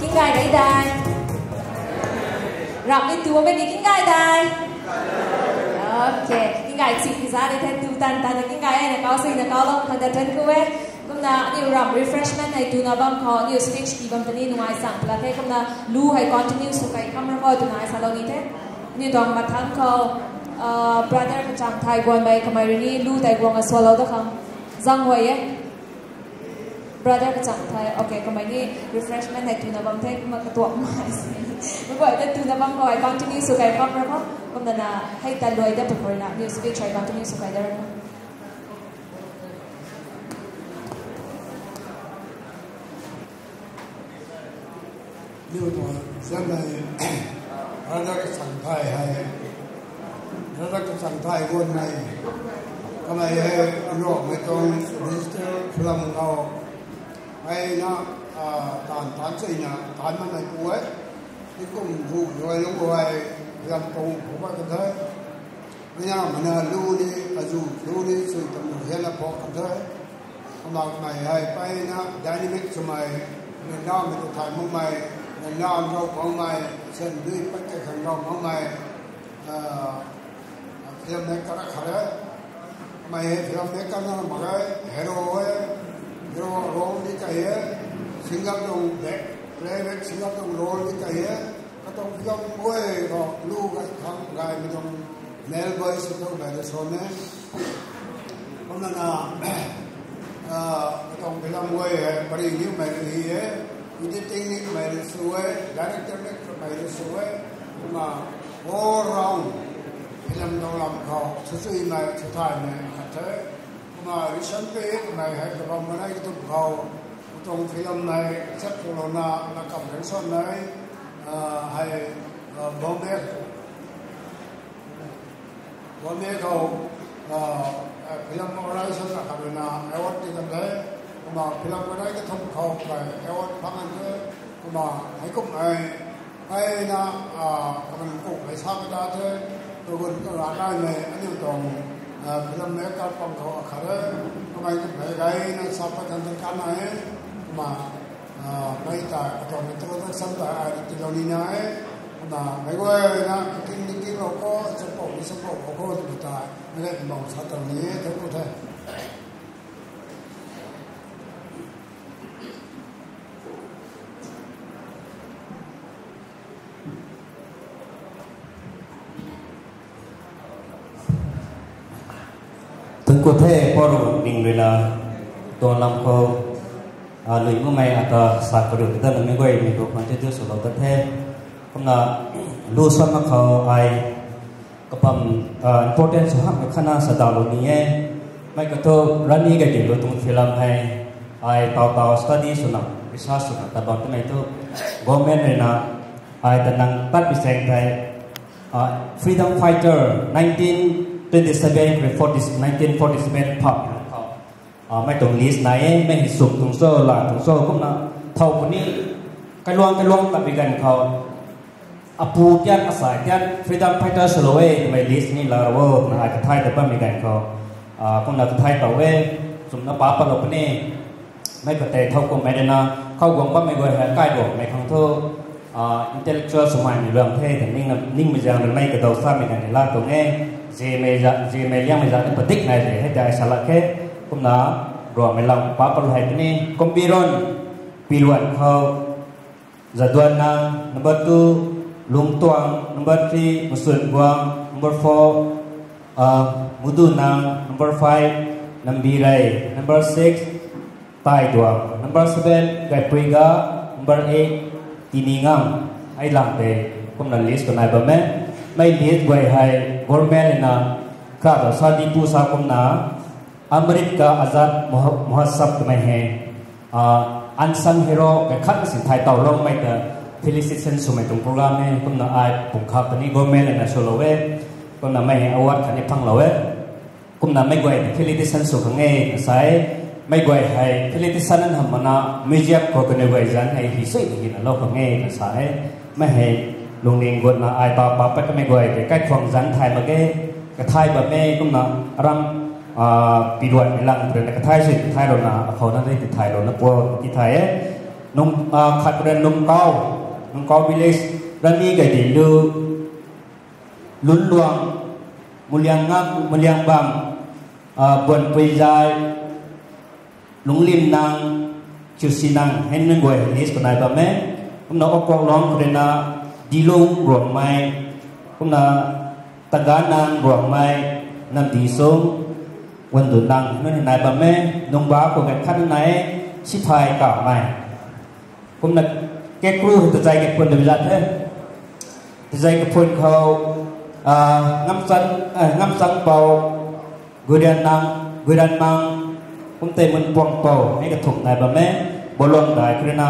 King gay dai dai. Rap ni tu mei ni king gay dai. Okay, king gay si ki za de the tu tan tan na king gay na kau sui na kau lou khang da tan ku e. Kumna aniu ram refreshment hei tuna bam khou aniu speech ki bam tani nungai sang pla the kumna lu hei continue sw kai kham ra khou tuna ai salou ni the. Aniu tuang mathang khou, uh, brother kachang thai guan mei kamei rui ni lu tei guang a swalou da khang zang huai e. Brother kachang thai, okay, kamei ni refreshment hei tuna bam the, kumna katuak mai si. Mei guay ta tuna bam khou ai continue sw kai bam ra khou, kumna na hei ta luai da pukoi na, aniu speech hei continue sw kai da ra khou. Niu tuang zanmei, Radha Kachang Thai hei, Radha Kachang Thai guan mei, kamei hei Ruangmei tuang digital film khou, hei na, ah, taanv taanc chei na, taanc mamei pu e, ni kum ru luai lung guay, film tuang pu ba kan the. Mei na, mei na lu ni, azu lu ni, sui tam lu hian la pho kan the. Kumna kamei hei peyna dynamic swmei, ryanramei tu thay makmei, ryanra rau makmei, sen dui pat kei khang rau makmei, ah, film maker khat e. Kamei hei film maker na mak ge, hero e, hero role ni kai e, singer tuang back, playback singer tuang role ni kai e. Katuang film guay khou lu gay khang gaymei tuang male voice sw tuang gay da swan e. Kumna na, ah, katuang film guay hei pary nimei rui hi e, editing nimei rui sw e, director nimei rui sw e, kumna all round film tuang lam khou swsuimei, swthaymei khat the. Kumna recently kamei hei kabam kanei kathumh khou, katuang film hei chat khou louna na kam kan swan e, ah, hei, ah, Bombay, Bombay khou, ah, ah, film organization na khat rui na award ti kan the. Kumna film kanei kathumh khou kamei award phang kan the. Kumna hei kum hei, hei na, ah, kaman kummei sa ka ta the, kagun kara naimei aniu tuang, ah, film maker pang khou akhat e, kamei kummei gay na sa pat kan the kan e, kumna, ah, mei ta katuang introduction ta ai tilou ni na e, kumna mei guay na kating ni ting lou khou, champou ni champou khou khou tu ta, mei gay bam sa tang ni e, thank you the. Thank you the, Paru ning rui na, tuang lam khou, ah, lui makmei ata sa karu ta na mei guay mei tu khwan the tu swlou ta the. Kumna, lu swan na khou ai, kapam, ah, important sw hamh khana sa dalou ni e. Mei kathu Rani Gaidinliu tuang film hei, ai tau tau study swna, research swna ta bam twmei thu, government rui na, ai ta nang tat pi seng thei, ah, freedom fighter nineteen twenty-seven, forty, nineteen forty-seven phap khou, ah, mei tuang list nai e, mei hei suk tuang cho, la tuang cho, kumna thow puni, kailuang kailuang ta pi ganv khou, apu tian, asai tian, freedom fighter swlou e twmei list ni la ro, na ai kathay ta bammei ganv khou, ah, kumna kathay tow e, chumna pa patlou puni, mei katei thow kummei rui na, khou guang bammei guay hei kai ruangmei khang thu, ah, intellectual swmei ni luang the, ta ning na, ningmei zaeng rui mei kadaw samei ganv ni la tuang e, zimei za, zimei liangmei za ni padik nai de, hei ta ai sa lak khe, kumna, ruangmei lam pa patlou hei puni, Kumbiron, Piluan khou Zaduan Nang, number two, Lungtuang, number three, Masun Guang, number four, uh, Mudu Nang, number five, Nambi Rei, number six, Tai Duang, number seven, Gaipui Ga, number eight, Tini Ngam, ai lang de, kumna list kanai bam e. Mei list guay hei government na kra da sa di pu sa kumna, Amrit ka Azad Moha-, Mahotsav twmei hei, ah, unsung hero khat sin thay tau lou mei ta felicitation swmei tuang program e, kumna ai pung kha puni government na swlou e, kumna mei hei award khatni phanglou e, kumna mei guay ta felicitation sw khang e na sa e, mei guay hei felicitation an ham mana museum khou kaniw guay zanc hei hi sui hi na lou khang e na sa e, mei hei lungning gutna ai pa pa pat kamei guay tei kaikhwang zanc thay mak ge, kathai bam e kumna aram, ah, piluan mi lang rui na kathai sui kathai rui na akhou na rui ti thay rui na puan ti thay e. Nung, ah, khat rui Nungkau, Nungkau village, Rani Gaidi Lu, Lunluang, Muliang Ngam, Muliang Bang, ah, Buan Pui Zai, Lunglim Nang, Chusi Nang, hei nunc guay list kanai bam e. Kumna Okok Long khou rui na Dilung Ruangmei, kumna Taga Nang Ruangmei, Namdi Sung, Wandun Nang, nunc hei nai bam e. Nungba khou gan khat nai e, Siphay Kamei. Kumna Kekru hei Tazai Kaphun da bizat the. Tazai Kaphun khou, ah, Ngamchan, eh, Ngamchang Pou, Guiran Nang, Guiran Mang, kum tei Mun Puang Pou, hei kathumh nai bam e, Bolong Dai khou rui na,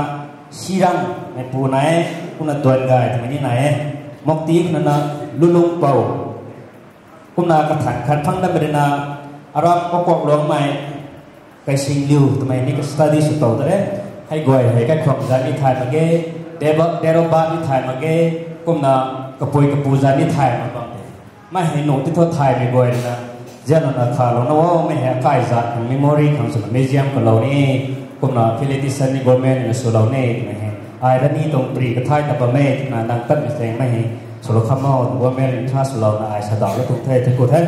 Sirang, mei pu nai e, kumna Duan Gay, twmei ni nai e, Mokti khou rui na, Lulung Pou, kumna kathan khat phang na mei rui na, aram Okok Longmei, Kaising Liu, twmei ni ka study sw tow ta re, hei guay hei kaikhwang zanc ni thay mak ge, deba, deroba ni thay mak ge, kumna kapui kapu zanc ni thay mak bam de. Mei hei nu ti thu thaymei guay rui na, zianlou na khalou na o, mei hei akai zat khang memory khang swna museum kalou ni, kumna felicitation ni government na swlou ni, twmei hei. Ai Rani tuang pri kathai ta bam e, twna nang tatmei thaeng mei hei, swlou kham o, government rui tha swlou na ai sa daw la tuang the, thank you the.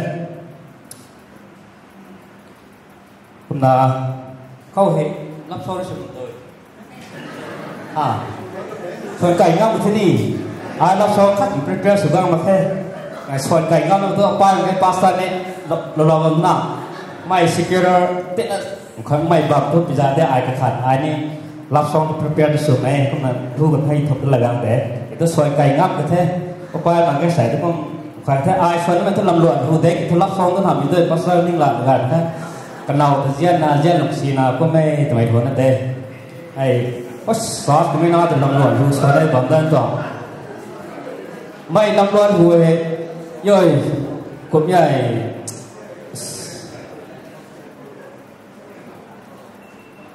Kumna, khou hei, love song sw tu. Ah. Suan kai ngam the ni. Ai love song khat prepare sw gang mak the. Ai suan kai ngam tu, pa ni pastor ni, lo, lo, lo, na. Mei secular, te na, khang mei bam tu, pizza de ai kakhat, ai ni, love song prepare sw mei, kumna, thu kan hei thop la gang de. Itu suan kai ngam ka the. Ko pa bang ke sai tu kum, khat the, ai suan mei tu lamluan hu de, itu love song tu na mi tu, pastor ning la gan the. Kanau ta zian na, zian lung si na, kum mei, twmei thu na de. Hei, o, sa twmei na tu lamluan hu sa dei bam dan tuang. Mei lamluan hu hei, yoi, kum yai.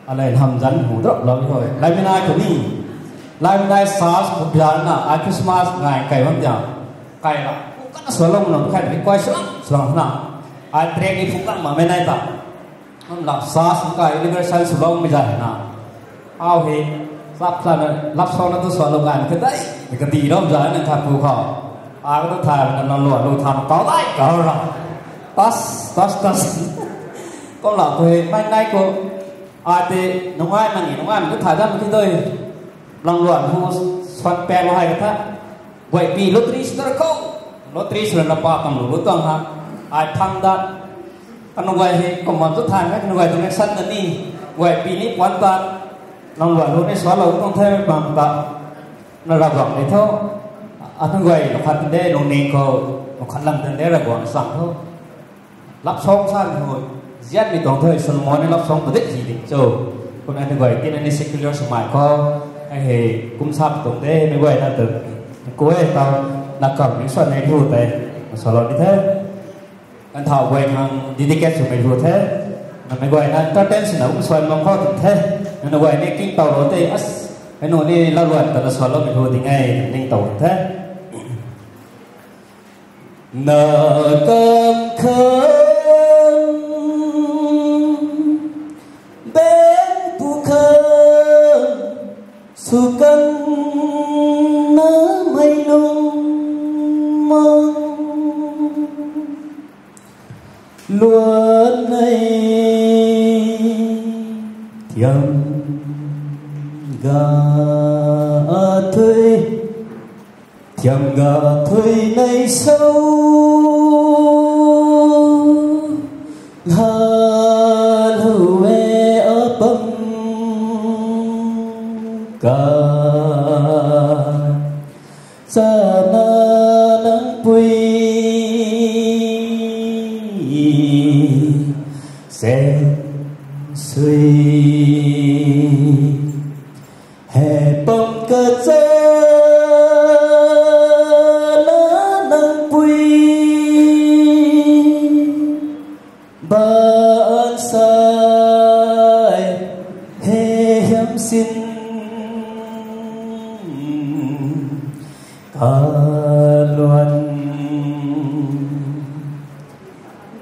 Alei ham zanc hu drop lou hoi. Laimei nai khou ni. Laimei nai sa khou bian na, ai Christmas ngai kai bam diang. Kai la, kum kana suan lou nam khai ni, kuai suan, suan na. Ai train ni phung lang ma mei nai ta. Nam la sa sw kai, universal sw lou mei zat na. Au hei, lap sa na, love song na tu suan lou ngan, ka dai, ka di lou zat na khat pu khou. A ka tu thay na, na lou, lou thay na, pau dai, ka ra. Tas, tas, tas. Kum la tu hei, mei nai khou, a te, nungai mani, nungai mani tu thay dam ki doi. Lang luan hu, suan pek lou hei ka tha. Guay pi lottery sw tar khou. Lottery sw na pa kam lu lu tuang ha. Ai phang dat. Kanu guay hei, kum bam tu thay na, kanu guay tu mek san na ni. Guay pi ni puan tat. Lang luan hu ni suan lou tuang the bam ta. Na Ravguangc ni tho. Atu guay lou khat de, lungning khou, lou khat lang tan de Ravguangc sang tho. Love song sa ni hu, zian mi tuang thoi, Solomon ni love song padik zi di cho. Kum na ni guay, tina ni secular swmei khou, ai hei, kum sa tuang de, mi guay na tu. Ku e tau, na kam ni suan nei hu tei, na suan lou ni the. Kan thau guay khang dedicate swmei hu the. Na mi guay na entertain swna kum suan mak khou tu the. Na na guay ni king tau lou tei, as, ai nu ni lau luan ta na suan lou mi hu ding e, ning tau the. Na kam khang, bang pu khang, sw kan na mei lung mang, luan nei thiam Ga athui, thiam ga thui nei so, la lou e apam ka, chana nang pui sen sui. Hei pam kachana nang pui ban sai hei hiam sin kaluan.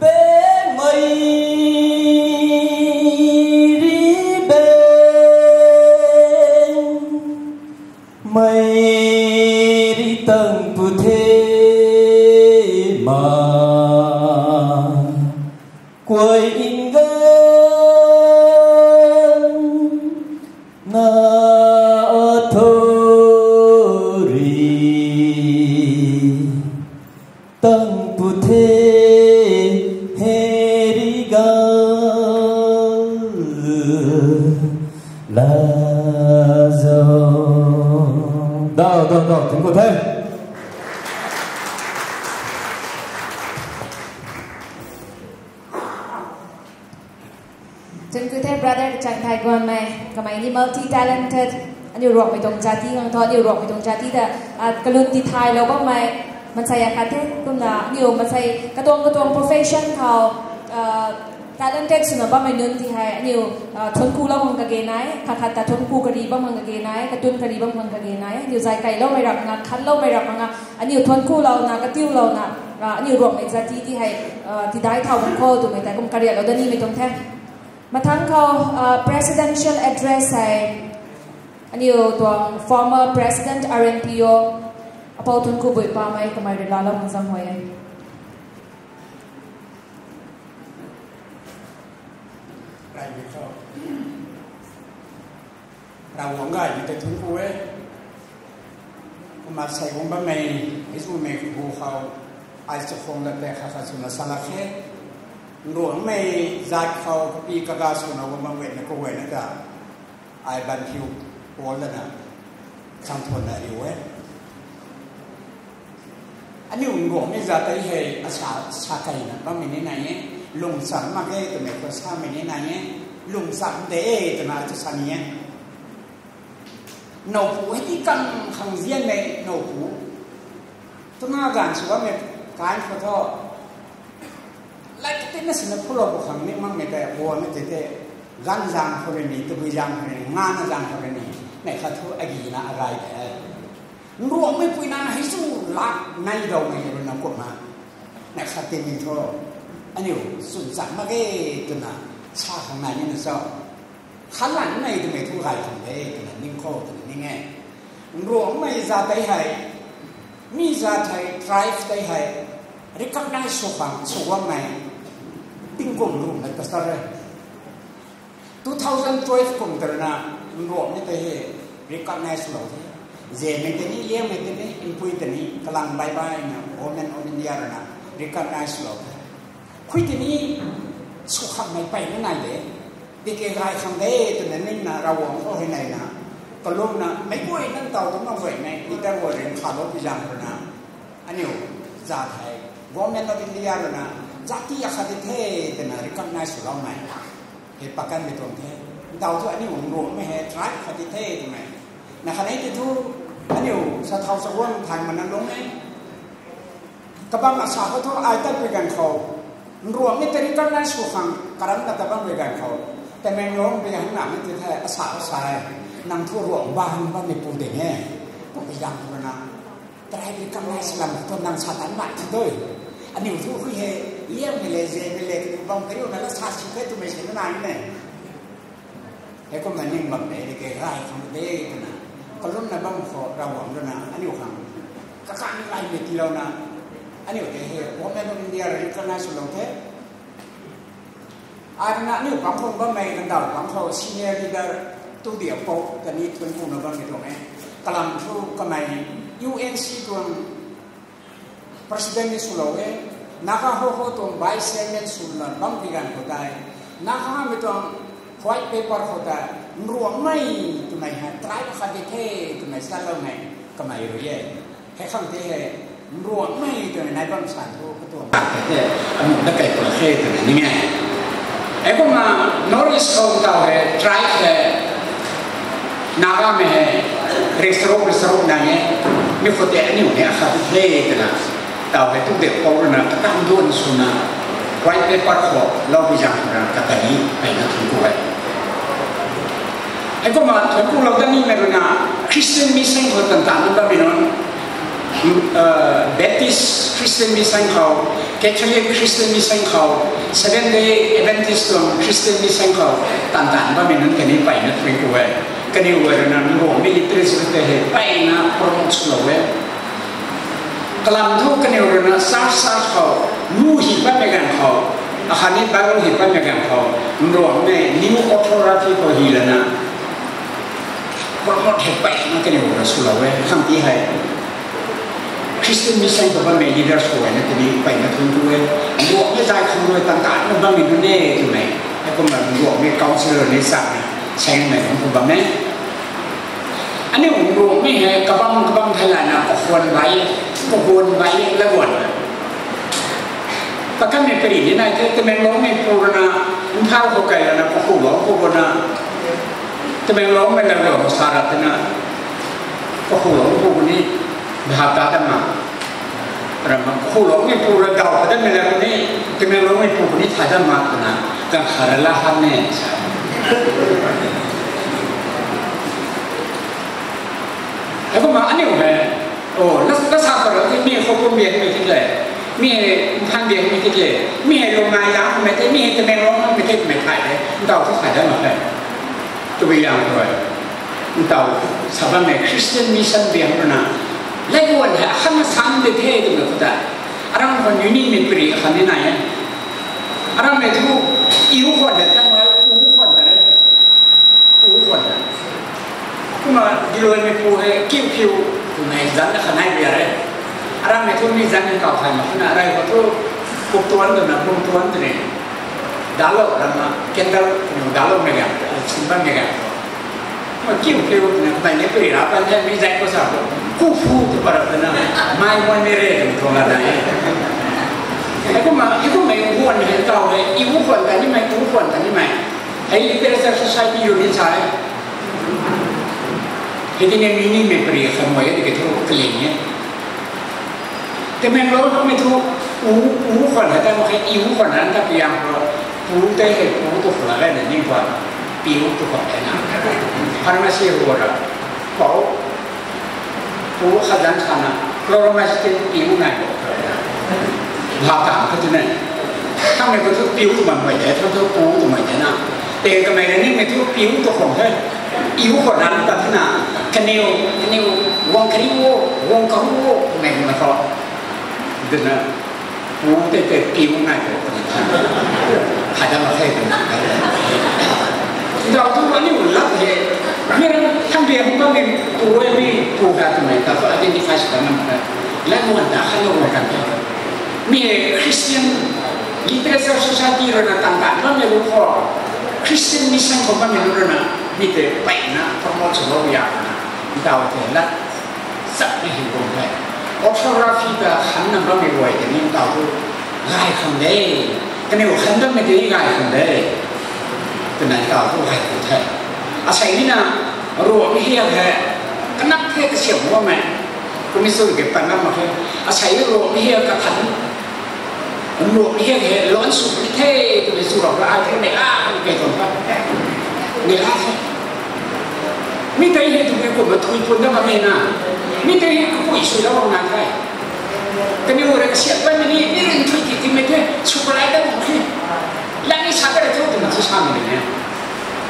Beng mei ri beng, mei ri tang pu the ma, kuai in gan na a tho ri. Tang pu the hei ri ga la zo. Dau, dau, dau, thank you, thank. Thank you, thank brother Changthai Guanmei. Kamei ni multi talented. Aniu Ruangmei tuang jati ngang tho, aniu Ruangmei tuang jati ta, ah, kalun ti thaylou bammei, mansei akhat the. Kumna aniu mansei katuang katuang profession khou, ah, talented swna bammei nunc ti hei aniu, ah, thuanc kulou khang kage nai, khat khat ta thuanc ku kari bam khang kage nai, katun kari bam khang kage nai. Aniu zay kailoumei rap nga, khanloumei rap nga, aniu thuanc kulouna, katiulouna, ah, aniu Ruangmei jati ti hei, ah, tidai thau bam kho twmei tei kum kariatlou dat nimei tuang the. Mathangc khou, ah, presidential address hei aniu tuang former president R N P O, Apou Thuancku Buipham mei kamei rui laalou khang zang huay e. Ravguangc khou, Ravguangc gaymei tei thuanc ku e. Kumna sei guang bammei, hei swmei kabu khou, ai chakhwang lat tei khat khat swna salak khe. Ruangmei zat khou kapi kaga swna guang bam guayna kaguayna ta, ai ban thiu pal lana, khamthwanna riu e. Aniu Ruangmei zat tei hei asa, sa kaina bammei ni nai e, lungcham mak ge twmei khou samei ni nai e, lungcham de e twna tu sa ni e. Nowpu hei ti kang khang zianmei nowpu, twna ganv sw bammei kan khou thu, like tina sina phulou pu khang ni makmei tei guangmei tei tei, ganv zang khou rui ni, tabui zang khou rui ni, ngana zang khou rui ni, mei khat thu agina arai tei e. Ruangmei puina hei chu lak nai daumei rui na kumna, mei khat tei ni thu, aniu chwnchak mak ge twna sa khang nai nina cho. Khatlanmei twmei thu gay khang de twna ning khou twna ning e. Ruangmei zat tei hei, mi zat hei, tribe tei hei, recognize sw khang sw guangmei, tingkum ruhmei pastor e. Two thousand twelve kum tarna, Ruangmei tei hei recognize lou the. Zemei tei ni, Liangmei tei ni, Inpui tei ni, kalang baibaina, Government of India rui na recognize lou the. Khui tei ni, sw khangmei peyna nai de. Tiki gay khang de twna ningna Ravguangc khou hei naina, kalumna meic guay nang taw tu mak guay mei, leader guay rui nkhavlou pi zang rui na, aniu zat hei, Government of India rui na, jati akhat di the twna recognize swloumei hei pakanmei tuang the. Ntaw thu aniu Ruangmei hei tribe khat di the twmei, na khatni ti thu, aniu sa thau sa guang thay mana lung e. Kabang asa khou thu ai tatpui ganv khou, Ruangmei tei recognize sw khang karamna tabangpui ganv khou, Tamenglong rui hang namei ti the, asa asa e, nang thu Ruangba hang bammei pu ding e, pu pi zang rui na, tribe recognize lam thu nang sa tan mai thi dui. Aniu thu hui hei, Liangmei le, Zemei le, bam kariuna la sa si the twmei si na nai ne. Heikumna ning bam de, de ke gay khang de twna, kalumna bam khou Ravguangc rui na aniu khang kakani gaymei tiilouna, aniu tei hei Government of India rui recognize swlou the. Ai rui na aniu pang khou bammei kandaw pang khou senior leader Tudia pou kani thuanc kuna bammei tuang e. Kalam thu kamei U N C tuang president ni swlou e, Naga Hoho tuang vice chairman swlou bam pi ganv khou tei, Nagamei tuang white paper khou tei, Nruanghmei twmei hei tribe khat di the twmei saloumei kamei rui e. Hei khang tei hei, Nruanghmei twmei nai bam san thu katuang mak the, amu na kai pun the twmei ning e. Heikumna North East khou taw hei tribe hei Nagamei hei rik charuk rik charuk nai e, mi khou tei aniu ni akhat the twna, taw hei Tudia pou rui na katam duan swna white paper khou lou pi zang khou rui na katani peyna thuanc ku e. Heikumna thuanc kulou dat nimei rui na Christian mission khou tan tan bammei nunc, Baptist Christian mission khou, Catholic Christian mission khou, Seventh Day Adventist tuang Christian mission khou tan tan bammei nunc kani peyna thuanc ku e. Kaniw rui na Nruanghmei literature tei hei peyna promote swlou e. Kalam thu kaniw rui na church church khou, nu hi bammei ganv khou, akhatni Bible hi bammei ganv khou, Nruanghmei new orthography khou hi lana promote hei peyna kaniw rui na swlou e. Khang tei hei Christian mission khou bammei leaders khou na kani peyna thuanc ku e. Nruanghmei zay khang rui tan tanna bammei nunc e twmei, heikumna Nruanghmei council ni chakna saengmei nunc khou bam e. Aniu Nruanghmei hei kabam kabam thei lana kahuan bai, kahuan bai laguan. Pakanmei pari ni nai the, Tamenglongmei pu rui na Imphal khou kai lana Kakhullungc pu rui na, Tamenglongmei laguan khou sa ra twna, Kakhullungc pu ni bhap ta dam ma. Rama Kakhullungmei pu rui daw ta dammei la ni, Tamenglongmei pu ni tha dam ma twna, kan kha ra la han ne sa. Heikumna aniu hei, o, la, la sa khou rui mi khou kum biakmei ti le, mi hei mphan biakmei ti le, mi hei Lungmei yangmei tei, mi hei Tamenglongmei tei mei thay de, ntaw thu thay dat mak khe. Tabui yang khou rui, ntaw sa bammei Christian mission biak rui na, laguan hei akhatna san de the twmei khou ta, aram khou unimei pari akhat ni nai e. Arammei thu, iu khwan de, tang e, u khwan de, u khwan de. Kumna diluaimei pu hei kiu kiu twmei zanc akhat nai bia e. Arammei thu mi zanc ni kau thay mak na, arai khou thu kuk tuan twna, bung tuan twni, dalou rana candle ni daloumei ga, sin bammei ga, ma kiu kiu twna kamei ni pari ra pan the, mi zanc khou sa khou, kung fu tw pa ra twna, mai mon ni re twna tuang la nai e. Heikumna, heikumna u khwan hei taw hei, iu khwan ta nimei, u khwan ta nimei, hei literature society rui ni sa e. Hei tini mi nimei pari khamei e, tiki thu kaling e. Tamenglongmei thu, u, u khwan hei ta mak khe, iu khwan hei ta piang khou, pu tei hei pu tu khwan la na ning khwan, piu tu khwan hei na. Pharmacy khou ra, pou, pu khat zanc sa na, chloromazepine piu nai bo. Bhap ta kha tu ne. Kamei khou thu piu twmei mei de, thu thu pu twmei de na. Tei kamei na nimei thu piu tu khwan the. Iu khwan na ta twna, kaniw, kaniw, guang kariu o, guang karu o, kamei na khou. Twna, pu tei tei piu nai bo. Kha dam mak khe twna. Daw tu aniu lat he. Mi ram tham bia hung bammei pu e, mi pu kha twmei ta thu identify sw bam mak khe. Lat muan ta khan lo kan the. Mi hei Christian Literature Society rui na tan tan bammei lu khou, Christian mission khou bammei lu rui na, mi tei peyna promote swlou ya na, ntaw tei lat chapmei hei bam the. Orthography ta khan na bammei guay tei ni ntaw thu gay khang de, kaniw khan bammei tei ni gay khang de, twna ntaw thu gay khang the. Asei ni na, Ruangmei hiak hei, kanak the kasiam bammei, kum mi sw ke pan mak khe, asei Ruangmei hiak kakhan, Ruangmei hiak hei luan sw ni the twmei sw rau la ai the, neihla ni kei tuang pa, neihla the. Mi tei hei twmei kumna thui pun dat mak khe na, mi tei hei kapui swlou bam nai the. Kaniw rui kasiam bammei ni, mi rui thui ti timei the, sw palai dat mak khe. Lat ni sa ta rui thu twna thu samei ni e.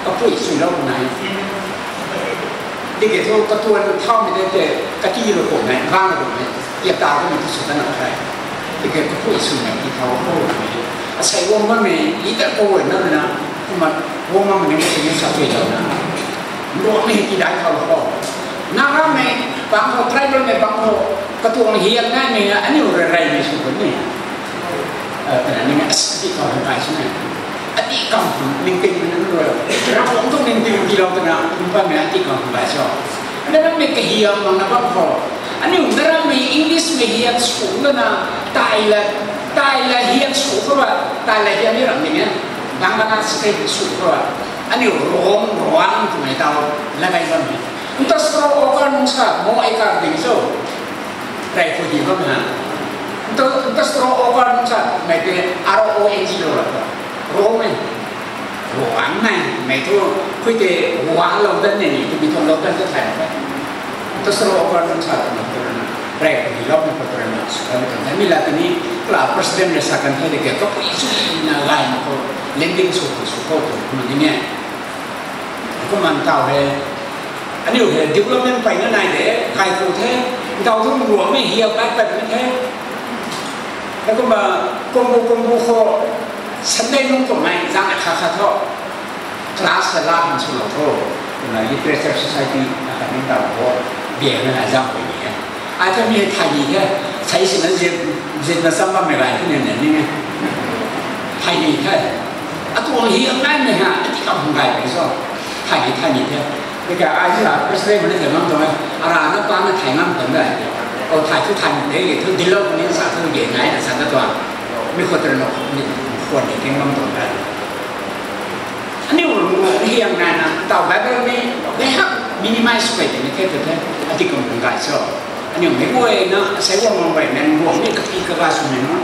Kapui swlou bam nai. Tiki thu katuan thaumei tei tei, kati rui kummei, bang rui kummei, ya ta kummei tu sw ta na khe. Tiki kapui swmei ti thau khou mei, asei guang bammei, i ta khou na na, kumna guang bammei ni, ni sa tuilou na. Ruangmei hei ti dai khou khou. Nagamei bang khou, tribalmei bang khou, katuang hiak naimei na aniu rarei ni sw kan ni. Tana ni ati kau hei kai sw ni. Ati kam ningting na rui. Ravguangc tu ningting tilou tana, kum pamei ati kau hei kai sw. Naramei kahiam mang na bam khou. Aniu naramei English mei hiak sw na, tai la, tai la hiak sw khou ba, tai la hiak ni ram ni e. Bangla state sw khou ba. Aniu ruang, ruang twmei tau, la kai bam ni. Nta straw okar nung sa, mo ai kar ding so. Rai phu di bam na. Nta, nta straw okar nung sa, mei te R O N G lo la. Ruang mei. Ruang mei, mei tu, khui te ruang lou dan ni, tu bi tuang lou dan tu thai. Nta straw okar nung sa, tu na, tu na. Rai phu di lou mei khou tu na, su kan kan. Mi la tu ni, kla president le sa kan thai de ke, kapui su na lai na khou, lending su, su khou tu, ma ni e. Kumna tau he, aniu he development peyna nai de, kai khou the, tau thu ruangmei hiak pat pat mei the. He kumna, kumbu kumbu khou, Sunday nung kummei, zang kha kha thu, class la la han swlou tho, kumna literature society, na kha ni tau khou, biak na zang khou ni he. Ai the mi thay ni the, sai sina zip, zip na sam bammei rai the ni ni ni. Thay ni the. Atuang hiak naimei ha, ati kam hung gay mei so. Thay ni, thay ni the. Tiki ai ni la, president mei ni the ngam tuang e. Ara na pa na thay ngam tuang de. O thay thu thay ni the, ye thu dilou ni sa thu ye nai na sa na tuang. Mi khou tei na, mi khou ni the ngam tuang de. Aniu ruang hiak nai na, tau Bible ni, they have minimize sw kai tei ni the tu the, ati kum hung gay so. Aniu mei guay na, asei guang mang guay na, guang ni kapi kaga swmei na,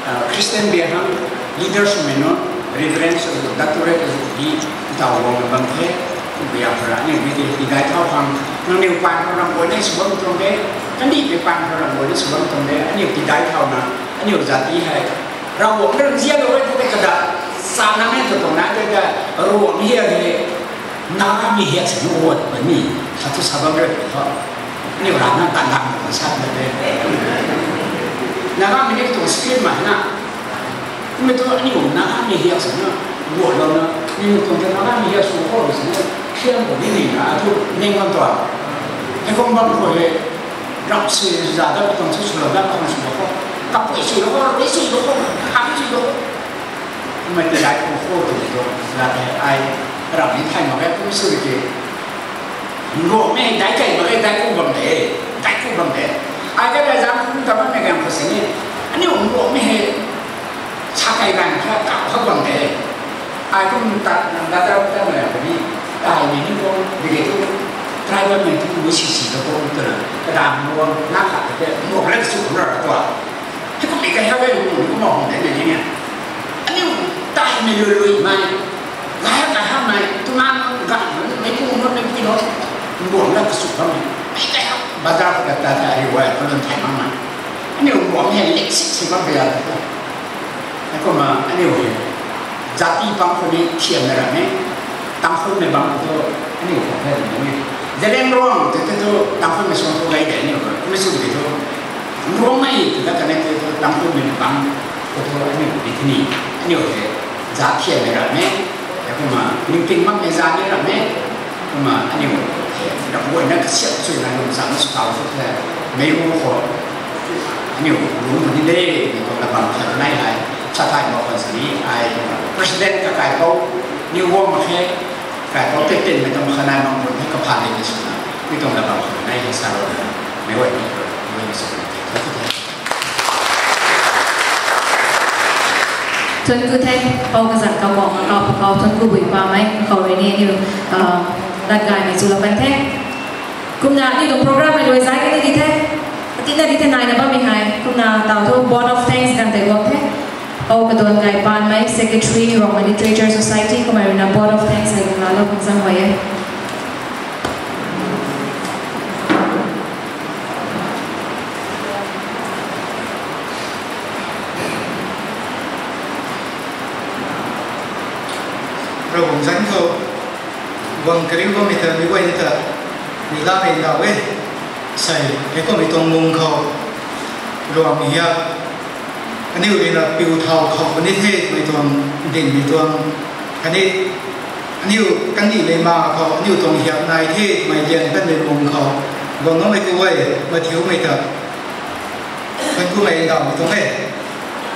ah, Christian bia hang, leader swmei na, reverend sw, doctorate sw di, tau guang na bam the, kum ya para, aniu mei di, di dai thau hang, nang niu pan khou ram guay na sw bam tuang de, kandih mei pan khou ram guay na sw bam tuang de, aniu di dai thau na, aniu zat di hei, Ravguangc na zialou e tu tei kada, sa na mei tu tuang na tei ka, ruang hiak hei, Nagamei hiak sini wat puni, sa thu sa bam re tho. Aniu rana tan dam na sa na de. Nagamei ni tuang script ma na. Mei tu aniu Nagamei hiak sini, wat lou na, aniu tuang ta Nagamei hiak sw khou sini, khiam khou ni ni na, atu ning bam tuang. Hei kum bam khou hei, Ram sui za dat tuang thu sw lou dat tuang sw lou khou. Kapui sw lou khou, rui sw lou khou, kham sw lou khou. Mei ti dai kum khou tu tu, la the ai, ram ni thay mak ge kum sw ki. Nruangmei dai kai mak ge, dai kum bam de, dai kum bam de. Ai ka dai zang kum ta bammei gang khou sini. Aniu nruangmei hei, sa kai gang kha kap kha bam de. Ai kum ta, nang da da ta mei puni. Taimei ni kum, diki tu, tribalmei tu, mu si si ta kum tu na. Kadam nruang, na khat te, nruang la sw na ra tua. Hei kum ni kai ha kai kum, kum ma hum de ni ni. Aniu, taimei lui lui mei. Gaya gaya mei, tu na, gang, mei pu, mei pu no. Nruang la sw bam mei. Mei kai ha, bazar ka ta ta, ai wa, ka lun thai ma mei. Aniu nruang hei lek sik si bam pui ya ta. Hei kumna, aniu hei, zati bang khou ni thiam na ram e, Tangkhulmei bang khou tu, aniu khou hei ram e. Zeliangrong tu tu tu, Tangkhulmei suang khou gay de aniu khou, kum sw de tu. Nruangmei tu ta connect tu tu, Tangkhulmei bang khou tu, aniu di tini, aniu hei, zat thiam na ram e. Hei kumna, ningting makmei zat ni ram e. Kumna aniu, ram guay na kasiam sui na lum sam sw tau sw the, mei ru khou, aniu lungc puni de, ni tuang na bam khat nai hei, sa thai mak khwan sini, ai, president ka kaipouc, ni guang mak khe, kaipouc tei tinmei tuang kha nai mak khwan hei kaphan de ni sw na, ni tuang na bam khat nai hei sa lou na, mei guay ni, mei guay ni sw na, Thuanc ku the, pou kazanc kau guang kau, kau thuanc ku bui pamei, kau rui ni aniu, ah, lat gaymei chulou kan the. Kumna aniu tuang program mei luai zai kan di the. Atina di the naina bammei hei. Kumna tau thu vote of thanks kan tei guang the. Pou kaduan gay panmei, Secretary, Ruangmei Literature Society, kumna ruina vote of thanks hei kumna lou kumzang huay e. Ravguangc zanc khou, guang kariu bammei ta, mi guay ni ta, mi lamei ndau e, sei, hei kummei tuang mung khou, ruang mi hia, aniu rui na piu thau khou puni the, mei tuang, dinmei tuang, khatni, Aniu kandihmei ma khou aniu tuang hiap nai the twmei lian kanmei mung khou, guang naumei kaguay, mathiumei ta, thuanc kumei ndauh tuang e.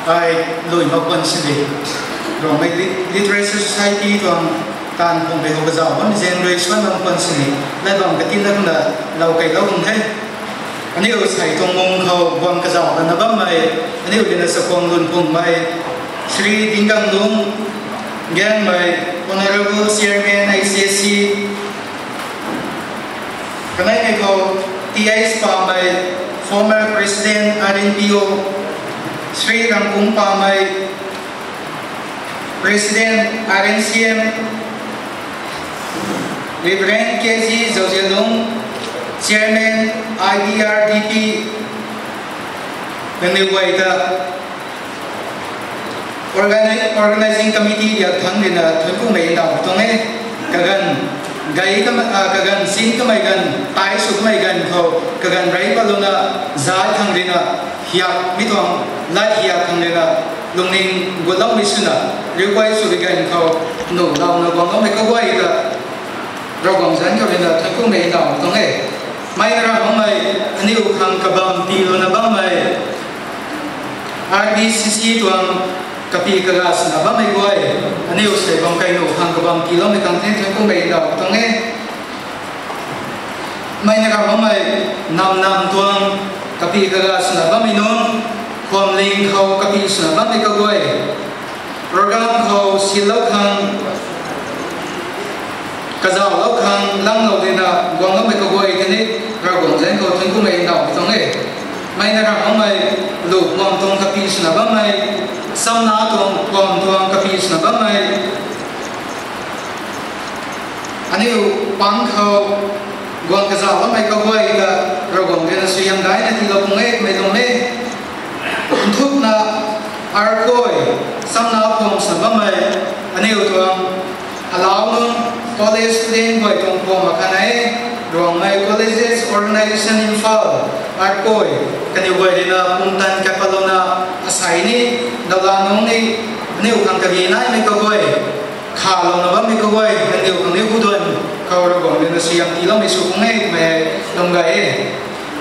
Ai lui mak khwan sini, Rongmei Li-, Literature Society tuang taanv khwangmei khou kazauh bammei zaeng rui suan mak khwan sini, lat bam katinna kumna lou keylou kum the. Aniu sei tuang mung khou guang kazauh lana bammei, aniu lina chakhwang lun pungmei, Shri Dingganglung Gaengmei, Honourable Chairman I C S C, kaneimei khou T H Pamei, former President R N P O, Shri Rangkung Pamei, President R N C M, Reverend K G Zauzialung, Chairman I D R D P, nangniw guay ta, organi-, Organizing Committee liak thangc ruina thuanc kumei ndauh tuang e. Kaganv gay kam-, ah, kaganv sin kamei ganv, tai sw kamei ganv khou, kaganv rey patlouna, zat thangc ruina, hiak mi tuang, lat hiak thangc ruina, lungning gutloumei swna, riu guay sw bi ganv khou, nuh launa guang loumei kaguay ta, Ravguangc zanc khou ruina thuanc kumei ndauh tuang e. Mei na ram bammei, aniu khang kabam tiilouna bammei, R B C C tuang kapy kaga swna bammei guay, aniu sei bam kei nuh khang kabam tiiloumei khang the thuanc kumei ndauh tuang e. Mei na ram bammei, nam nam tuang kapy kaga swna bammei nunc, khwamling khou kapy swna bammei kaguay, program khou silou khang, kazauhlou khang langlou dina guang loumei kaguay tei ni, Ravguangc zanc khou thuanc kumei ndauh tuang e. Mei na ram bammei, lu khwam tuang kapy swna bammei, samna tuang khwam tuang kapy swna bammei, aniu pang khou guang kazauh bammei kaguay ta, Ravguangc ruina suaihiam daina tiilou pung e, mei lung e. Nthukna arkuay, samna khwam swna bammei, aniu tuang alau nunc college student guay tuang khwam akhat e, Ruangmei Colleges Organisation Imphal, arkuay, kaniw guay ruina pumtan kat patlouna, asei ni, daula nungc ni, aniu khang kage naimei kaguay, khalouna bammei kaguay, kaniw khang ni huduan khou Ravguangc ruina suaihiam tiiloumei sw pung e, mei lung gay e.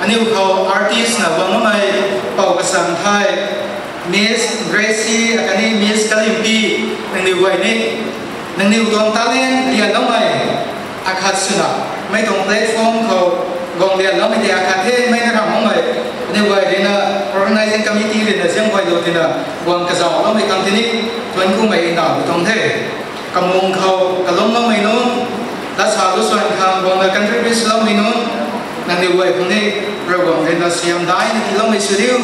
Aniu khou artist na guang bammei, Pou Kasang Thai, Miss Gracie akhatni Miss Kalimpi, nangniw guay ni, nangniw tuang talent lianloumei akhat swna, mei tuang platform khou guang lianloumei tei akhat the, mei na ram bammei, aniu guay ruina, Organizing Committee ruina zaeng guaylou tina, guang kazauhloumei khang tei ni, thuanc kumei ndauh tuang the. Kamung khou kalumloumei nunc, lat sa lu swan khang guangna contribute swloumei nunc, nangniw guay khang ni, Ravguangc ruina suaihiam daina tiiloumei sw diu,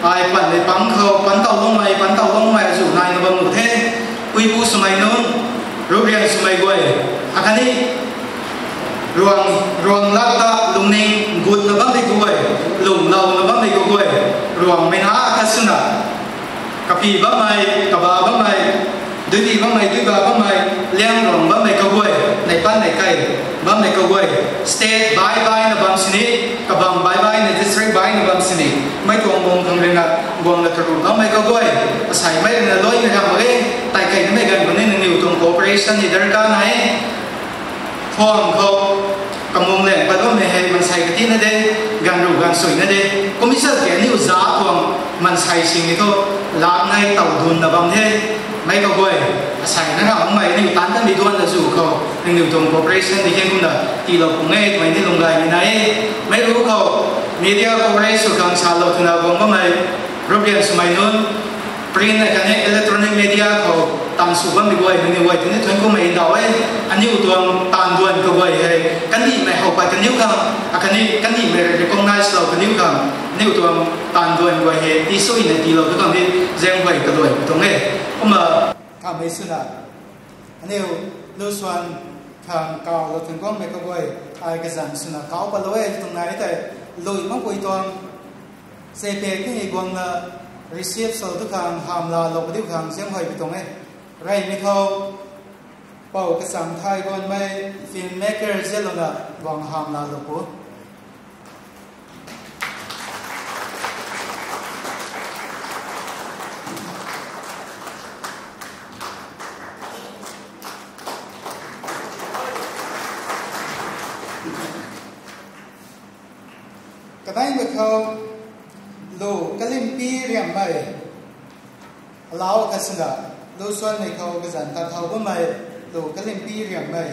ai panmei pang khou, pan tauloumei, pan tauloumei azuh naina bam nuh the, puipu swmei nunc, ruprian swmei guay, akhatni, ruang, ruang lat ta lungning gutna bammei kaguay, lunglouna bammei kaguay, Ruangmei na akhat swna, kapy bammei, kaba bammei, duidi bammei, duiba bammei, Liangruang bammei kaguay, neipan neikei bammei kaguay, state bai baina bam sini, kabam bai baina, district baina bam sini, mei tuang mung khang ruina, guangna taru bammei kaguay, aseimei ruina luaimei ram mak ge, tei kei namei ganv khou ni nangniw tuang cooperation ni darkar nai e. Khwam khou, kamung lang pat bammei hei mansei katina de, ganv ru ganv suina de, kum i sa ke aniu za tuang mansei singmei thu, lak nai taw dunna bam the, mei kaguay, asei na ram bammei aniu taanv kanmei duanna zu khou, nangniw tuang cooperation di khe kumna, tiilou pung e twmei ni lunggaymei nai e, mei ru khou, media coverage sw khang salou twna guang bammei, ruprian swmei nunc, print akhatni electronic media khou taanv sw bammei guay, nangniw guay tei ni thuanc kumei ndauh e, aniu tuang taanv duan kaguay hei, kandihmei how pat kaniw khang, akhatni kandihmei recognize lou kaniw khang, aniu tuang taanv duan guay hei, tisuina tiilou tu khang ni, zaeng guay kaluai tuang e. Kumna, kamei swna, aniu, lu swan, khang kaw lou thuanc guangmei kaguay, ai kazanc swna kaw patlou e tuang nai tei, lui makpui tuang, Seipek tini guangna receive sw tu khang hamlalou padiu khang zaenghuay pi tuang e. Reymei khou, Pou Kasang Thai guanmei filmmaker zianlouna guang hamlalou pu. Kadaimei khou lu kalimpi riammei. Alau kasina lu suanmei khou kazan ta thau bammei lu kalimpi riammei.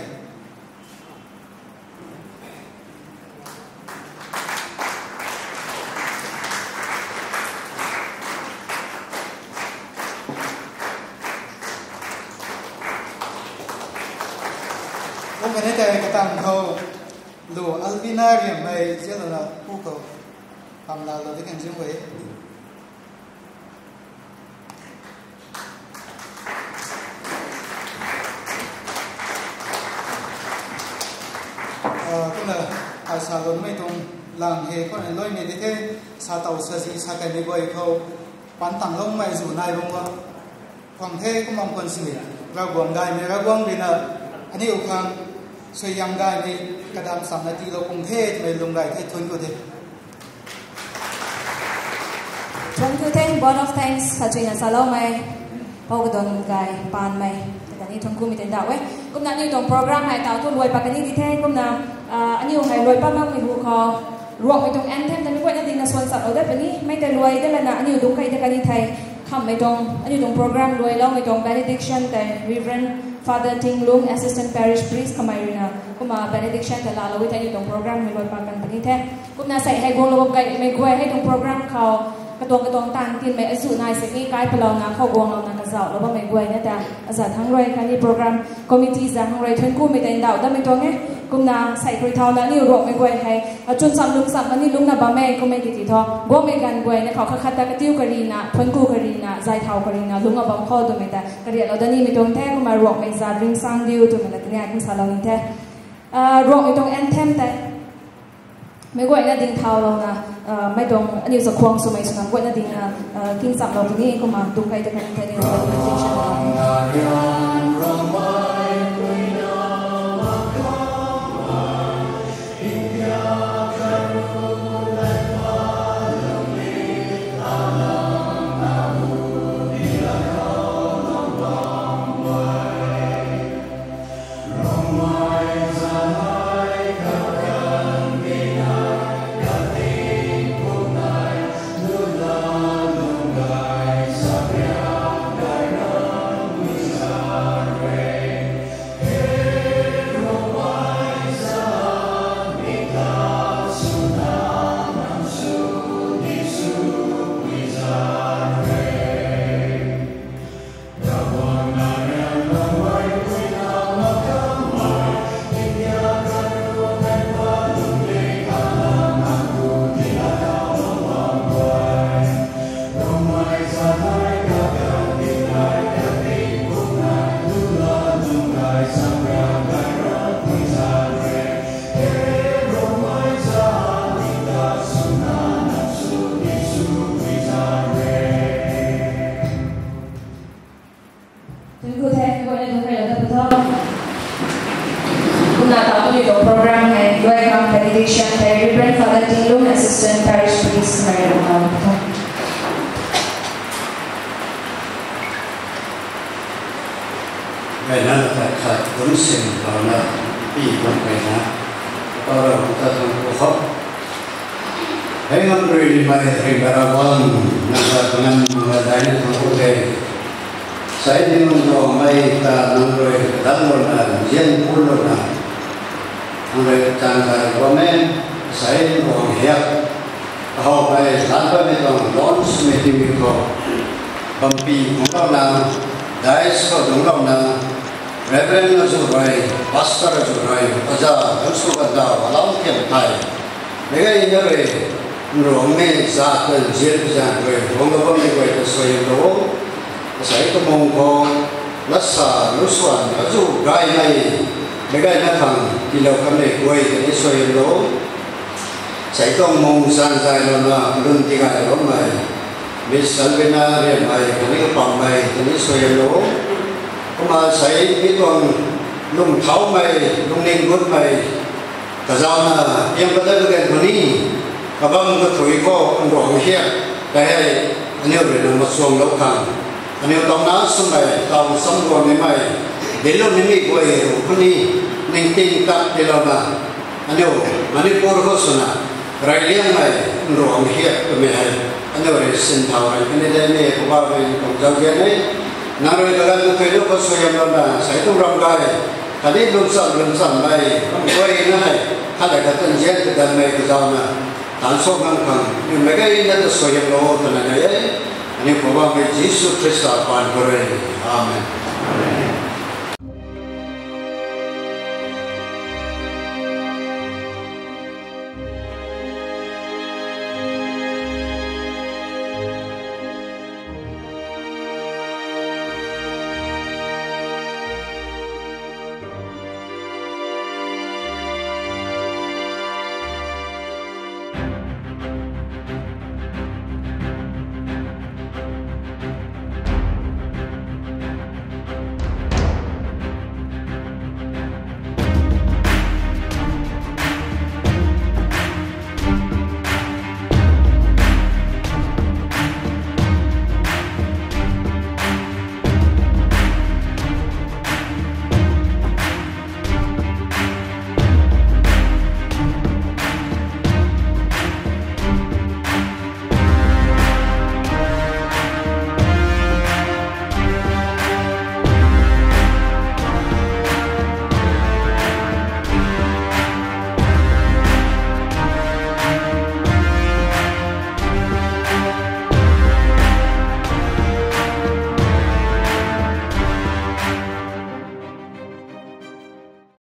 Kum kane tei katang khou lu Alvina riammei zianlana pu khou pamla lou di kan zing e. Kumna ai sa lunmei tuang lang hei khou nai luaimei di the, sa tau sa zi sa kaimei guay khou pan tang loumei zu nai bam ga. Khwang the kumna khwan sini, Ravguangc gaymei Ravguangc rina aniu khang suaihiam gaymei kadam samna tiilou kum the twmei lung gay the, thuanc ku the. Thuanc ku the, vote of thanks sa chuina saloumei, Pou Kadon Gay Panmei ta kani thuanc kumei tei ndauh e. Kumna aniu tuang program hei tau thu luai pat kani di the, kumna aniu hei luai pat makmei hu khou Ruangmei tuang anthem ta mi guayna dingna suan chaplou dat puni, mei tei luai dat lana aniu dungc kei dat kani thei, khamhmei tuang, aniu tuang program luailoumei tuang benediction tei Reverend Father Tinglung, Assistant Parish Priest kamei ruina, kumna benediction ta laalou e thei aniu tuang program hei luai pat kan puni the. Kumna sei hei guanglou bam kaimei guay hei tuang program khou katuang katuang taanv tinmei azuh nai sini kai palouna khou guanglouna kazauhlou bammei guayna ta aza thangc rui khatni program committee za thangc rui thuanc kumei tei ndauh datmei tuang e. Kumna sei khrui thauna aniu Ruangmei guay hei achwn cham lung cham mani lungcna bam e, kummei tiki thu guangmei ganv guayna khou khat khat ta katiu karina, thuanc ku karina, zay thau karina lungcna bam khou twmei ta kariatlou dat nimei tuang the. Kumna Ruangmei za ring sang diu twmei ta tini ai kum salou ni the. Ruangmei tuang anthem tei meic guayna ding thaulouna, mei tuang aniu chakhwang swmei swna guayna dingna king chamlou puni, kumna dungc kei dat kani thei ni Thank you, thank you, and thank you, Doctor Patel. Kumna ta aniu tuang program hei luai khang benediction hei Reverend Father Tinglung, Assistant Parish Priest, Mary Ramnal. Gayna na khat khat kum sin louna pi bam gayna, Paulou ta thuanc ku khou. Hei ngam rui rimei hei Ravguangc, nang ta pangan nang la daina thuanc ku the. Sei ni nang tuang mei ta nang rui kadang louna, zian pun louna, nang rui chang kai bam e. Sei ni tuang hiak how mei lat bammei tuang launch meeting khou bampi khang louna, dais khou dungc louna, Reverend azuh rui, Pastor azuh rui, aza kan sw kan daw alau tiam thei, meic guayna rui, nruangmei zat kan zir zan rui guanglou bammei guay ta suaihiamlou. Asei kamung khou lasa lusuan azuh gaymei, meic guayna khang tiilou kanmei guay ta ni suaihiamlou. Sei tuang mung zan zay louna lun tigay bammei, Miss Alvina riammei khatni kapammei ta ni suaihiamlou. Kumna sei mi tuang lung thaumei, lungning gutmei, kazauna tiam kadat kagan khou ni, kabam kathui khou nruang hiak, kahei, aniu rui na machuanglou khang, aniu tauna swmei, taw sam guang nimei, dinclou nimei guay ru khou ni, ningting tak tiilouna, aniu Manipur khou swna, Reyliangmei nruang hiak twmei hei aniu rui sinthau rui kani de ni, Poubauhmei, tuang zauzian e. Nang rui kaganv kathuic lu khou suaihiamlouna sei tuang ram gay khatni lungcham lungchammei ram guayna hei khat lei khat tanzian kadanmei kazauna taanc suak ngam khang aniu meic gayna ta suaihiamlou twna nai e. Aniu Poubauhmei Jisu Khrista paan khou rui. Amen.